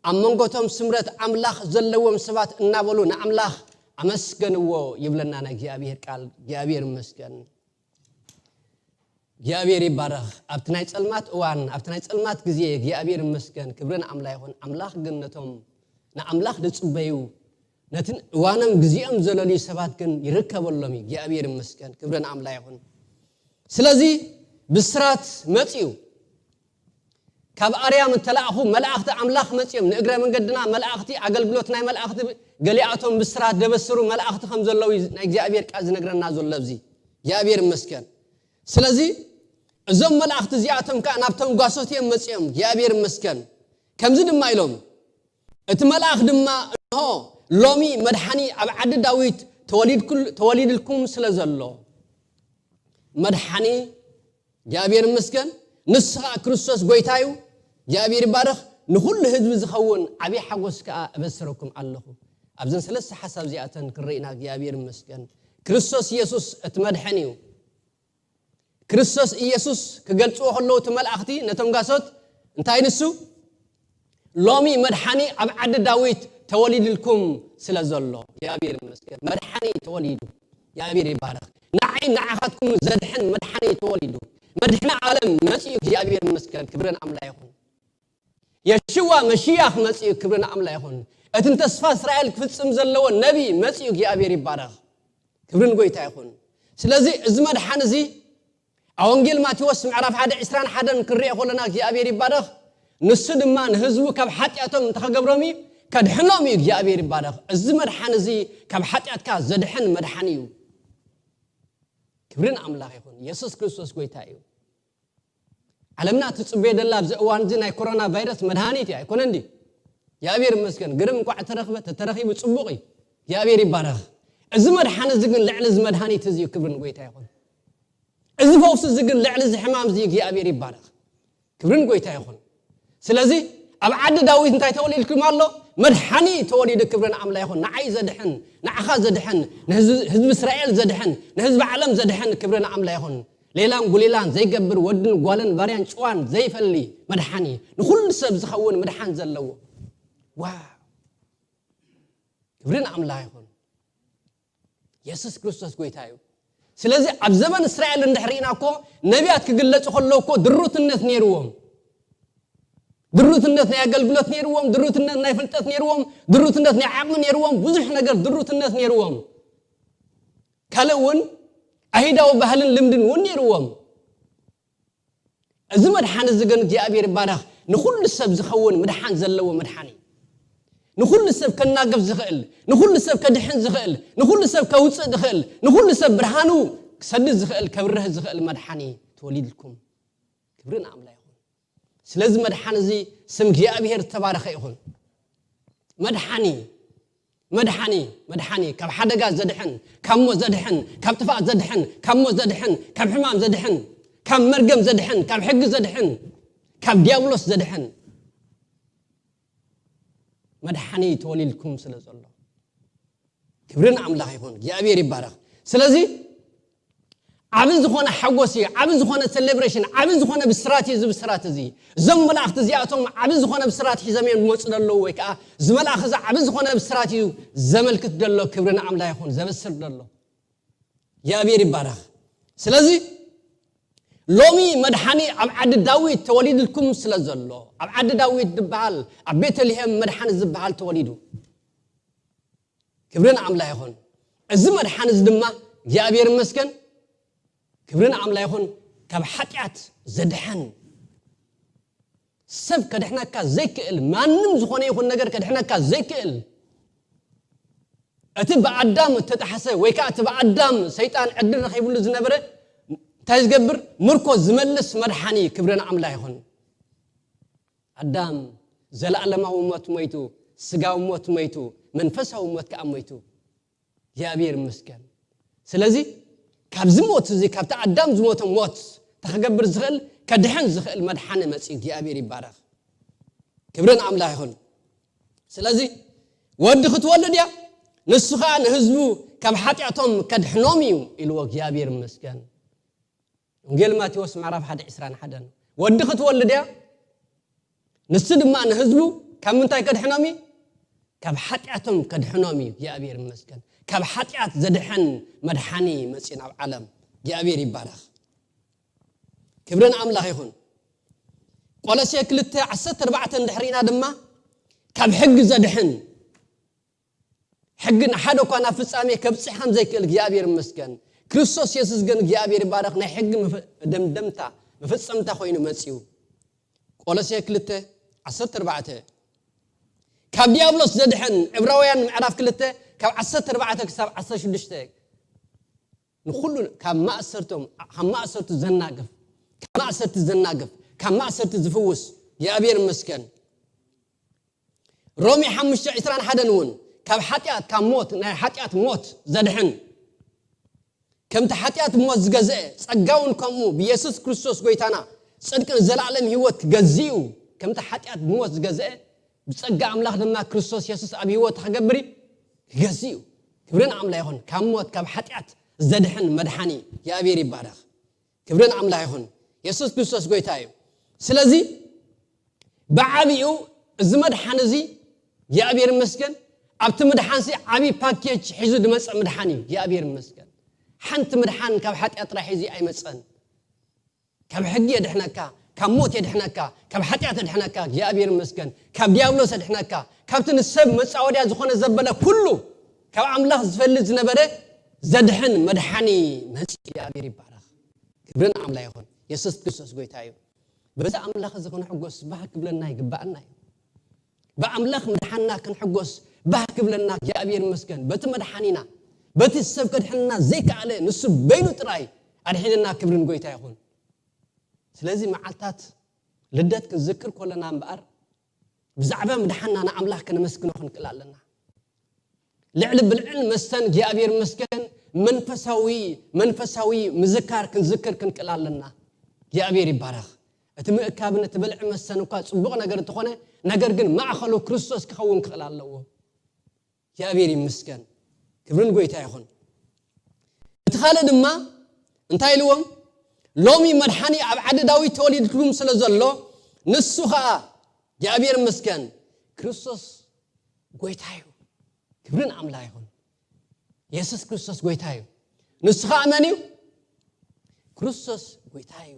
ኣብ መንጎቶም ስምረት ኣምላኽ ዘለዎም ሰባት እናበሉ ንኣምላኽ ኣመስገንዎ ይብለና ናይ እግዚኣብሔር ቃል። እግዚኣብሔር ይመስገን። እግዚኣብሔር ይባረኽ። ኣብቲ ናይ ጸልማት እዋን፣ ኣብቲ ናይ ጸልማት ግዜ እግዚኣብሔር ይመስገን፣ ክብሪ ንኣምላ ይኹን። ኣምላኽ ግን ነቶም ንኣምላኽ ዝጽበዩ፣ ነቲ እዋኖም ግዜኦም ዘለልዩ ሰባት ግን ይርከበሎም እዩ። እግዚኣብሔር ይመስገን፣ ክብሪ ንኣምላ ይኹን። ስለዚ ብስራት መጽዩ። ካብ ኣርያም እተላእኹ መላእኽቲ ኣምላኽ መጽዮም፣ ንእግረ መንገድና መላእኽቲ፣ ኣገልግሎት ናይ መላእኽቲ፣ ገሊኣቶም ብስራት ደበስሩ መላእኽቲ ከም ዘለዉ እዩ ናይ እግዚኣብሔር ቃል ዝነግረና ዘሎ ኣብዚ። እግዚኣብሔር ይመስገን። ስለዚ እዞም መላእኽቲ እዚኣቶም ከኣ ናብቶም ጓሶት እዮም መጽዮም። እግዚኣብሔር ይመስገን። ከምዚ ድማ ኢሎም፣ እቲ መልኣኽ ድማ፣ "እንሆ ሎሚ መድሓኒ ኣብ ዓዲ ዳዊት ተወሊድኩል-፣ ተወሊድልኩም ስለ ዘሎ፣ መድሓኒ እግዚኣብሔር ይመስገን፣ ንሱ ኸኣ ክርስቶስ ጐይታ እዩ። እግዚኣብሔር ይባረኽ። ንኹሉ ህዝቢ ዝኸውን ዓብዪ ሓጎስ ከኣ እበስረኩም ኣለኹ።" ኣብዘን ሰለስተ ሓሳብ እዚኣተን ክንርኢ ኢና። እግዚኣብሔር ይመስገን። ክርስቶስ ኢየሱስ እቲ መድሕን እዩ። ክርስቶስ ኢየሱስ ክገልጽዎ ከለዉ እቲ መላእኽቲ ነቶም ጋሶት እንታይ ንሱ? "ሎሚ መድሓኒ ኣብ ዓዲ ዳዊት ተወሊድልኩም ስለ ዘሎ እግዚኣብሔር ይመስገን። መድሓኒ ተወሊዱ። እግዚኣብሔር ይባረኽ። ንዓይ ንዓኻትኩም ዘድሕን መድሓኒ ተወሊዱ። መድሕኒ ዓለም መጺኡ እግዚኣብሔር ይመስገን። ክብርን ኣምላ ይኹን። የሽዋ መሽያኽ መጺኡ ክብርን ኣምላ ይኹን። እቲ ንተስፋ እስራኤል ክፍጽም ዘለዎ ነቢ መጺኡ እግዚኣብሔር ይባረኽ። ክብርን ጎይታ ይኹን። ስለዚ እዚ መድሓን እዚ ኣብ ወንጌል ማቴዎስ ምዕራፍ ሓደ ዕስራን ሓደን ክንሪኦ ከለና እግዚኣብሔር ይባረኽ። ንሱ ድማ ንህዝቡ ካብ ሓጢኣቶም እንተኸገብሮም እዩ፣ ከድሕኖም እዩ እግዚኣብሔር ይባረኽ። እዚ መድሓን እዚ ካብ ሓጢኣትካ ዘድሕን መድሓን እዩ። ክብርን ኣምላኽ ይኹን። የሱስ ክርስቶስ ጎይታ እዩ። ዓለምና ትጽበዮ ደላ ኣብዚ እዋን እዚ ናይ ኮሮና ቫይረስ መድሃኒት እዩ፣ ኣይኮነን ድዩ? እግዚኣብሔር ይመስገን። ግርም እንኳዕ ተረኽበ፣ ተተረኺቡ ጽቡቕ እዩ። እግዚኣብሔር ይባረኽ። እዚ መድሓኒ እዚ ግን ልዕሊ እዚ መድሃኒት እዚ እዩ። ክብርን ጎይታ ይኹን። እዚ ፈውሲ እዚ ግን ልዕሊ እዚ ሕማም እዚ እግዚኣብሔር ይባረኽ። ክብርን ጎይታ ይኹን። ስለዚ ኣብ ዓዲ ዳዊት እንታይ ተወሊድኩም ኣሎ? መድሓኒ ተወሊዱ። ክብርን ኣምላ ይኹን። ንዓይ ዘድሕን፣ ንዓኻ ዘድሕን፣ ንህዝቢ ህዝቢ እስራኤል ዘድሕን፣ ንህዝቢ ዓለም ዘድሕን ክብርን ኣምላ ይኹን። ሌላን ጉሌላን ዘይገብር፣ ወድን ጓልን ባርያን ጭዋን ዘይፈሊ መድሓኒ፣ ንኹሉ ሰብ ዝኸውን ምድሓን ዘለዎ። ዋ! ክብሪ ንኣምላኽ ይኹን። የሱስ ክርስቶስ ጎይታ እዩ። ስለዚ ኣብ ዘመን እስራኤል እንድሕር ርኢና እኮ ነቢያት ክግለጹ ከለዉ እኮ ድሩትነት ነይርዎም። ድሩትነት ናይ ኣገልግሎት ነይርዎም፣ ድሩትነት ናይ ፍልጠት ነይርዎም፣ ድሩትነት ናይ ዓቕሚ ነይርዎም፣ ብዙሕ ነገር ድሩትነት ነይርዎም። ካልእ እውን ኣይሁዳዊ ባህልን ልምድን እውን ነይርዎም። እዚ መድሓኒ እዚ ግን እግዚኣብሔር ይባረኽ፣ ንኹሉ ሰብ ዝኸውን ምድሓን ዘለዎ መድሓኒ እዩ። ንኹሉ ሰብ ከናግፍ ዝኽእል፣ ንኹሉ ሰብ ከድሕን ዝኽእል፣ ንኹሉ ሰብ ከውፅእ ዝኽእል፣ ንኹሉ ሰብ ብርሃኑ ክሰድድ ዝኽእል፣ ከብርህ ዝኽእል መድሓኒ ተወሊድልኩም። ክብሪ ንኣምላኽ ይኹን። ስለዚ መድሓኒ እዚ ስም እግዚኣብሔር ዝተባረኸ ይኹን። መድሓኒ፣ መድሓኒ፣ መድሓኒ፣ ካብ ሓደጋ ዘድሕን፣ ካብ ሞት ዘድሕን፣ ካብ ጥፋእ ዘድሕን፣ ካብ ሞት ዘድሕን፣ ካብ ሕማም ዘድሕን፣ ካብ መርገም ዘድሕን፣ ካብ ሕጊ ዘድሕን፣ ካብ ዲያብሎስ ዘድሕን መድሓኒ ተወሊድኩም ስለ ዘሎ፣ ክብሪ ንኣምላኽ ይኹን። እግዚኣብሔር ይባረኽ። ስለዚ ዓቢ ዝኾነ ሓጎስ እዩ፣ ዓቢ ዝኾነ ሴሌብሬሽን፣ ዓቢ ዝኾነ ብስራት እዩ። እዚ ብስራት እዚ፣ እዞም መላእኽቲ እዚኣቶም ዓቢ ዝኾነ ብስራት ሒዞም እዮም ዝመፁ ዘለዉ፣ ወይ ከዓ እዚ መልኣኽ እዚ ዓቢ ዝኾነ ብስራት እዩ ዘመልክት ዘሎ። ክብሪ ንኣምላኽ ይኹን። ዘበስር ዘሎ እግዚኣብሔር ይባረኽ። ስለዚ ሎሚ መድሓኒ ኣብ ዓዲ ዳዊት ተወሊድልኩም ስለ ዘሎ፣ ኣብ ዓዲ ዳዊት ዝበሃል ኣብ ቤተልሔም መድሓኒ ዝበሃል ተወሊዱ። ክብሪ ንኣምላኽ ይኹን። እዚ መድሓኒ እዚ ድማ እግዚኣብሔር ይመስገን፣ ክብሪ ንኣምላኽ ይኹን፣ ካብ ሓጢኣት ዘድሐን፣ ሰብ ከድሕነካ ዘይክእል፣ ማንም ዝኾነ ይኹን ነገር ከድሕነካ ዘይክእል፣ እቲ ብኣዳም እተጣሕሰ ወይ ከዓ እቲ ብኣዳም ሰይጣን ዕድል ረኺብሉ ዝነበረ እንታይ ዝገብር? ምርኮ ዝመልስ መድሓኒ። ክብሪ ንኣምላኽ ይኹን። ኣዳም ዘለኣለማዊ ሞት ሞይቱ፣ ስጋዊ ሞት ሞይቱ፣ መንፈሳዊ ሞት ከዓ ሞይቱ። እግዚኣብሔር ይመስገን። ስለዚ ካብዚ ሞት እዚ፣ ካብቲ ኣዳም ዝሞተ ሞት ተኸገብር ዝኽእል፣ ከድሕን ዝኽእል መድሓኒ መፂኡ። እግዚኣብሔር ይባረኽ። ክብሪ ንኣምላኽ ይኹን። ስለዚ ወዲ ክትወልድ እያ፣ ንሱ ኸዓ ንህዝቡ ካብ ሓጢኣቶም ከድሕኖም እዩ ኢልዎ። እግዚኣብሔር ይመስገን። ወንጌል ማቴዎስ ምዕራፍ ሓደ ዕስራን ሓደን። ወዲ ክትወልድ እያ፣ ንሱ ድማ ንህዝቡ ካብ ምንታይ ከድሕኖም እዩ? ካብ ሓጢኣቶም ከድሕኖም እዩ። እግዚኣብሔር ይመስገን። ካብ ሓጢኣት ዘድሐን መድሓኒ መፂኡ ናብ ዓለም። እግዚኣብሔር ይባረኽ። ክብሪ ንኣምላኽ ይኹን። ቆሎሴ ክልተ ዓሰርተ ኣርባዕተ እንድሕር ኢና ድማ ካብ ሕጊ ዘድሕን፣ ሕጊ ንሓደ እኳ ናብ ፍጻሜ ከብጽሕ ከም ዘይክእል እግዚኣብሔር ይመስገን። ክርስቶስ የሱስ ግን እግዚኣብሔር ይባረኽ ናይ ሕጊ መፈ-፣ መደምደምታ መፈጸምታ ኮይኑ መጺኡ። ቆሎሴ ክልተ ዓሰርተ ኣርባዕተ። ካብ ዲያብሎስ ዘድሕን ዕብራውያን ምዕራፍ ክልተ ካብ ዓሰርተ ኣርባዕተ ክሳብ ዓሰርተ ሽዱሽተ። ንኹሉ ካብ ማእሰርቶም፣ ካብ ማእሰርቱ ዘናግፍ፣ ካብ ማእሰርቲ ዘናግፍ፣ ካብ ማእሰርቲ ዝፍውስ እግዚኣብሔር ይመስገን። ሮሜ ሓሙሽተ ዕስራን ሓደን እውን ካብ ሓጢኣት፣ ካብ ሞት፣ ናይ ሓጢኣት ሞት ዘድሕን፣ ከምቲ ሓጢኣት ሞት ዝገዝአ ጸጋ እውን ከምኡ ብየሱስ ክርስቶስ ጎይታና ጽድቂ ንዘለኣለም ህይወት ክገዝእ እዩ። ከምቲ ሓጢኣት ብሞት ዝገዝአ ብጸጋ ኣምላኽ ድማ ክርስቶስ የሱስ ኣብ ህይወት ክገብር እዩ፣ ክገዝእ እዩ። ክብርን ኣምላኽ ይኹን። ካብ ሞት ካብ ሓጢኣት ዘድሕን መድሓኒ እግዚኣብሔር ይባረኽ። ክብርን ኣምላኽ ይኹን። የሱስ ክርስቶስ ጎይታ እዩ። ስለዚ ብዓቢኡ እዚ መድሓኒ እዚ እግዚኣብሔር ይመስገን ኣብቲ ምድሓንሲ ዓቢ ፓኬጅ ሒዙ ዝመጸ ምድሓን እዩ። እግዚኣብሔር ይመስገን። ሓንቲ ምድሓን ካብ ሓጢኣት ጥራይ ሒዙ ኣይመጸን። ካብ ሕጊ የድሕነካ፣ ካብ ሞት የድሕነካ፣ ካብ ሓጢኣት የድሕነካ እግዚኣብሔር ይመስገን። ካብ ዲያብሎስ የድሕነካ፣ ካብቲ ንሰብ መጻወድያ ዝኾነ ዘበለ ኩሉ ካብ ኣምላኽ ዝፈልጥ ዝነበረ ዘድሕን መድሓኒ መጺኡ። እግዚኣብሔር ይባረኽ። ክብርን ኣምላኽ ይኹን። የሱስ ክርስቶስ ጎይታ እዩ። በዚ ኣምላኽ እዚ ክንሕጎስ ባህ ክብለና ይግባኣና እዩ። ብኣምላኽ ምድሓንና ክንሕጎስ ባህ ክብለና እግዚኣብሔር ይመስገን። በቲ መድሓኒና፣ በቲ ሰብ ከድሕንና ዘይከኣለ ንሱ በይኑ ጥራይ ኣድሒንና። ክብርን ጎይታ ይኹን። ስለዚ መዓልታት ልደት ክንዝክር ከለና እምበኣር ብዛዕባ ምድሓንና ንኣምላኽ ከነመስግኖ ክንክእል ኣለና። ልዕሊ ብልዕን መስተን እግዚኣብሔር ይመስገን መንፈሳዊ፣ መንፈሳዊ ምዝካር ክንዝክር ክንክእል ኣለና። እግዚኣብሔር ይባረኽ። እቲ ምእካብን እቲ ብልዕን መስተን እኳ ጽቡቕ ነገር እንተኾነ፣ ነገር ግን ማእኸሉ ክርስቶስ ክኸውን ክኽእል ኣለዎ። እግዚኣብሔር ይመስገን። ክብርን ጎይታ ይኹን። እቲ ካልእ ድማ እንታይ ኢልዎም? ሎሚ መድሓኒ ኣብ ዓዲ ዳዊት ተወሊድኩም ስለ ዘሎ፣ ንሱ ኸኣ እግዚኣብሔር ይመስገን ክርስቶስ ጎይታ እዩ። ክብርን ኣምላኽ ይኹን። የሱስ ክርስቶስ ጎይታ እዩ። ንሱ ኸኣ መን እዩ? ክርስቶስ ጎይታ እዩ።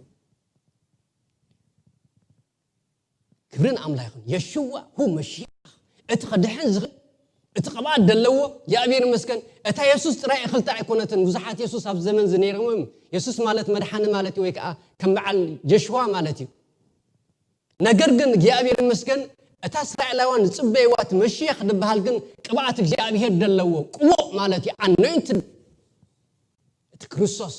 ክብርን ኣምላኽ ይኹን። የሽዋ ሁ መሺሕ፣ እቲ ከድሕን ዝኽእል፣ እቲ ቅብኣት ዘለዎ እግዚኣብሔር ይመስገን። እታ የሱስ ጥራይ እኽልቲ ኣይኮነትን። ብዙሓት የሱስ ኣብ ዘመን ዝነይሮም እዮም። የሱስ ማለት መድሓኒ ማለት እዩ፣ ወይ ከዓ ከም በዓል ጀሽዋ ማለት እዩ። ነገር ግን እግዚኣብሔር ይመስገን እታ እስራኤላውያን ዝጽበይዋ እቲ መሽየኽ ዝበሃል ግን ቅብኣት እግዚኣብሔር ዘለዎ ቅቡእ ማለት እዩ፣ ኣኖይንትድ። እቲ ክርስቶስ፣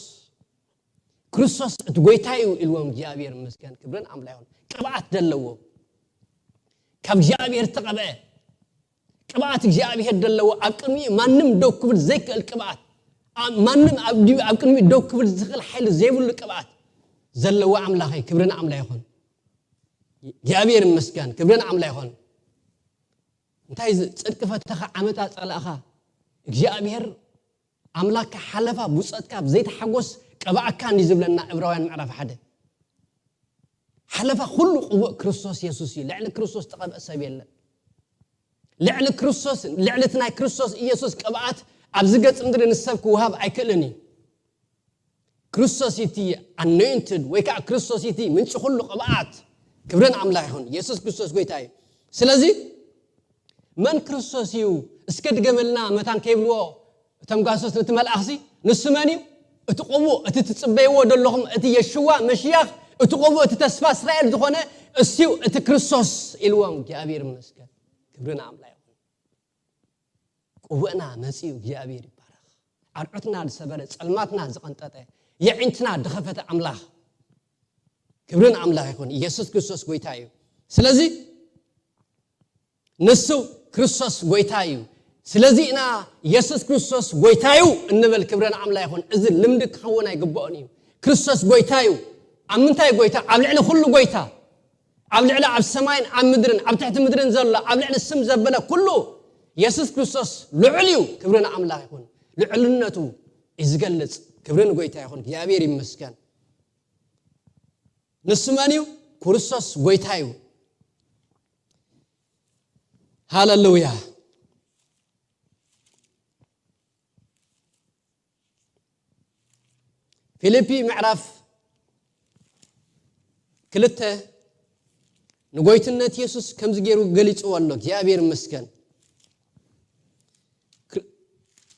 ክርስቶስ እቲ ጎይታ እዩ ኢልዎም እግዚኣብሔር ይመስገን። ክብርን ኣምላኽ ይኹን። ቅብኣት ዘለዎ፣ ካብ እግዚኣብሔር ዝተቐብአ ቅብኣት እግዚኣብሔር ዘለዎ፣ ኣብ ቅድሚኡ ማንም ደው ክብል ዘይክእል ቅብኣት፣ ኣብ፣ ማንም ኣብ ዲ-፣ ኣብ ቅድሚኡ ደው ክብል ዝኽእል ሓይሊ ዘይብሉ ቅብኣት ዘለዎ ኣምላኸይ፣ ክብርን ኣምላኽ ይኹን። እግዚኣብሔር ይመስገን። ክብርን ኣምላኽ ይኹን። እንታይ ዝ-፣ ጽድቂ ፈተኻ ዓመጻ ጸላእኻ እግዚኣብሔር ኣምላክካ ሓለፋ ብጾትካ ብዘይተሓጎስ ቀባኣካ እንዲ ዝብለና ዕብራውያን ምዕራፍ ሓደ። ሓለፋ ኩሉ ቅቡእ ክርስቶስ የሱስ እዩ። ልዕሊ ክርስቶስ ተቐብአ ሰብ የለን። ልዕሊ ክርስቶስ፣ ልዕሊ እቲ ናይ ክርስቶስ ኢየሱስ ቅብኣት ኣብዚ ገጽ ምድሪ ንሰብ ክወሃብ ኣይክእልን እዩ። ክርስቶስ እቲ ኣኖይንትድ ወይ ከዓ ክርስቶስ እቲ ምንጪ ኩሉ ቅብኣት። ክብርን ኣምላኽ ይኹን። የሱስ ክርስቶስ ጎይታ እዩ። ስለዚ መን ክርስቶስ እዩ እስከ ድገመልና መታን ከይብልዎ እቶም ጓሶት ነቲ መልኣኽሲ፣ ንሱ መን እዩ? እቲ ቅቡእ፣ እቲ ትጽበይዎ ዘለኹም፣ እቲ የሽዋ መሽያኽ፣ እቲ ቅቡእ፣ እቲ ተስፋ እስራኤል ዝኾነ እሱ እቲ ክርስቶስ ኢልዎም። እግዚኣብሔር ይመስገን። ክብሪ ንኣምላኽ ይኹን። ቅቡእና መጺኡ እግዚኣብሔር ይባረኽ። ኣርዑትና ዝሰበረ፣ ጸልማትና ዝቐንጠጠ፣ የዒንትና ዝኸፈተ ኣምላኽ። ክብሪ ንኣምላኽ ይኹን። ኢየሱስ ክርስቶስ ጎይታ እዩ። ስለዚ ንሱ ክርስቶስ ጎይታ እዩ። ስለዚ ኢና የሱስ ክርስቶስ ጎይታ እዩ እንብል። ክብሪ ንኣምላኽ ይኹን። እዚ ልምዲ ክኸውን ኣይግብኦን እዩ። ክርስቶስ ጎይታ እዩ። ኣብ ምንታይ ጎይታ? ኣብ ልዕሊ ኩሉ ጎይታ። ኣብ ልዕሊ ኣብ ሰማይን ኣብ ምድርን ኣብ ትሕቲ ምድርን ዘሎ ኣብ ልዕሊ ስም ዘበለ ኩሉ የሱስ ክርስቶስ ልዑል እዩ። ክብሪ ንኣምላኽ ይኹን። ልዑልነቱ እዩ ዝገልጽ። ክብሪ ንጎይታ ይኹን። እግዚኣብሔር ይመስገን። ንሱ መን እዩ? ክርስቶስ ጎይታ እዩ። ሃለሉያ። ፊልፒ ምዕራፍ ክልተ ንጎይትነት የሱስ ከምዚ ገይሩ ገሊጽዎ ኣሎ። እግዚኣብሔር ይመስገን። ክር-፣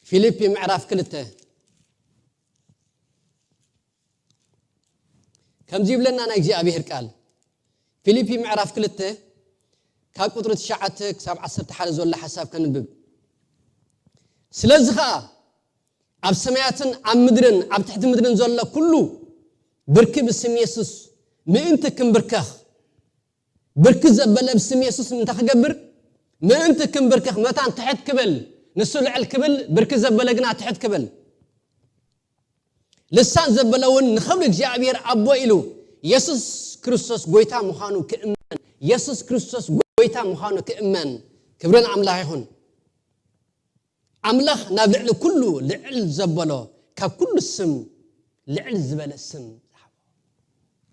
ፊልፒ ምዕራፍ ክልተ ከምዚ ይብለና ናይ እግዚኣብሔር ቃል። ፊልፒ ምዕራፍ ክልተ ካብ ቁጽሪ ትሽዓተ ክሳብ ዓሰርተ ሓደ ዘሎ ሓሳብ ከንብብ። ስለዚ ኸኣ ኣብ ሰማያትን ኣብ ምድርን ኣብ ትሕቲ ምድርን ዘሎ ኩሉ ብርኪ ብስም የሱስ ምእንቲ ክንብርከኽ፣ ብርኪ ዘበለ ብስም የሱስ እንታይ ክገብር? ምእንቲ ክንብርከኽ መታን ትሕት ክብል፣ ንሱ ልዕል ክብል፣ ብርኪ ዘበለ ግና ትሕት ክእመን። ልሳን ዘበለ እውን ንኽብሪ እግዚኣብሔር ኣቦ ኢሉ የሱስ ክርስቶስ ጎይታ ምዃኑ ክእመን፣ የሱስ ክርስቶስ ጎይታ ምዃኑ ክእመን። ክብሪ ንኣምላኽ ይኹን። ኣምላኽ ናብ ልዕሊ ኩሉ ልዕል ዘበሎ፣ ካብ ኩሉ ስም ልዕል ዝበለ ስም ዝሃቦ።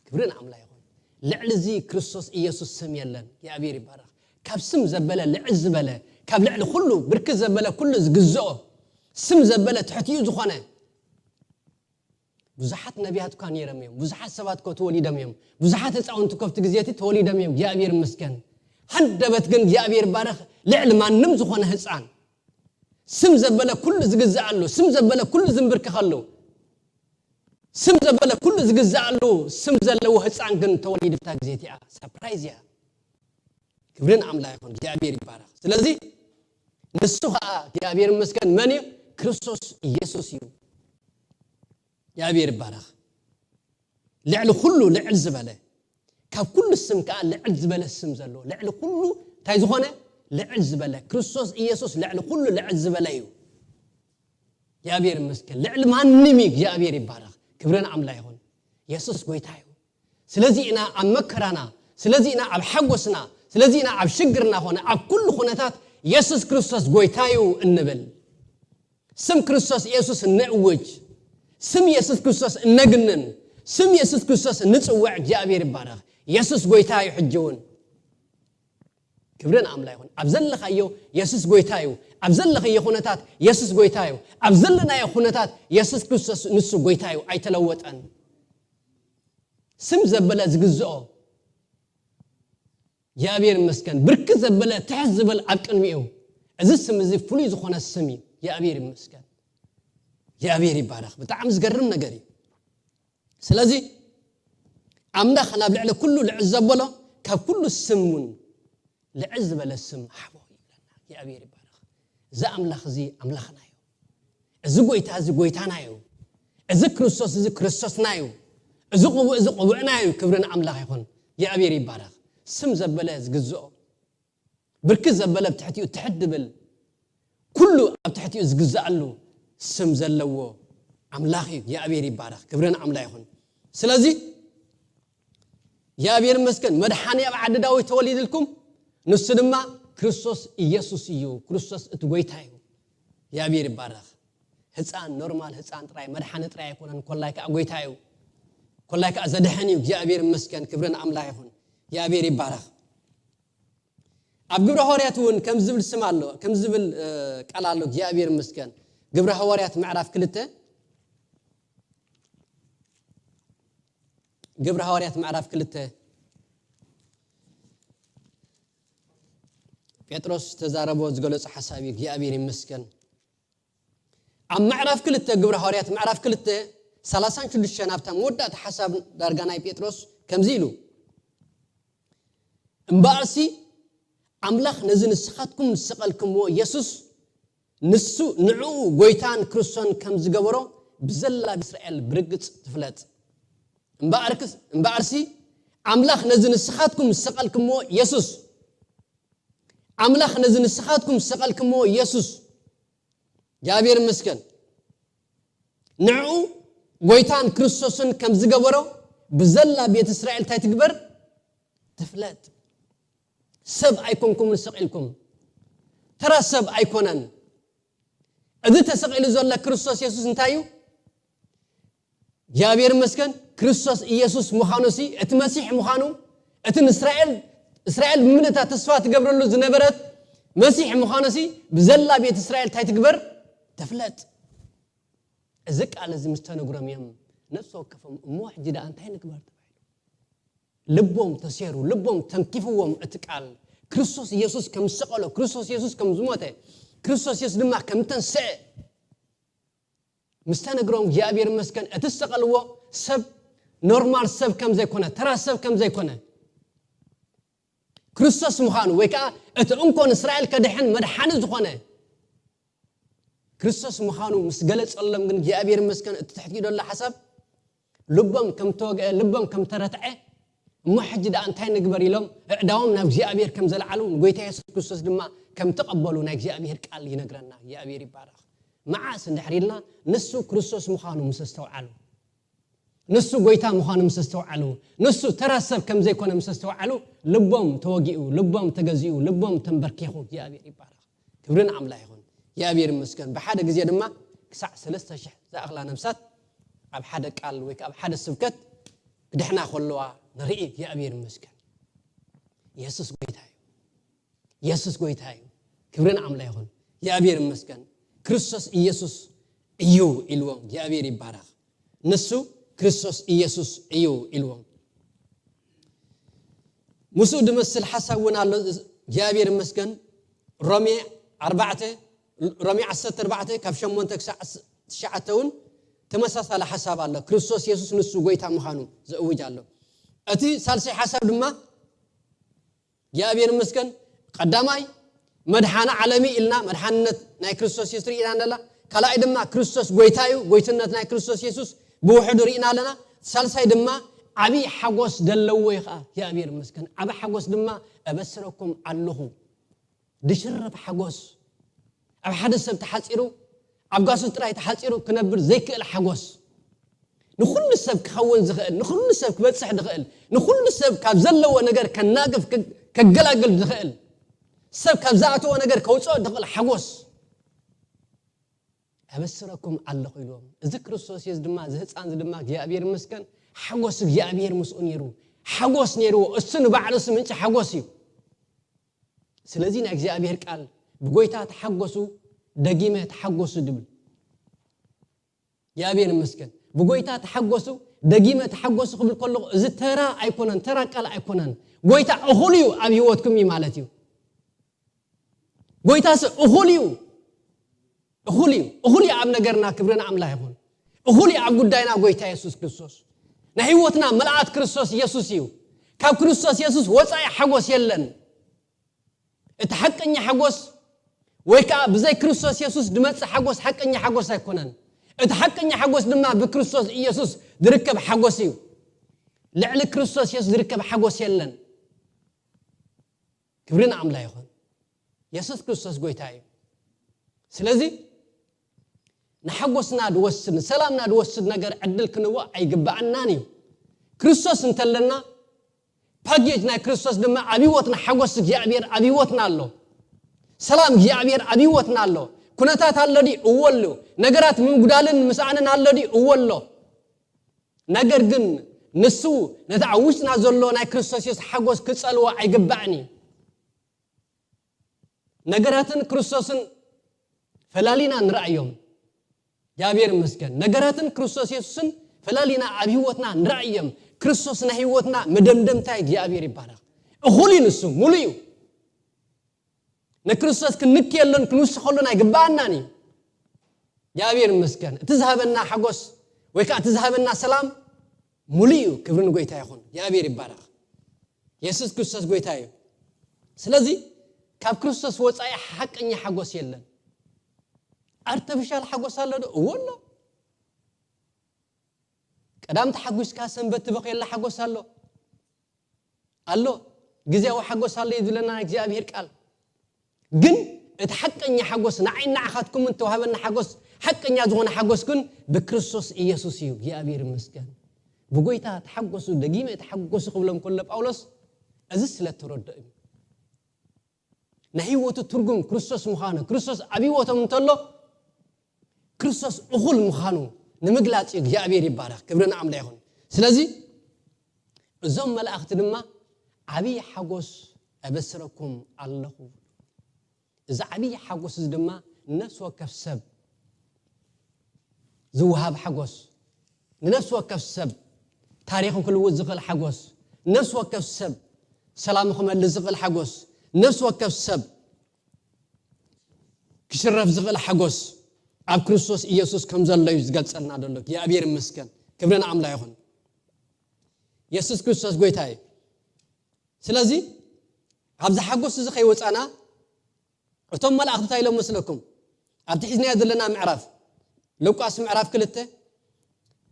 ክብሪ ንኣምላኽ ይኹን። ልዕሊ እዚ ክርስቶስ ኢየሱስ ስም የለን። እግዚኣብሔር ይባረኽ። ካብ ስም ዘበለ ልዕል ዝበለ፣ ካብ ልዕሊ ኩሉ ብርኪ ዘበለ ኩሉ ዝግዝኦ፣ ስም ዘበለ ትሕቲኡ ዝኾነ። ብዙሓት ነቢያት እኳ ነይሮም እዮም። ብዙሓት ሰባት እኮ ተወሊዶም እዮም። ብዙሓት ህፃውንቲ እኮ ኣብቲ ግዜ እቲ ተወሊዶም እዮም። እግዚኣብሔር ይመስገን። ሃንደበት ግን እግዚኣብሔር ይባረኽ፣ ልዕሊ ማንም ዝኾነ ህፃን፣ ስም ዘበለ ኩሉ ዝግዝኣሉ፣ ስም ዘበለ ኩሉ ዝንብርከኸሉ፣ ስም ዘበለ ኩሉ ዝግዝኣሉ ስም ዘለዎ ህፃን ግን ተወሊዱ ኣብታ ግዜ እቲኣ። ሰርፕራይዝ እያ። ክብሪ ንኣምላኽ ይኹን። እግዚኣብሔር ይባረኽ። ስለዚ ንሱ ኸዓ እግዚኣብሔር ይመስገን መን እዩ? ክርስቶስ ኢየሱስ እዩ። እግዚኣብሔር ይባረኽ። ልዕሊ ኩሉ ልዕል ዝበለ፣ ካብ ኩሉ ስም ከዓ ልዕል ዝበለ ስም ዘለዎ፣ ልዕሊ ኩሉ እንታይ ዝኾነ? ልዕል ዝበለ ክርስቶስ ኢየሱስ ልዕሊ ኩሉ ልዕል ዝበለ እዩ። እግዚኣብሔር ይመስገን። ልዕሊ ማንም እዩ። እግዚኣብሔር ይባረኽ። ክብሪ ንኣምላኽ ይኹን። የሱስ ጎይታ እዩ። ስለዚ ኢና ኣብ መከራና፣ ስለዚ ኢና ኣብ ሓጎስና፣ ስለዚ ኢና ኣብ ሽግርና ኾነ ኣብ ኩሉ ኩነታት የሱስ ክርስቶስ ጎይታ እዩ እንብል። ስም ክርስቶስ የሱስ እንእውጅ፣ ስም የሱስ ክርስቶስ እነግንን፣ ስም የሱስ ክርስቶስ እንጽውዕ። እግዚኣብሔር ይባረኽ። የሱስ ጎይታ እዩ። ሕጂ እውን ክብሪ ንኣምላኽ ይኹን። ኣብ ዘለኻዮ የሱስ ጎይታ እዩ። ኣብ ዘለኽዮ ኩነታት የሱስ ጎይታ እዩ። ኣብ ዘለናዮ ኩነታት የሱስ ክርስቶስ ንሱ ጎይታ እዩ። ኣይተለወጠን። ስም ዘበለ ዝግዝኦ እግዚኣብሔር ይመስገን። ብርኪ ዘበለ ትሕት ዝበል ኣብ ቅድሚኡ። እዚ ስም እዚ ፍሉይ ዝኾነ ስም እዩ። እግዚኣብሔር ይመስገን። እግዚኣብሔር ይባረኽ። ብጣዕሚ ዝገርም ነገር እዩ። ስለዚ ኣምላኽ ናብ ልዕሊ ኩሉ ልዕል ዘበሎ፣ ካብ ኩሉ ስም እውን ልዕል ዝበለ ስም ሃቦ ይብለና። እግዚኣብሔር ይባረኽ። እዚ ኣምላኽ እዚ ኣምላኽና እዩ። እዚ ጎይታ እዚ ጎይታና እዩ። እዚ ክርስቶስ እዚ ክርስቶስና እዩ። እዚ ቅቡእ እዚ ቅቡእና እዩ። ክብሪ ንኣምላኽ ይኹን። እግዚኣብሔር ይባረኽ። ስም ዘበለ ዝግዝኦ፣ ብርኪ ዘበለ ኣብ ትሕቲኡ ትሕት ድብል፣ ኩሉ ኣብ ትሕቲኡ ዝግዝኣሉ ስም ዘለዎ ኣምላኽ እዩ። እግዚኣብሔር ይባረኽ። ክብሪ ንኣምላኽ ይኹን። ስለዚ እግዚኣብሔር ይመስገን፣ መድሓኒ ኣብ ዓዲ ዳዊት ተወሊድልኩም፣ ንሱ ድማ ክርስቶስ ኢየሱስ እዩ። ክርስቶስ እቲ ጎይታ እዩ። እግዚኣብሔር ይባረኽ። ህፃን ኖርማል ህፃን ጥራይ መድሓኒ ጥራይ ኣይኮነን፣ ኮላይ ከዓ ጎይታ እዩ። ኮላይ ከዓ ዘድሐን እዩ። እግዚኣብሔር ይመስገን፣ ክብርን ኣምላኽ ይኹን። እግዚኣብሔር ይባረኽ። ኣብ ግብረ ሃዋርያት እውን ከም ዝብል ስም ኣሎ፣ ከም ዝብል ቃል ኣሎ። እግዚኣብሔር ይመስገን። ግብረ ሃዋርያት ምዕራፍ ክልተ፣ ግብረ ሃዋርያት ምዕራፍ ክልተ፣ ጴጥሮስ ተዛረቦ ዝገለጾ ሓሳብ እዩ። እግዚኣብሔር ይመስገን። ኣብ ምዕራፍ ክልተ፣ ግብረ ሃዋርያት ምዕራፍ ክልተ፣ ሰላሳን ሽዱሽተን ኣብታ መወዳእታ ሓሳብ ዳርጋ ናይ ጴጥሮስ ከምዚ ኢሉ፣ እምበኣርሲ ኣምላኽ ነዚ ንስኻትኩም ዝሰቐልኩምዎ ኢየሱስ፣ ንሱ ንዕኡ ጎይታን ክርስቶን ከም ዝገበሮ ብዘላ ቤት እስራኤል ብርግጽ ትፍለጥ። እምበኣርክስ-፣ እምበኣርሲ ኣምላኽ ነዚ ንስኻትኩም ዝሰቐልኩምዎ ኢየሱስ፣ ኣምላኽ ነዚ ንስኻትኩም ዝሰቐልኩምዎ ኢየሱስ፣ እግዚኣብሔር ይመስገን፣ ንዕኡ ጎይታን ክርስቶስን ከም ዝገበሮ ብዘላ ቤት እስራኤል እንታይ ትግበር? ትፍለጥ። ሰብ ኣይኮንኩምን ሰቒልኩም። ተራ ሰብ ኣይኮነን። እዚ ተሰቒሉ ዘሎ ክርስቶስ የሱስ እንታይ እዩ? እግዚኣብሔር ይመስገን፣ ክርስቶስ ኢየሱስ ምዃኑ ሲ፣ እቲ መሲሕ ምዃኑ፣ እቲ ንእስራኤል፣ እስራኤል ብምልእታ ተስፋ ትገብረሉ ዝነበረት መሲሕ ምዃኑ ሲ፣ ብዘላ ቤት እስራኤል እንታይ ትግበር? ትፍለጥ። እዚ ቃል እዚ ምስ ተነግሮም እዮም ነፍሲ ወከፎም፣ "እሞ ሕጂ ደኣ እንታይ ንግበር?" ተባሂሉ። ልቦም ተሴሩ፣ ልቦም ተንኪፍዎም። እቲ ቃል ክርስቶስ ኢየሱስ ከም ዝሰቐሎ፣ ክርስቶስ ኢየሱስ ከም ዝሞተ፣ ክርስቶስ ኢየሱስ ድማ ከም ተንስአ ምስ ተነግሮም፣ እግዚኣብሔር ይመስገን፣ እቲ ዝሰቐልዎ ሰብ ኖርማል ሰብ ከም ዘይኮነ፣ ተራ ሰብ ከም ዘይኮነ፣ ክርስቶስ ምዃኑ፣ ወይ ከዓ እቲ እንኮ ንእስራኤል ከድሕን መድሓኒ ዝኾነ ክርስቶስ ምዃኑ ምስ ገለጸሎም ግን፣ እግዚኣብሔር ይመስገን፣ እቲ ትሕቲ ኢዱ ዘሎ ሓሳብ ልቦም ከም ተወግአ፣ ልቦም ከም ተረትዐ፣ "እሞ ሕጂ ደኣ እንታይ ንግበር?" ኢሎም ኣእዳዎም ናብ እግዚኣብሔር ከም ዘልዓሉ ንጎይታ የሱስ ክርስቶስ ድማ ከም ተቐበሉ ናይ እግዚኣብሔር ቃል ይነግረና። እግዚኣብሔር ይባረኽ። መዓስ እንድሕር ኢልና፣ ንሱ ክርስቶስ ምዃኑ ምስ ኣስተውዓሉ፣ ንሱ ጎይታ ምዃኑ ምስ ኣስተውዓሉ፣ ንሱ ተራ ሰብ ከም ዘይኮነ ምስ ኣስተውዓሉ፣ ልቦም ተወጊኡ፣ ልቦም ተገዚኡ፣ ልቦም ተንበርኪኹ። እግዚኣብሔር ይባረኽ። ክብሪ ንኣምላኽ ይኹን። እግዚኣብሔር ይመስገን። ብሓደ ግዜ ድማ ክሳዕ ሰለስተ ሽሕ ዝኣኽላ ነፍሳት ኣብ ሓደ ቃል ወይ ከዓ ኣብ ሓደ ስብከት ክድሕና ከለዋ ንርኢ። እግዚኣብሔር ይመስገን። የሱስ ጎይታ እዩ። የሱስ ጎይታ እዩ። ክብሪ ንኣምላኽ ይኹን። እግዚኣብሔር ይመስገን። ክርስቶስ ኢየሱስ እዩ ኢልዎም። እግዚኣብሔር ይባረኽ። ንሱ ክርስቶስ ኢየሱስ እዩ ኢልዎም። ምስኡ ድመስል ሓሳብ እውን ኣሎ። እግዚኣብሔር ይመስገን። ሮሜ ኣርባዕተ፣ ሮሜ ዓሰርተ ኣርባዕተ ካብ ሸሞንተ ክሳዕ ዓስ-፣ ትሽዓተ እውን ተመሳሳሊ ሓሳብ ኣሎ። ክርስቶስ የሱስ ንሱ ጎይታ ምዃኑ ዘእውጅ ኣሎ። እቲ ሳልሳይ ሓሳብ ድማ እግዚኣብሔር ይመስገን፣ ቀዳማይ መድሓኒ ዓለም እዩ ኢልና፣ መድሓንነት ናይ ክርስቶስ የሱስ ርኢና ኣለና። ካልኣይ ድማ ክርስቶስ ጎይታ እዩ፣ ጎይትነት ናይ ክርስቶስ የሱስ ብውሕዱ ርኢና ኣለና። ሳልሳይ ድማ ዓብዪ ሓጎስ ዘለዎ እዩ ኸዓ። እግዚኣብሔር ይመስገን። ዓቢ ሓጎስ ድማ እበስረኩም ኣለኹ። ድሽረፍ ሓጎስ። ኣብ ሓደ ሰብ ተሓጺሩ፣ ኣብ ጋሱ ጥራይ ተሓጺሩ ክነብር ዘይክእል ሓጎስ። ንኹሉ ሰብ ክኸውን ዝኽእል፣ ንኹሉ ሰብ ክበጽሕ ዝኽእል፣ ንኹሉ ሰብ ካብ ዘለዎ ነገር ከናግፍ፣ ከ-፣ ከገላግል ዝኽእል፣ ሰብ ካብ ዝኣተዎ ነገር ከውጽኦ ዝኽእል ሓጎስ። "እበስረኩም ኣለኹ" ኢልዎም። እዚ ክርስቶስ የሱስ ድማ፣ እዚ ህፃን እዚ ድማ እግዚኣብሔር ይመስገን፣ ሓጎስ እግዚኣብሔር ምስኡ ነይሩ። ሓጎስ ነይርዎ። እሱ ንባዕሉ እሱ ምንጪ ሓጎስ እዩ። ስለዚ ናይ እግዚኣብሔር ቃል፣ "ብጎይታ ተሓጎሱ፣ ደጊመ ተሓጎሱ" ድብል። እግዚኣብሔር ይመስገን። "ብጎይታ ተሓጎሱ፣ ደጊመ ተሓጎሱ" ክብል ከለኹ፣ እዚ ተራ ኣይኮነን፣ ተራ ቃል ኣይኮነን። ጎይታ እኹል እዩ ኣብ ህይወትኩም እዩ ማለት እዩ። ጎይታ ስ-፣ እኹል እዩ። እኹል እዩ። እኹል እዩ ኣብ ነገርና፣ ክብሪ ንኣምላኽ ይኹን። እኹል እዩ ኣብ ጉዳይና ጎይታ የሱስ ክርስቶስ። ናይ ህይወትና መልኣት ክርስቶስ የሱስ እዩ። ካብ ክርስቶስ የሱስ ወጻኢ ሓጎስ የለን። እቲ ሓቀኛ ሓጎስ ወይ ከዓ ብዘይ ክርስቶስ የሱስ ዝመጽእ ሓጎስ ሓቀኛ ሓጎስ ኣይኮነን። እቲ ሓቀኛ ሓጎስ ድማ ብክርስቶስ ኢየሱስ ዝርከብ ሓጎስ እዩ። ልዕሊ ክርስቶስ የሱስ ዝርከብ ሓጎስ የለን። ክብሪ ንኣምላኽ ይኹን። የሱስ ክርስቶስ ጎይታ እዩ። ስለዚ ንሓጎስና ዝወስድ፣ ንሰላምና ዝወስድ ነገር ዕድል ክንህቦ ኣይግባኣናን እዩ። ክርስቶስ እንተለና፣ ፓኬጅ ናይ ክርስቶስ ድማ ኣብ ህይወትና፣ ሓጎስ እግዚኣብሔር ኣብ ህይወትና ኣሎ። ሰላም እግዚኣብሔር ኣብ ህይወትና ኣሎ። ኩነታት ኣሎ ድዩ? እወ ኣሎ። ነገራት ምጉዳልን ምስኣንን ኣሎ ድዩ? እወ ኣሎ። ነገር ግን ንሱ ነቲ ኣብ ውሽጥና ዘሎ ናይ ክርስቶስ የሱስ ሓጎስ ክጸልዎ ኣይግባእን እዩ። ነገራትን ክርስቶስን ፈላሊና ንረኣዮም። እግዚኣብሔር ይመስገን። ነገራትን ክርስቶስ የሱስን ፈላሊና ኣብ ህይወትና ንረኣዮም። ክርስቶስ ናይ ህይወትና መደምደምታ እዩ። እግዚኣብሔር ይባረኽ። እኹል እዩ ንሱ፣ ሙሉ እዩ። ንክርስቶስ ክንክየሎን ክንውስኸሉን ኣይግባኣናን እዩ። እግዚኣብሔር ይመስገን። እቲ ዝሃበና ሓጎስ ወይ ከዓ እቲ ዝሃበና ሰላም ሙሉ እዩ። ክብሪ ንጎይታ ይኹን። እግዚኣብሔር ይባረኽ። የሱስ ክርስቶስ ጎይታ እዩ። ስለዚ ካብ ክርስቶስ ወፃኢ ሓቀኛ ሓጎስ የለን። ኣርተፊሻል ሓጎስ ኣሎ ዶ? እዎ ኣሎ። ቀዳም ተሓጒስካ ሰንበት ትበኽየላ ሓጎስ ኣሎ። ኣሎ። ግዜያዊ ሓጎስ ኣሎ እዩ ዝብለና ናይ እግዚኣብሔር ቃል። ግን እቲ ሓቀኛ ሓጎስ ንዓይ ንዓኻትኩም እተዋህበና ሓጎስ፣ ሓቀኛ ዝኾነ ሓጎስ ግን ብክርስቶስ ኢየሱስ እዩ። እግዚኣብሔር ይመስገን። ብጎይታ ተሓጎሱ፣ ደጊመ ተሓጎሱ ክብሎም ከሎ ጳውሎስ እዚ ስለ ተረድኦ እዩ። ናይ ህይወቱ ትርጉም ክርስቶስ ምዃኑ፣ ክርስቶስ ኣብ ህይወቶም እንተሎ ክርስቶስ እኹል ምዃኑ ንምግላጽ እዩ። እግዚኣብሔር ይባረኽ። ክብሪ ንኣምላኽ ይኹን። ስለዚ እዞም መላእኽቲ ድማ ዓብዪ ሓጎስ እበስረኩም ኣለኹ። እዚ ዓብዪ ሓጎስ እዚ ድማ ንነፍሲ ወከፍ ሰብ ዝወሃብ ሓጎስ፣ ንነፍሲ ወከፍ ሰብ ታሪኹ ክልውጥ ዝኽእል ሓጎስ፣ ንነፍሲ ወከፍ ሰብ ሰላሙ ክመልስ ዝኽእል ሓጎስ፣ ንነፍሲ ወከፍ ሰብ ክሽረፍ ዝኽእል ሓጎስ ኣብ ክርስቶስ ኢየሱስ ከም ዘሎ እዩ ዝገልጸልና ዘሎ። እግዚኣብሔር ይመስገን። ክብሪ ንኣምላኽ ይኹን። የሱስ ክርስቶስ ጎይታ እዩ። ስለዚ ኣብዚ ሓጎስ እዚ ከይወጻና እቶም መላእኽቲ እንታይ ኢሎም መስለኩም? ኣብቲ ሒዝናዮ ዘለና ምዕራፍ ሉቃስ ምዕራፍ ክልተ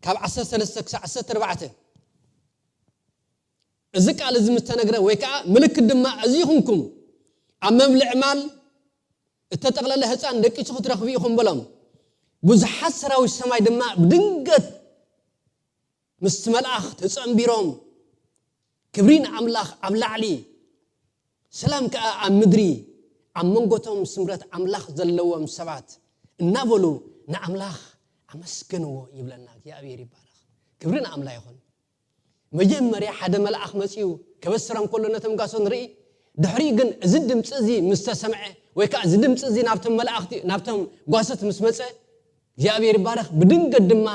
ካብ ዓሰርተ ሰለስተ ክሳብ ዓሰርተ ኣርባዕተ እዚ ቃል እዚ ምስ ተነግረ ወይ ከዓ ምልክት ድማ እዚ ይኹንኩም፣ ኣብ መብልዒ ማል እተጠቕለለ ህፃን ደቂሱ ክትረኽቡ ኢኹም በሎም። ብዙሓት ሰራዊት ሰማይ ድማ ብድንገት ምስቲ መልኣኽ ተጸንቢሮም ክብሪ ንኣምላኽ ኣብ ላዕሊ ሰላም ከኣ ኣብ ምድሪ ኣብ መንጎቶም ስምረት ኣምላኽ ዘለዎም ሰባት እናበሉ ንኣምላኽ ኣመስገንዎ ይብለና። እግዚኣብሔር ይባረኽ። ክብሪ ንኣምላኽ ይኹን። መጀመርያ ሓደ መልኣኽ መጺኡ ከበስሮም ከሎ ነቶም ጓሶት ንርኢ። ድሕሪኡ ግን እዚ ድምጺ እዚ ምስ ተሰምዐ ወይ ከኣ እዚ ድምጺ እዚ ናብቶም መላእኽቲ ናብቶም ጓሶት ምስ መጸ እግዚኣብሔር ይባረኽ። ብድንገት ድማ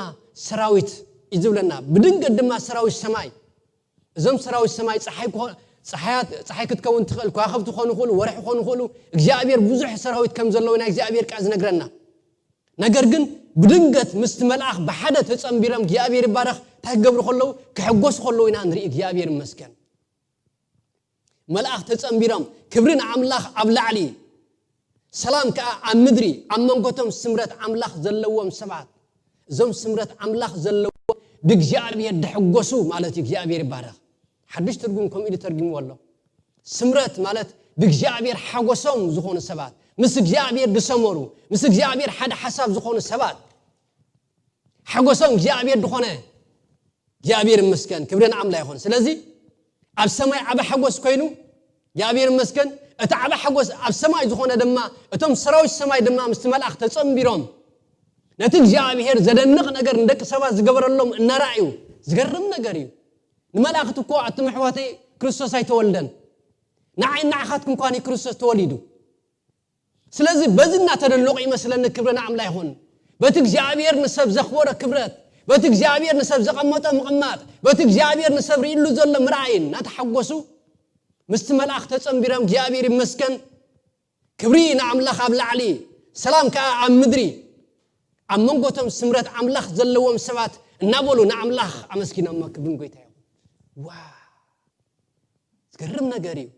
ሰራዊት እዩ ዝብለና። ብድንገት ድማ ሰራዊት ሰማይ እዞም ሰራዊት ሰማይ ፀሓይ ክኾ- ፀሓያት- ፀሓይ ክትከውን ትኽእል፣ ከዋኽብቲ ክኾኑ ይኽእሉ፣ ወርሒ ክኾኑ ይኽእሉ። እግዚኣብሔር ብዙሕ ሰራዊት ከም ዘለዎ ናይ እግዚኣብሔር ቃል ዝነግረና። ነገር ግን ብድንገት ምስቲ መልኣኽ ብሓደ ተፀንቢሮም እግዚኣብሔር ይባረኽ እንታይ ክገብሩ ከለዉ ክሕጎሱ ከለዉ ኢና ንርኢ። እግዚኣብሔር ይመስገን። መልኣኽ ተጸንቢሮም ክብሪ ንኣምላኽ ኣብ ላዕሊ ሰላም ከኣ ኣብ ምድሪ ኣብ መንጎቶም ስምረት ኣምላኽ ዘለዎም ሰባት። እዞም ስምረት ኣምላኽ ዘለዎም ብእግዚኣብሔር ድሕጎሱ ማለት እዩ። እግዚኣብሔር ይባረኽ። ሓድሽ ትርጉም ከምኡ ኢሉ ተርጉምዎ ኣሎ። ስምረት ማለት ብእግዚኣብሔር ሓጎሶም ዝኾኑ ሰባት፣ ምስ እግዚኣብሔር ዝሰመሩ፣ ምስ እግዚኣብሔር ሓደ ሓሳብ ዝኾኑ ሰባት ሓጎሶም እግዚኣብሔር ዝኾነ እግዚኣብሔር ይመስገን፣ ክብሪ ንኣምላኽ ይኹን። ስለዚ ኣብ ሰማይ ዓቢ ሓጎስ ኮይኑ እግዚኣብሔር ይመስገን። እቲ ዓቢ ሓጎስ ኣብ ሰማይ ዝኾነ ድማ እቶም ሰራዊት ሰማይ ድማ ምስቲ መልኣኽ ተጸንቢሮም ነቲ እግዚኣብሔር ዘደንቕ ነገር ንደቂ ሰባት ዝገበረሎም እናረኣዩ፣ ዝገርም ነገር እዩ። ንመላእኽቲ እኮ ኣቱም ኣሕዋተይ ክርስቶስ ኣይተወልደን። ንዓይ ንዓኻትኩም እንኳን እዩ ክርስቶስ ተወሊዱ። ስለዚ በዚ እናተደነቑ ይመስለኒ ክብሪ ንኣምላኽ ይኹን። በቲ እግዚኣብሔር ንሰብ ዘኽበሮ ክብረት፣ በቲ እግዚኣብሔር ንሰብ ዘቐመጦ ምቕማጥ፣ በቲ እግዚኣብሔር ንሰብ ርእሉ ዘሎ ምርኣይ እናተሓጎሱ ምስቲ መልኣኽ ተጸንቢሮም እግዚኣብሔር ይመስገን፣ ክብሪ ንኣምላኽ ኣብ ላዕሊ፣ ሰላም ከኣ ኣብ ምድሪ፣ ኣብ መንጎቶም ስምረት ኣምላኽ ዘለዎም ሰባት እናበሉ ንኣምላኽ ኣመስጊኖሞ። ክብሪ ንጎይታ ይኹን። ዋ ዝገርም ነገር እዩ።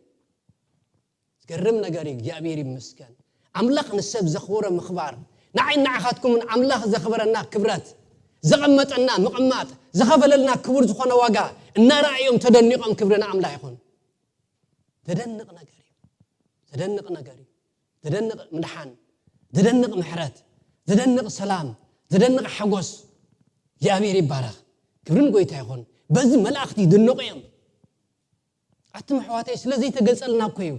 ዝገርም ነገር እዩ። እግዚኣብሔር ይመስገን። ኣምላኽ ንሰብ ዘኽብሮ ምኽባር ንዓይ ንዓኻትኩምን ኣምላኽ ዘኽበረና ክብረት ዘቐመጠና ምቕማጥ ዝኸፈለልና ክቡር ዝኾነ ዋጋ እናረኣዮም ተደኒቖም ክብሪ ንኣምላኽ ይኹን። ዘደንቕ ነገር እዩ። ዘደንቕ ነገር እዩ። ዘደንቕ ምድሓን፣ ዘደንቕ ምሕረት፣ ዘደንቕ ሰላም፣ ዘደንቕ ሓጎስ። እግዚኣብሔር ይባረኽ። ክብርን ጎይታ ይኹን። በዚ መላእኽቲ ይድነቑ እዮም። ኣቱም ኣሕዋተይ ስለ ዘይተገልጸልና እኮ እዩ።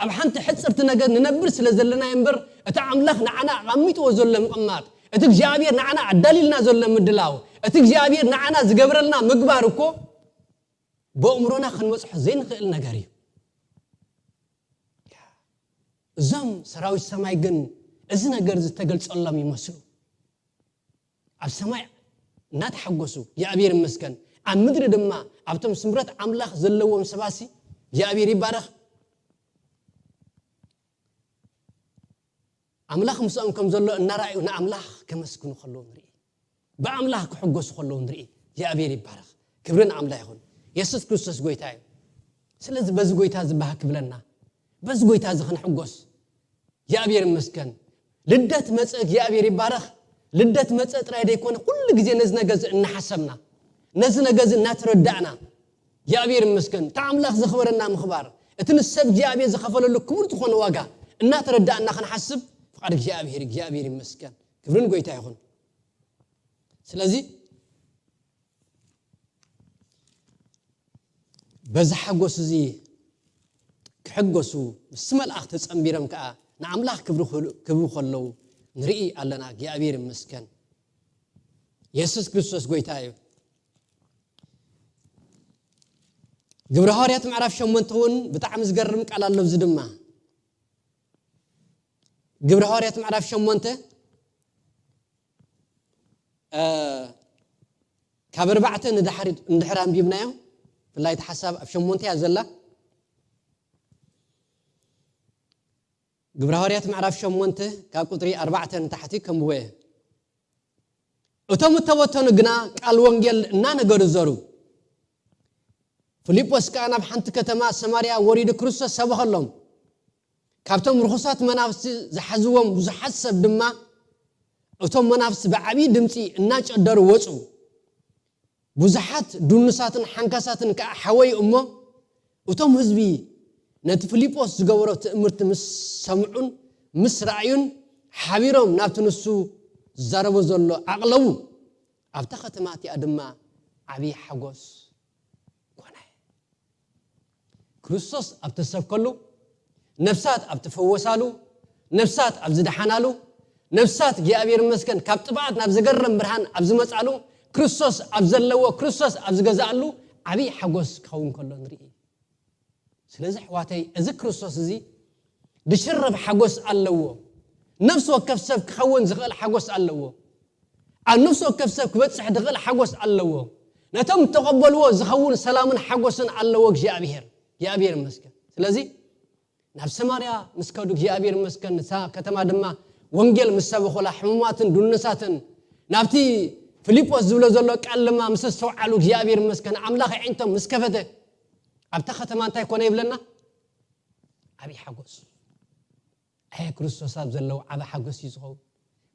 ኣብ ሓንቲ ሕጽርቲ ነገር ንነብር ስለ ዘለና እምበር፣ እቲ ኣምላኽ ንዓና ኣቐሚጥዎ ዘሎ ምቕማጥ፣ እቲ እግዚኣብሔር ንዓና ኣዳልዩልና ዘሎ ምድላው፣ እቲ እግዚኣብሔር ንዓና ዝገብረልና ምግባር እኮ ብኣእምሮና ክንበጽሖ ዘይንኽእል ነገር እዩ። እዞም ሰራዊት ሰማይ ግን እዚ ነገር ዝተገልጸሎም ይመስሉ። ኣብ ሰማይ እናተሓጎሱ እግዚኣብሔር ይመስገን፣ ኣብ ምድሪ ድማ ኣብቶም ስምረት ኣምላኽ ዘለዎም ሰባሲ እግዚኣብሔር ይባረኽ። ኣምላኽ ምስኦም ከም ዘሎ እናረኣዩ ንኣምላኽ ከመስግኑ ከለዉ ንርኢ። ብኣምላኽ ክሕጎሱ ከለዉ ንርኢ። እግዚኣብሔር ይባረኽ። ክብሪ ንኣምላኽ ይኹን። የሱስ ክርስቶስ ጎይታ እዩ። ስለዚ በዚ ጎይታ ዝበሃ ክብለና፣ በዚ ጎይታ እዚ ክንሕጎስ እግዚኣብሔር ይመስገን። ልደት መጸ እግዚኣብሔር ይባረኽ። ልደት መጸ ጥራይ ዘይኮነ ኩሉ ግዜ ነዚ ነገር እዚ እናሓሰብና፣ ነዚ ነገር እዚ እናተረዳእና፣ እግዚኣብሔር ይመስገን። እቲ ኣምላኽ ዘኽበረና ምኽባር፣ እቲ ንሰብ እግዚኣብሔር ዝኸፈለሉ ክቡር ዝኾነ ዋጋ እናተረዳእና ክንሓስብ ፍቓድ እግዚኣብሔር፣ እግዚኣብሔር ይመስገን። ክብርን ጎይታ ይኹን። ስለዚ በዚ ሓጎስ እዚ ክሕጎሱ፣ ምስ መልኣኽ ተጸንቢሮም ከኣ ንኣምላኽ ክብሪ ክህሉ-፣ ክህቡ ከለዉ ንርኢ ኣለና። እግዚኣብሔር ይመስገን። የሱስ ክርስቶስ ጎይታ እዩ። ግብረ ሃዋርያት ምዕራፍ ሸሞንተ እውን ብጣዕሚ ዝገርም ቃል ኣሎ። እዚ ድማ ግብረ ሃዋርያት ምዕራፍ ሸሞንተ፣ እ፣ ካብ ኣርባዕተ ንድሓር-፣ ንድሕር ኣንቢብናዮ። ብፍላይ እቲ ሓሳብ ኣብ ሸሞንተ እያ ዘላ። ግብረ ሃዋርያት ምዕራፍ ሸሞንተ ካብ ቁጽሪ ኣርባዕተ ንታሕቲ ከንብቦ እየ። እቶም እተበተኑ ግና ቃል ወንጌል እናነገሩ ዘሩ። ፊልጶስ ከኣ ናብ ሓንቲ ከተማ ሰማርያ ወሪዱ ክርስቶስ ሰበኸሎም። ካብቶም ርኹሳት መናፍስቲ ዝሓዝዎም ብዙሓት ሰብ ድማ እቶም መናፍስቲ ብዓብዪ ድምጺ እናጨደሩ ወጹ። ብዙሓት ድኑሳትን ሓንካሳትን ከኣ ሓወዩ እሞ፣ እቶም ህዝቢ ነቲ ፊልጶስ ዝገበሮ ትእምርቲ ምስ ሰምዑን ምስ ረኣዩን፣ ሓቢሮም ናብቲ ንሱ ዝዛረቦ ዘሎ ኣቕለቡ። ኣብታ ከተማ እቲኣ ድማ ዓብዪ ሓጎስ ኮነ። ክርስቶስ ኣብ ተሰብከሉ፣ ነፍሳት ኣብ ተፈወሳሉ፣ ነፍሳት ኣብ ዝደሓናሉ፣ ነፍሳት እግዚኣብሔር ይመስገን ካብ ጥፍኣት ናብ ዘገርም ብርሃን ኣብ ዝመጻሉ፣ ክርስቶስ ኣብ ዘለዎ፣ ክርስቶስ ኣብ ዝገዝኣሉ ዓብዪ ሓጎስ ክኸውን ከሎ ንርኢ። ስለዚ ኣሕዋተይ፣ እዚ ክርስቶስ እዚ ዝሽረብ ሓጎስ ኣለዎ። ነፍሲ ወከፍ ሰብ ክኸውን ዝኽእል ሓጎስ ኣለዎ። ኣብ ነፍሲ ወከፍ ሰብ ክበጽሕ ዝኽእል ሓጎስ ኣለዎ። ነቶም እተቐበልዎ ዝኸውን ሰላምን ሓጎስን ኣለዎ እግዚኣብሔር። እግዚኣብሔር ይመስገን። ስለዚ ናብ ሰማርያ ምስ ከዱ እግዚኣብሔር ይመስገን፣ ንሳ ከተማ ድማ ወንጌል ምስ ሰበኹላ፣ ሕሙማትን ድኑሳትን ናብቲ ፊልጶስ ዝብሎ ዘሎ ቃል ድማ ምስ ኣስተውዓሉ እግዚኣብሔር ይመስገን፣ ኣምላኽ ኣዒንቶም ምስ ከፈተ፣ ኣብታ ከተማ እንታይ ኮነ ይብለና? ዓብዪ ሓጎስ። ኣየ ክርስቶስ ኣብ ዘለዎ ዓቢ ሓጎስ እዩ ዝኸውን።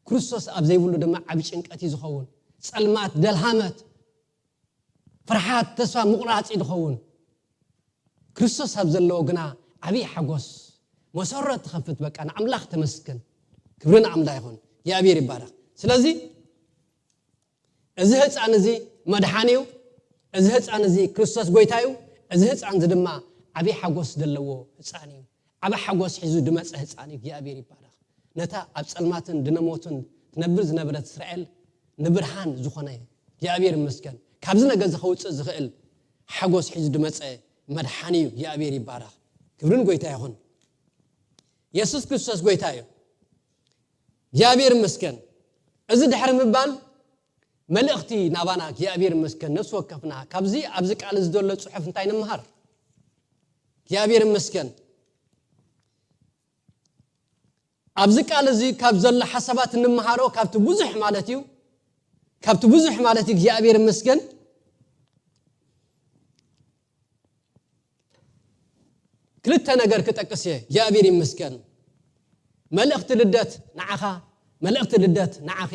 ክርስቶስ ኣብ ዘይብሉ ድማ ዓቢ ጭንቀት እዩ ዝኸውን። ጸልማት፣ ደልሃመት፣ ፍርሓት፣ ተስፋ ምቑራጽ እዩ ዝኸውን። ክርስቶስ ኣብ ዘለዎ ግና ዓቢ ሓጎስ፣ መሰረት ትኸፍት። በቃ ንኣምላኽ ተመስገን። ክብሪ ንኣምላኽ ይኹን። እግዚኣብሔር ይባረኽ። ስለዚ እዚ ህፃን እዚ መድሓኒ እዩ። እዚ ህፃን እዚ ክርስቶስ ጎይታ እዩ። እዚ ህፃን እዚ ድማ ዓብዪ ሓጎስ ዘለዎ ህፃን እዩ። ዓቢ ሓጎስ ሒዙ ዝመፀ ህፃን እዩ። እግዚኣብሔር ይባረኽ። ነታ ኣብ ፀልማትን ድነሞትን ትነብር ዝነበረት እስራኤል ንብርሃን ዝኾነ እግዚኣብሔር ይመስገን። ካብዚ ነገር እዚ ከውፅእ ዝኽእል ሓጎስ ሒዙ ዝመፀ መድሓኒ እዩ። እግዚኣብሔር ይባረኽ። ክብርን ጎይታ ይኹን። የሱስ ክርስቶስ ጎይታ እዩ። እግዚኣብሔር ይመስገን። እዚ ድሕሪ ምባል መልእኽቲ ናባና እግዚኣብሔር ይመስገን ነፍሲ ወከፍና ካብዚ ኣብዚ ቃል እዚ ዘሎ ጽሑፍ እንታይ ንምሃር? እግዚኣብሔር ይመስገን። ኣብዚ ቃል እዚ ካብ ዘሎ ሓሳባት እንምሃሮ ካብቲ ብዙሕ ማለት እዩ። ካብቲ ብዙሕ ማለት እዩ እግዚኣብሔር ይመስገን። ክልተ ነገር ክጠቅስ እየ። እግዚኣብሔር ይመስገን። መልእኽቲ ልደት ንዓኻ፣ መልእኽቲ ልደት ንዓኺ፣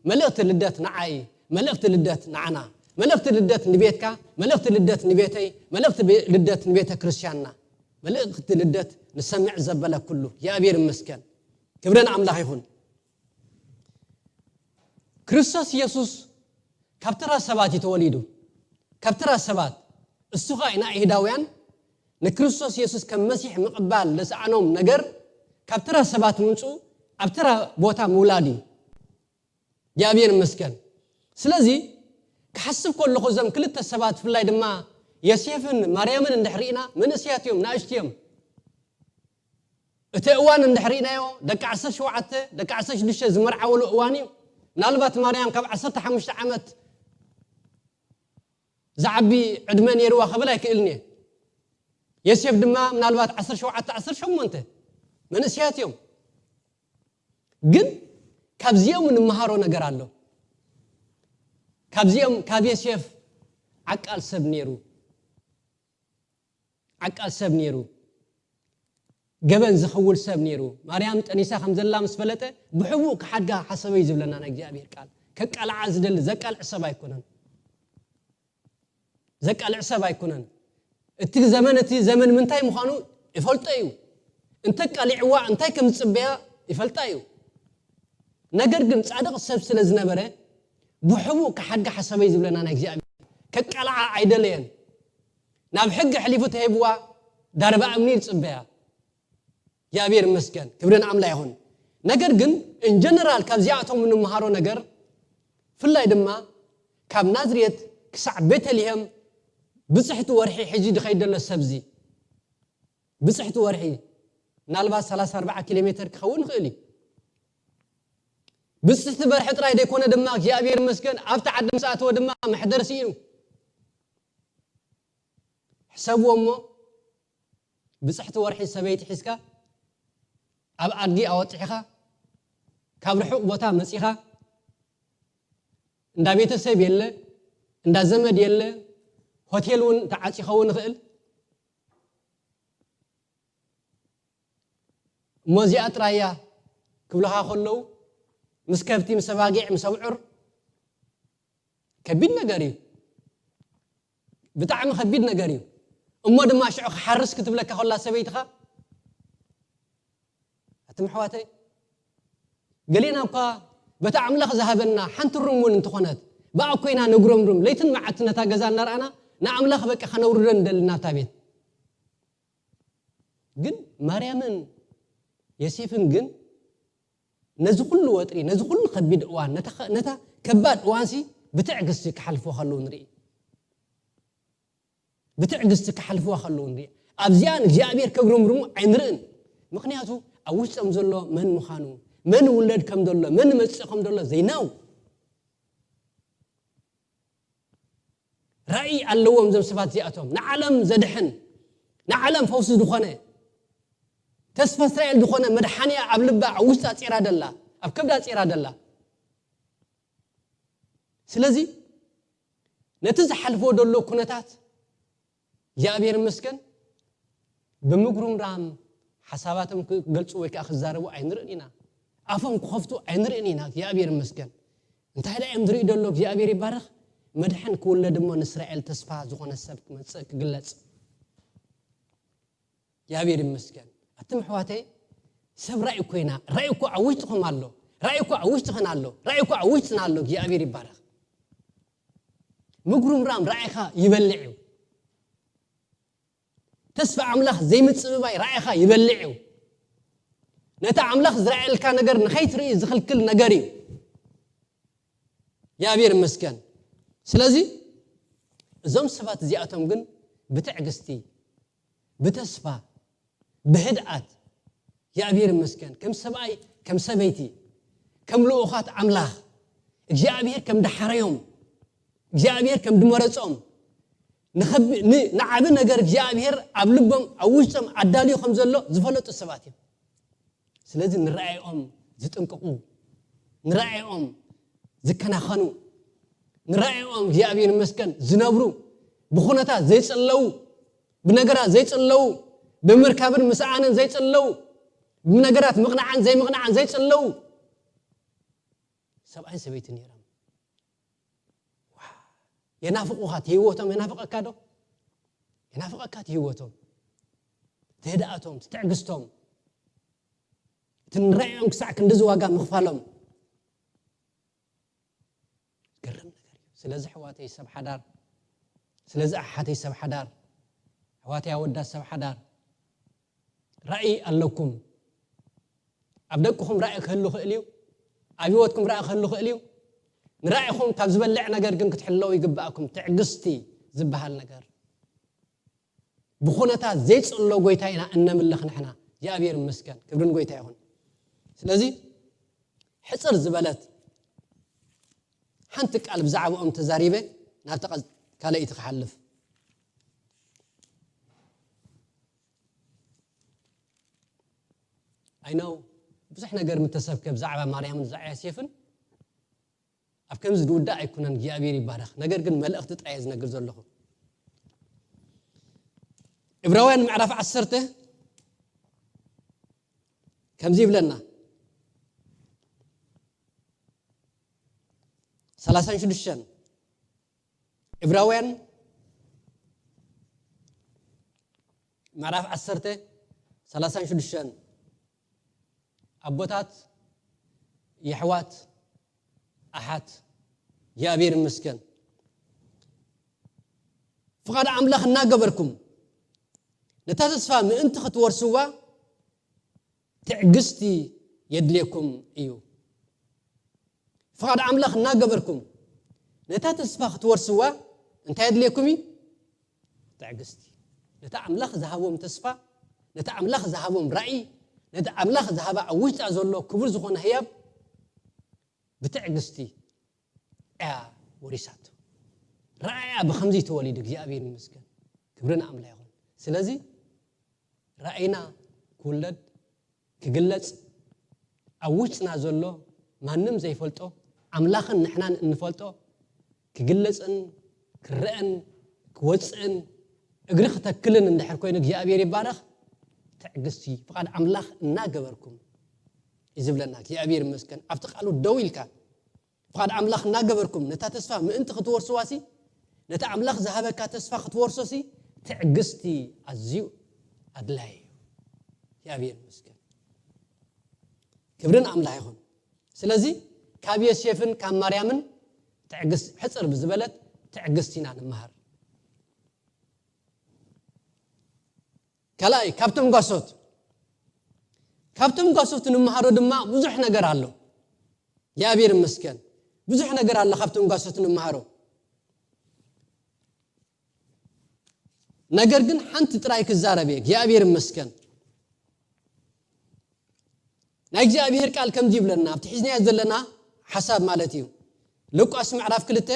መልእኽቲ ልደት ንዓይ፣ መልእኽቲ ልደት ንዓና፣ መልእኽቲ ልደት ንቤትካ፣ መልእኽቲ ልደት ንቤተይ፣ መልእኽቲ ቤ-፣ ልደት ንቤተ ክርስቲያንና፣ መልእኽቲ ልደት ንሰምዕ ዘበለ ኩሉ እግዚኣብሔር ይመስገን። ክብሪ ንኣምላኽ ይኹን። ክርስቶስ ኢየሱስ ካብ ተራ ሰባት እዩ ተወሊዱ። ካብ ተራ ሰባት። እሱ ኸኣ ንኣይሁዳውያን ንክርስቶስ የሱስ ከም መሲሕ ምቕባል ለሰኣኖም ነገር ካብ ተራ ሰባት ምምፅኡ ኣብ ተራ ቦታ ምውላድ እዩ። እግዚኣብሔር ይመስገን። ስለዚ ክሓስብ ከለኹ እዞም ክልተ ሰባት ብፍላይ ድማ ዮሴፍን ማርያምን እንድሕር ርኢና መንእሰያት እዮም፣ ንኣሽቱ እዮም። እቲ እዋን እንድሕር ርኢናዮ ደቂ ዓሰርተ ሸውዓተ ደቂ ዓሰርተ ሽዱሽተ ዝመርዓወሉ እዋን እዩ። ምናልባት ማርያም ካብ ዓሰርተ ሓሙሽተ ዓመት ዝዓቢ ዕድመ ነይርዋ ክብል ኣይክእልን እየ። ዮሴፍ ድማ ምናልባት ዓሰርተ ሸውዓተ ዓሰርተ ሸሞንተ መንእሰያት እዮም። ግን ካብዚኦም እንመሃሮ ነገር ኣሎ። ካብዚኦም ካብ ዮሴፍ ዓቃል ሰብ ነይሩ። ዓቃል ሰብ ነይሩ። ገበን ዝኽውል ሰብ ነይሩ። ማርያም ጠኒሳ ከም ዘላ ምስ ፈለጠ ብሕቡእ ክሓድጋ ሓሰበ እዩ ዝብለና ናይ እግዚኣብሔር ቃል። ከቃልዓ ዝደሊ ዘቃልዕ ሰብ ኣይኮነን። ዘቃልዕ ሰብ ኣይኮነን። እቲ ዘመን እቲ ዘመን ምንታይ ምዃኑ ይፈልጦ እዩ። እንተቃሊዕዋ እንታይ ከም ዝጽበያ ይፈልጣ እዩ። ነገር ግን ጻድቕ ሰብ ስለ ዝነበረ ብሕቡእ ክሓድጋ ሓሰበ እዩ ዝብለና ናይ እግዚኣብሔር። ከቃልዓ ኣይደለየን። ናብ ሕጊ ኣሕሊፉ ተሂብዋ ዳርባ እምኒ ይጽበያ። እግዚኣብሔር ይመስገን፣ ክብሪ ንኣምላ ይኹን። ነገር ግን እንጀነራል ካብዚኣቶም እንመሃሮ ነገር ፍላይ ድማ ካብ ናዝሬት ክሳዕ ቤተልሔም ብጽሕቲ ወርሒ ሕጂ ድኸይድ ዘሎ ሰብዚ ብጽሕቲ ወርሒ ምናልባት ሰላሳ ኣርባዓ ኪሎ ሜትር ክኸውን ይኽእል እዩ። ብጽሕቲ በርሒ ጥራይ ዘይኮነ ድማ እግዚኣብሔር ይመስገን ኣብቲ ዓዲ ምስ ኣተወ ድማ መሕደር ስኢኑ። ሕሰብዎ እሞ ብጽሕቲ ወርሒ ሰበይቲ ሒዝካ ኣብ ኣድጊ ኣወጢሕኻ ካብ ርሑቕ ቦታ መጺኻ እንዳ ቤተሰብ የለ እንዳ ዘመድ የለ ሆቴል እውን ተዓጺ ኸውን ይኽእል። እሞ እዚኣ ጥራያ ክብልኻ ከለዉ ምስ ከብቲ ምስ ኣባጊዕ ምስ ኣብዑር ከቢድ ነገር እዩ። ብጣዕሚ ከቢድ ነገር እዩ። እሞ ድማ ሽዑ ክሓርስ ክትብለካ ከላ ሰበይትኻ ኣትም ኣሕዋተይ ገሌና እኳ በታ ኣምላኽ ዝሃበና ሓንቲ ሩም እውን እንተኾነት ብኣ ኮይና ነጉረምሩም ለይትን መዓልቲ ነታ ገዛ እናረኣና ንኣምላኽ በቂ ከነውርዶ ንደሊ ናብታ ቤት። ግን ማርያምን ዮሴፍን ግን ነዚ ኩሉ ወጥሪ ነዚ ኩሉ ከቢድ እዋን ነታ ከባድ እዋንሲ ብትዕግስቲ ክሓልፍዎ ከለዉ ንርኢ። ብትዕግስቲ ክሓልፍዋ ከለዉ ንርኢ። ኣብዚኣ ንእግዚኣብሔር ከግረምርሙ ኣይንርእን። ምኽንያቱ ኣብ ውሽጦም ዘሎ መን ምዃኑ፣ መን ውለድ ከም ዘሎ፣ መን መጽእ ከም ዘሎ ዘይናው ራእይ ኣለዎም። እዞም ሰባት እዚኣቶም ንዓለም ዘድሕን ንዓለም ፈውሲ ዝኾነ ተስፋ እስራኤል ዝኾነ መድሓኒያ ኣብ ልባ ኣብ ውሽጣ ጼራ ደላ ኣብ ከብዳ ጼራ ደላ። ስለዚ ነቲ ዝሓልፍዎ ዘሎ ኩነታት እግዚኣብሔር ይመስገን ብምጉርምራም ሓሳባቶም ክገልፁ ወይ ከዓ ክዛረቡ ኣይንርእን ኢና። ኣፎም ክኸፍቱ ኣይንርእን ኢና። እግዚኣብሔር ይመስገን። እንታይ ዳ እዮም ዝርእዩ ዘሎ እግዚኣብሔር ይባረኽ። መድሕን ክውለድ እሞ ንእስራኤል ተስፋ ዝኾነ ሰብ ክመፅእ ክግለፅ። እግዚኣብሔር ይመስገን። ኣትም ኣሕዋተይ ሰብ ራእይ እኮ ኢና። ራእይ እኮ ኣብ ውሽጥኹም ኣሎ። ራእይ እኮ ኣብ ውሽጥኽን ኣሎ። ራእይ እኮ ኣብ ውሽጥና ኣሎ። እግዚኣብሔር ይባረኽ። ምጉርምራም ራእይኻ ይበልዕ እዩ። ተስፋ ኣምላኽ ዘይምጽብባይ ራእይኻ ይበልዕ እዩ። ነቲ ኣምላኽ ዝረኣየልካ ነገር ንኸይትርኢ ዝኽልክል ነገር እዩ። እግዚኣብሔር ይመስገን። ስለዚ እዞም ሰባት እዚኣቶም ግን ብትዕግስቲ ብተስፋ ብህድኣት እግዚኣብሔር ይመስገን ከም ሰብኣይ ከም ሰበይቲ ከም ልኡኻት ኣምላኽ እግዚኣብሔር ከም ደሓረዮም እግዚኣብሔር ከም ድመረጾም ንዓቢ ነገር እግዚኣብሔር ኣብ ልቦም ኣብ ውሽጦም ኣዳልዩ ከም ዘሎ ዝፈለጡ ሰባት እዮም። ስለዚ ንረኣይኦም ዝጥንቅቑ ንረኣይኦም ዝከናኸኑ ንረኣይኦም እግዚኣብሔር ይመስገን ዝነብሩ ብኹነታት ዘይጽለዉ ብነገራት ዘይጽለዉ ብምርካብን ምስኣንን ዘይጽለዉ ብነገራት ምቕናዓን ዘይምቕናዓን ዘይጽለዉ ሰብኣይን ሰበይቲ ነይሮም። የናፍቑኻ ትህይወቶም የናፍቐካ ዶ? የናፍቐካ ትህይወቶም ትህድኣቶም ትትዕግስቶም እቲ ንረኣዮም ክሳዕ ክንድዚ ዋጋ ምኽፋሎም ገርም ነገር እዩ። ስለዚ ኣሕዋተይ ሰብ ሓዳር ስለዚ ኣሓተይ ሰብ ሓዳር ኣሕዋተይ ኣወዳት ሰብ ሓዳር፣ ራእይ ኣለኩም። ኣብ ደቅኹም ራእይ ክህሉ ይኽእል እዩ። ኣብ ህይወትኩም ራእይ ክህሉ ይኽእል እዩ። ንራእይኹም ካብ ዝበልዕ ነገር ግን ክትሕለዉ ይግብኣኩም። ትዕግስቲ ዝበሃል ነገር ብኹነታት ዘይጽሎ ጎይታ ኢና እነምልኽ ንሕና። እግዚኣብሔር ይመስገን፣ ክብሪ ንጎይታ ይኹን። ስለዚ ሕጽር ዝበለት ሓንቲ ቃል ብዛዕባኦም ተዛሪበ ናብቲ ቀጽ-፣ ካልኣይቲ ክሓልፍ። I know ብዙሕ ነገር ምተሰብከ ብዛዕባ ማርያምን ብዛዕባ ዮሴፍን ኣብ ከምዚ ዝውዳእ ኣይኩነን። እግዚኣብሔር ይባረኽ። ነገር ግን መልእኽቲ ጥራይ ዝነግር ዘለኹ። ዕብራውያን ምዕራፍ ዓሰርተ ከምዚ ይብለና፣ ሰላሳን ሽዱሽተን ዕብራውያን ምዕራፍ ዓሰርተ ሰላሳን ሽዱሽተን ኣቦታት፣ የሕዋት፣ ኣሓት፣ እግዚኣብሔር ይመስገን። ፍቓድ ኣምላኽ እናገበርኩም ነታ ተስፋ ምእንቲ ክትወርስዋ ትዕግስቲ የድልየኩም እዩ። ፍቓድ ኣምላኽ እናገበርኩም ነታ ተስፋ ክትወርስዋ እንታይ የድልየኩም እዩ? ትዕግስቲ። ነታ ኣምላኽ ዝሃቦም ተስፋ፣ ነታ ኣምላኽ ዝሃቦም ራእይ፣ ነታ ኣምላኽ ዝሃባ ኣብ ውሽጣ ዘሎ ክቡር ዝኾነ ህያብ ብትዕግስቲ እያ ወሪሳቶ። ራእያ ብኸምዚ ተወሊዱ፣ እግዚኣብሔር ይመስገን። ክብሪ ንኣምላኽ ይኹን። ስለዚ ራእይና ክውለድ፣ ክግለጽ፣ ኣብ ውሽጥና ዘሎ ማንም ዘይፈልጦ ኣምላኽን ንሕናን እንፈልጦ ክግለጽን ክረአን ክወጽእን እግሪ ክተክልን እንድሕር ኮይኑ እግዚኣብሔር ይባረኽ። ትዕግስቲ ፍቓድ ኣምላኽ እናገበርኩም እዩ ዝብለና እግዚኣብሔር ይመስገን። ኣብቲ ቃሉ ደው ኢልካ ፍቓድ ኣምላኽ እናገበርኩም ነታ ተስፋ ምእንቲ ክትወርስዋሲ ነቲ ኣምላኽ ዝሃበካ ተስፋ ክትወርሶሲ ትዕግስቲ ኣዝዩ ኣድላይ እዩ። እግዚኣብሔር ይመስገን። ክብርን ኣምላኽ ይኹን። ስለዚ ካብ ዮሴፍን ካብ ማርያምን ትዕግስቲ ሕጽር ብዝበለት ትዕግስቲ ኢና ንመሃር። ካልኣይ ካብቶም ጓሶት፣ ካብቶም ጓሶት ንምሃሮ ድማ ብዙሕ ነገር ኣሎ። እግዚኣብሔር ይመስገን። ብዙሕ ነገር ኣሎ ካብቶም ጓሶት ንምሃሮ። ነገር ግን ሓንቲ ጥራይ ክዛረብ እየ። እግዚኣብሔር ይመስገን። ናይ እግዚኣብሔር ቃል ከምዚ ይብለና፣ ኣብቲ ሒዝናዮ ዘለና ሓሳብ ማለት እዩ። ሉቃስ ምዕራፍ ክልተ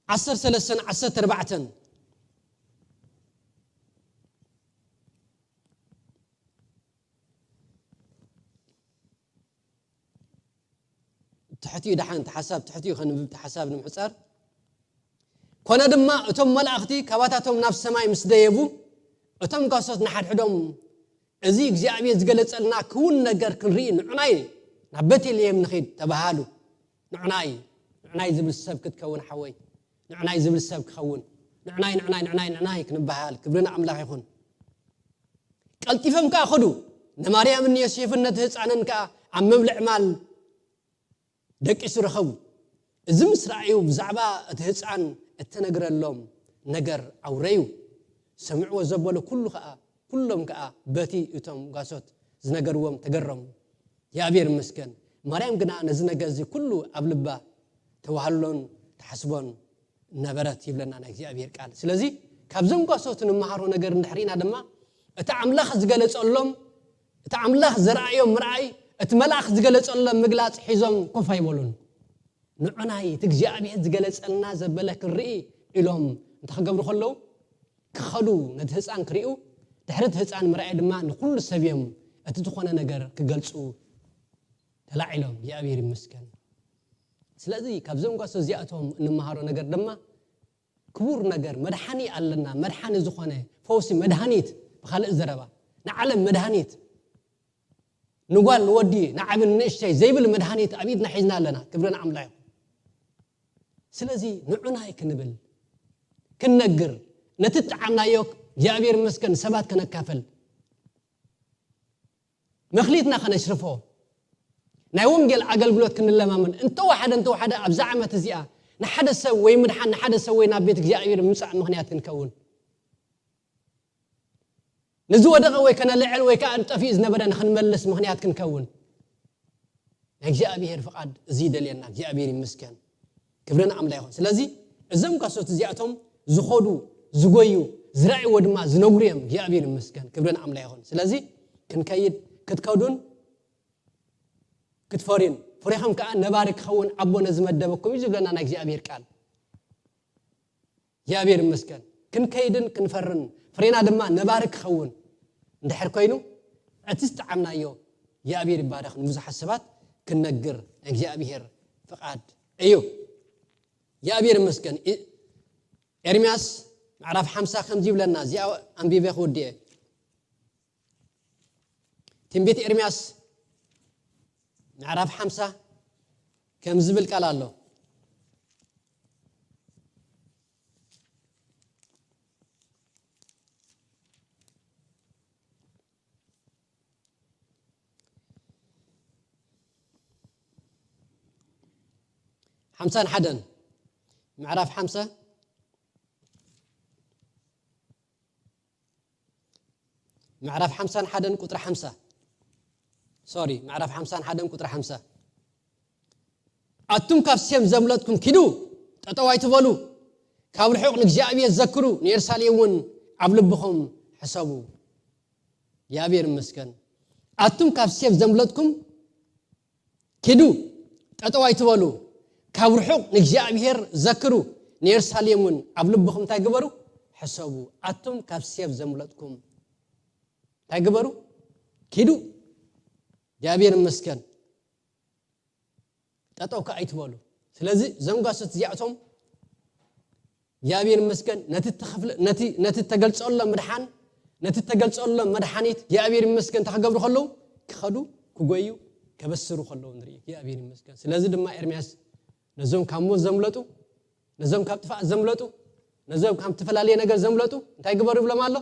ዓሰርተ ሰለስተን ዓሰርተ ኣርባዕተን። ትሕቲኡ ደሓን እቲ ሓሳብ ትሕቲኡ ከንብብ፣ እቲ ሓሳብ ንምሕጻር። ኮነ ድማ እቶም መላእኽቲ ካባታቶም ናብ ሰማይ ምስ ደየቡ፣ እቶም ጓሶት ንሓድሕዶም፣ "እዚ እግዚኣብሔር ዝገለጸልና ክውን ነገር ክንርኢ ንዑናይ ናብ ቤተልሔም ንኺድ" ተባሃሉ። ንዑናይ፣ ንዑናይ ዝብል ሰብ ክትከውን ሓወይ፣ ንዑናይ ዝብል ሰብ ክኸውን፣ ንዑናይ፣ ንዑናይ፣ ንዑናይ፣ ንዑናይ ክንበሃል ክብሪ ንኣምላኽ ይኹን። ቀልጢፎም ከኣ ኸዱ። ንማርያምን ንዮሴፍን ነቲ ህፃንን ከኣ ኣብ መብልዕ ማል ደቂሱ ረኸቡ። እዚ ምስ ረኣዩ ብዛዕባ እቲ ህፃን እተነግረሎም ነገር ኣውረዩ። ሰምዕዎ ዘበሉ ኩሉ ከኣ፣ ኩሎም ከኣ በቲ እቶም ጓሶት ዝነገርዎም ተገረሙ። እግዚኣብሔር ይመስገን። ማርያም ግና ነዚ ነገር እዚ ኩሉ ኣብ ልባ ተዋህሎን ተሓስቦን ነበረት ይብለና ናይ እግዚኣብሔር ቃል። ስለዚ ካብዞም ጓሶት እንመሃሮ ነገር እንድሕር ኢና ድማ እቲ ኣምላኽ ዝገለጸሎም፣ እቲ ኣምላኽ ዘርኣዮም ምርኣይ፣ እቲ መልኣኽ ዝገለጸሎም ምግላጽ ሒዞም ኮፍ ኣይበሉን። ንዑናይ እቲ እግዚኣብሔር ዝገለጸልና ዘበለ ክንርኢ ኢሎም እንተ ክገብሩ ከለዉ ክኸዱ ነቲ ህፃን ክርእዩ፣ ድሕሪ እቲ ህፃን ምርኣይ ድማ ንኹሉ ሰብ እዮም እቲ ዝኾነ ነገር ክገልጹ ተላዒሎም። እግዚኣብሔር ይመስገን። ስለዚ ካብዞም ጓሶት እዚኣቶም እንመሃሮ ነገር ድማ ክቡር ነገር መድሓኒ ኣለና። መድሓኒ ዝኾነ ፈውሲ፣ መድሃኒት፣ ብኻልእ ዘረባ ንዓለም መድሃኒት፣ ንጓል ንወዲ ንዓቢ ንእሽተይ ዘይብል መድሃኒት ኣብ ኢድና ሒዝና ኣለና። ክብሪ ንኣምላኽ ይኹን። ስለዚ ንዑናይ ክንብል ክንነግር፣ ነቲ እጠዓምናዮ እግዚኣብሔር ይመስገን ሰባት ከነካፈል መኽሊትና ከነሽርፎ ናይ ወንጌል ኣገልግሎት ክንለማመድ እንተወሓደ እንተወሓደ ኣብዛ ዓመት እዚኣ ንሓደ ሰብ ወይ ምድሓን ንሓደ ሰብ ወይ ናብ ቤት እግዚኣብሔር ምምጻእ ምኽንያት ክንከውን፣ ንዝወደቐ ወይ ከነልዕል ወይ ከዓ ጠፊኡ ዝነበረ ንኽንመልስ ምኽንያት ክንከውን ናይ እግዚኣብሔር ፍቓድ እዚ ይደልየና። እግዚኣብሔር ይመስገን። ክብርን ኣምላ ይኹን። ስለዚ እዞም ጓሶት እዚኣቶም ዝኸዱ፣ ዝጎዩ፣ ዝረኣይዎ ድማ ዝነግሩ እዮም። እግዚኣብሔር ይመስገን። ክብርን ኣምላ ይኹን። ስለዚ ክንከይድ ክትከዱን ክትፈርዩን ፍሬኹም ከዓ ነባሪ ክኸውን ኣቦ ነዚ መደበኩም እዩ ዝብለና ናይ እግዚኣብሔር ቃል። እግዚኣብሔር ይመስገን። ክንከይድን ክንፈርን ፍሬና ድማ ነባሪ ክኸውን እንድሕር ኮይኑ እቲ ዝጠዓምናዮ እግዚኣብሔር ይባረኽ ንብዙሓት ሰባት ክንነግር ናይ እግዚኣብሔር ፍቓድ እዩ። እግዚኣብሔር ይመስገን። ኢ- ኤርምያስ ምዕራፍ ሓምሳ ከምዚ ይብለና፣ እዚኣ ኣንቢበ ክውድኤ። ትንቢት ኤርምያስ ምዕራፍ ሓምሳ ከም ዝብል ቃል ኣሎ። ሓምሳን ሓደን ምዕራፍ ሓምሳ ምዕራፍ ሓምሳን ሓደን ቁጥሪ ሓምሳ፣ ሶሪ፣ ምዕራፍ ሓምሳን ሓደን ቁጥሪ ሓምሳ፣ ኣቱም ካብ ሴም ዘምለጥኩም ኪዱ፣ ጠጠው ኣይትበሉ፣ ካብ ርሑቕ ንእግዚኣብሔር ዘክሩ፣ ንየሩሳሌም እውን ኣብ ልብኹም ሕሰቡ። እግዚኣብሔር ይመስገን። ኣቱም ካብ ሴም ዘምለጥኩም ኪዱ፣ ጠጠው ኣይትበሉ፣ ካብ ርሑቕ ንእግዚኣብሔር ዘክሩ፣ ንየሩሳሌም እውን ኣብ ልብኹም እንታይ ግበሩ? ሕሰቡ። ኣቱም ካብ ሴም ዘምለጥኩም እንታይ ግበሩ? ኪዱ። እግዚኣብሔር ይመስገን። ጠጠው ከኣ ኣይትበሉ። ስለዚ እዞም ጓሶት እዚኣቶም እግዚኣብሔር ይመስገን ነቲ ተኸፍለ ነቲ ነቲ ተገልጸሎም ምድሓን ነቲ ተገልጸሎም መድሓኒት እግዚኣብሔር ይመስገን ተኸገብሩ ከለዉ ክኸዱ ክጎዩ ከበስሩ ከለዉ ንርኢ። እግዚኣብሔር ይመስገን። ስለዚ ድማ ኤርምያስ ነዞም ካብ ሞት ዘምለጡ፣ ነዞም ካብ ጥፋእ ዘምለጡ፣ ነዞም ካብ ዝተፈላለየ ነገር ዘምለጡ እንታይ ግበሩ ይብሎም ኣሎ?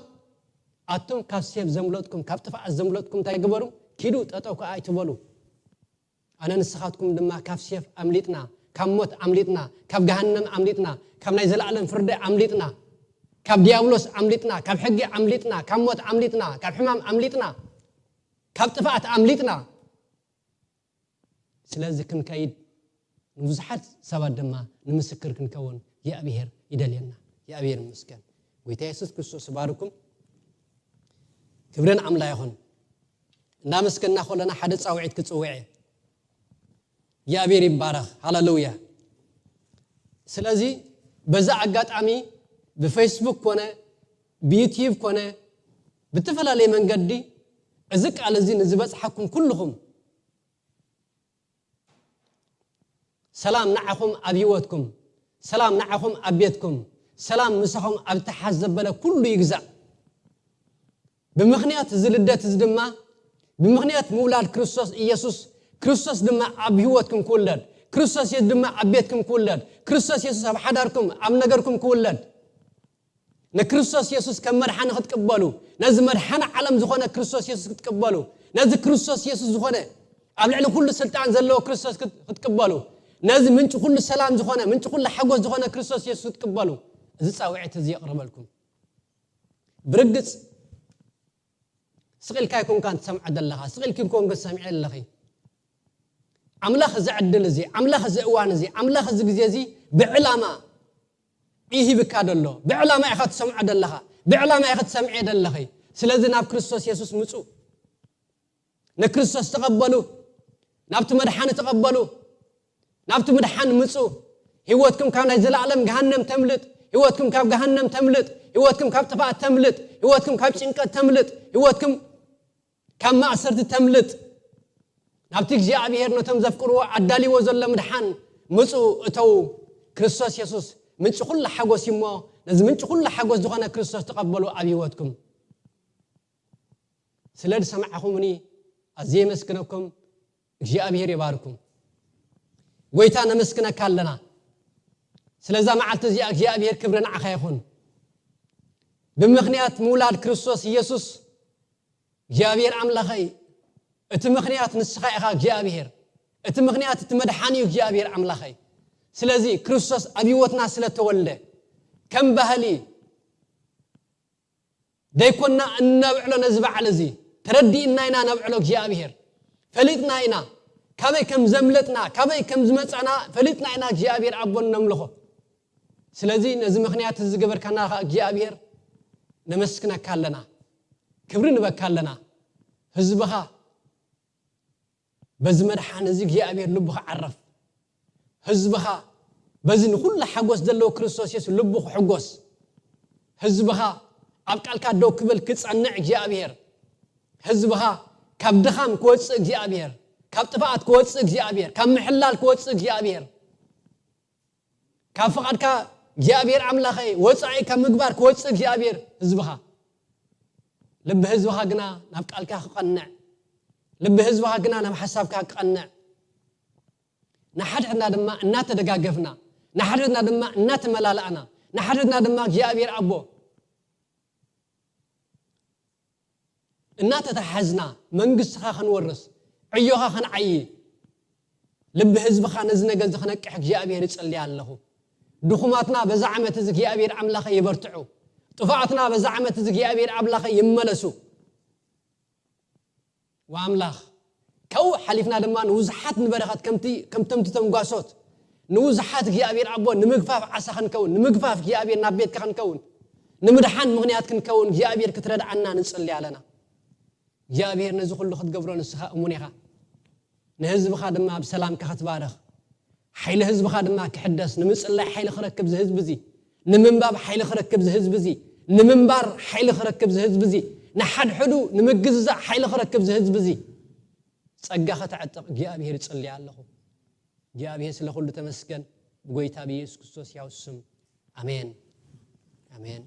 ኣቱም ካብ ሴፍ ዘምለጥኩም፣ ካብ ጥፋኣት ዘምለጥኩም እንታይ ግበሩ? ኪዱ፣ ጠጠው ከኣ ኣይትበሉ። ኣነ ንስኻትኩም ድማ ካብ ሴፍ ኣምሊጥና፣ ካብ ሞት ኣምሊጥና፣ ካብ ገሃነም ኣምሊጥና፣ ካብ ናይ ዘለኣለም ፍርዲ ኣምሊጥና፣ ካብ ዲያብሎስ ኣምሊጥና፣ ካብ ሕጊ ኣምሊጥና፣ ካብ ሞት ኣምሊጥና፣ ካብ ሕማም ኣምሊጥና፣ ካብ ጥፋኣት ኣምሊጥና። ስለዚ ክንከይድ ንብዙሓት ሰባት ድማ ንምስክር ክንከውን እግዚኣብሔር ይደልየና። እግዚኣብሔር ይመስገን። ጎይታ የሱስ ክርስቶስ ይባርኩም። ክብርን ኣምላ ይኹን። እንዳመስገና ከለና ሓደ ጻውዒት ክጽውዕ እየ። እግዚኣብሔር ይባረኽ። ሃሌሉያ። ስለዚ በዛ ኣጋጣሚ ብፌስቡክ ኮነ ብዩትዩብ ኮነ ብተፈላለየ መንገዲ እዚ ቃል እዚ ንዝበጽሓኩም ኩልኹም ሰላም ንዓኹም ኣብ ህይወትኩም፣ ሰላም ንዓኹም ኣብ ቤትኩም፣ ሰላም ምሳኹም ኣብ ተሓዝ ዘበለ ኩሉ ይግዛእ። ብምኽንያት እዚ ልደት እዚ ድማ ብምኽንያት ምውላድ ክርስቶስ ኢየሱስ፣ ክርስቶስ ድማ ኣብ ህይወትኩም ክውለድ፣ ክርስቶስ ኢየሱስ ድማ ኣብ ቤትኩም ክውለድ፣ ክርስቶስ ኢየሱስ ኣብ ሓዳርኩም ኣብ ነገርኩም ክውለድ፣ ንክርስቶስ የሱስ ከም መድሓኒ ክትቅበሉ፣ ነዚ መድሓኒ ዓለም ዝኾነ ክርስቶስ የሱስ ክትቅበሉ፣ ነዚ ክርስቶስ የሱስ ዝኾነ ኣብ ልዕሊ ኩሉ ስልጣን ዘለዎ ክርስቶስ ክት- ክትቅበሉ፣ ነዚ ምንጪ ኩሉ ሰላም ዝኾነ ምንጪ ኩሉ ሓጎስ ዝኾነ ክርስቶስ የሱስ ክትቅበሉ፣ እዚ ጻውዒት እዚ የቕርበልኩም። ብርግጽ ስቕ ኢልካ ኣይኮንካን ትሰምዖ ዘለኻ፣ ስቕ ኢልኪ ኮንኪ ትሰምዒ ኣለኺ። ኣምላኽ እዚ ዕድል እዚ፣ ኣምላኽ እዚ እዋን እዚ፣ ኣምላኽ እዚ ግዜ እዚ ብዕላማ እዩ ሂብካ ደሎ። ብዕላማ ኢኻ ትሰምዖ ደለኻ፣ ብዕላማ ኢኻ ትሰምዒ ደለኺ። ስለዚ ናብ ክርስቶስ የሱስ ምጹ፣ ንክርስቶስ ተቐበሉ፣ ናብቲ መድሓኒ ተቐበሉ፣ ናብቲ ምድሓን ምጹ። ህይወትኩም ካብ ናይ ዘለኣለም ገሃነም ተምልጥ፣ ህይወትኩም ካብ ገሃነም ተምልጥ፣ ህይወትኩም ካብ ጥፋኣት ተምልጥ፣ ህይወትኩም ካብ ጭንቀት ተምልጥ፣ ህይወትኩም ካብ ማእሰርቲ ተምልጥ። ናብቲ እግዚኣብሔር ነቶም ዘፍቅርዎ ኣዳልዎ ዘሎ ምድሓን ምጹ፣ እተዉ። ክርስቶስ የሱስ ምንጪ ኩሉ ሓጎስ እዩ እሞ፣ ነዚ ምንጪ ኩሉ ሓጎስ ዝኾነ ክርስቶስ ተቐበሉ ኣብ ህይወትኩም። ስለ ዝሰማዕኹምኒ ኣዝየ የመስግነኩም። እግዚኣብሔር ይባርኩም። ጎይታ ነመስግነካ ኣለና ስለዛ መዓልቲ እዚኣ። እግዚኣብሔር ክብሪ ንዓኻ ይኹን። ብምኽንያት ምውላድ ክርስቶስ ኢየሱስ እግዚኣብሔር ኣምላኸይ፣ እቲ ምኽንያት ንስኻ ኢኻ እግዚኣብሔር። እቲ ምኽንያት እቲ መድሓኒ እዩ እግዚኣብሔር ኣምላኸይ። ስለዚ ክርስቶስ ኣብ ህይወትና ስለተወልደ ከም ባህሊ ደይኮና እነብዕሎ ነዚ በዓል እዚ ተረዲእና ኢና ነብዕሎ። እግዚኣብሔር ፈሊጥና ኢና ካበይ ከም ዘምለጥና ካበይ ከም ዝመጻና ፈሊጥና ኢና እግዚኣብሔር ኣቦን ነምልኾ። ስለዚ ነዚ ምኽንያት እዚ ዝገበርካና ኸዓ እግዚኣብሔር ነመስግነካ ኣለና፣ ክብሪ ንበካ ኣለና። ህዝብኻ በዚ መድሓን እዚ እግዚኣብሔር ልቡ ክዓረፍ፣ ህዝብኻ በዚ ንኹሉ ሓጎስ ዘለዎ ክርስቶስ የሱስ ልቡ ክሕጎስ፣ ህዝብኻ ኣብ ቃልካ ደው ክብል ክጸንዕ እግዚኣብሔር፣ ህዝብኻ ካብ ድኻም ክወጽእ እግዚኣብሔር፣ ካብ ጥፍኣት ክወጽእ እግዚኣብሔር፣ ካብ ምሕላል ክወጽእ እግዚኣብሔር፣ ካብ ፍቓድካ እግዚኣብሔር ኣምላኸይ ወጻኢ ካብ ምግባር ክወጽእ እግዚኣብሔር ህዝብኻ። ልቢ ህዝብኻ ግና ናብ ቃልካ ክቐንዕ፣ ልቢ ህዝብኻ ግና ናብ ሓሳብካ ክቐንዕ፣ ንሓድሕድና ድማ እናተደጋገፍና፣ ንሓድሕድና ድማ እናተመላላእና፣ ንሓድሕድና ድማ እግዚኣብሔር ኣቦ እናተተሓዝና መንግስትኻ ክንወርስ፣ ዕዮኻ ክንዓዪ፣ ልቢ ህዝብኻ ነዚ ነገር እዚ ክነቅሕ እግዚኣብሔር ይጽሊ ኣለኹ። ድኹማትና በዛ ዓመት እዚ እግዚኣብሔር ኣምላኸ ይበርትዑ። ጥፋኣትና በዛ ዓመት እዚ እግዚኣብሔር ኣምላኸ ይመለሱ። ወኣምላኽ ካብኡ ሓሊፍና ድማ ንብዙሓት ንበረኸት ከምቲ ከምተምቲ ተምጓሶት ንብዙሓት እግዚኣብሔር ኣቦ ንምግፋፍ ዓሳ ክንከውን፣ ንምግፋፍ እግዚኣብሔር ናብ ቤትካ ክንከውን፣ ንምድሓን ምኽንያት ክንከውን እግዚኣብሔር ክትረድኣና ንጽሊ ኣለና። እግዚኣብሔር ነዚ ኩሉ ክትገብሮ ንስኻ እሙን ኢኻ። ንህዝብኻ ድማ ብሰላምካ ክትባርኽ፣ ሓይሊ ህዝብኻ ድማ ክሕደስ፣ ንምጽላይ ሓይሊ ክረክብ ዝህዝቢ እዚ፣ ንምንባብ ሓይሊ ክረክብ ዝህዝቢ እዚ፣ ንምንባር ሓይሊ ክረክብ ዝህዝቢ እዚ፣ ንሓድሕዱ ንምግዝዛእ ሓይሊ ክረክብ ዝህዝቢ እዚ ጸጋ ከተዕጥቕ እግዚኣብሔር ይጽልይ ኣለኹ። እግዚኣብሔር ስለ ኩሉ ተመስገን። ብጎይታ ብኢየሱስ ክርስቶስ ያው ስም ኣሜን። ኣሜን።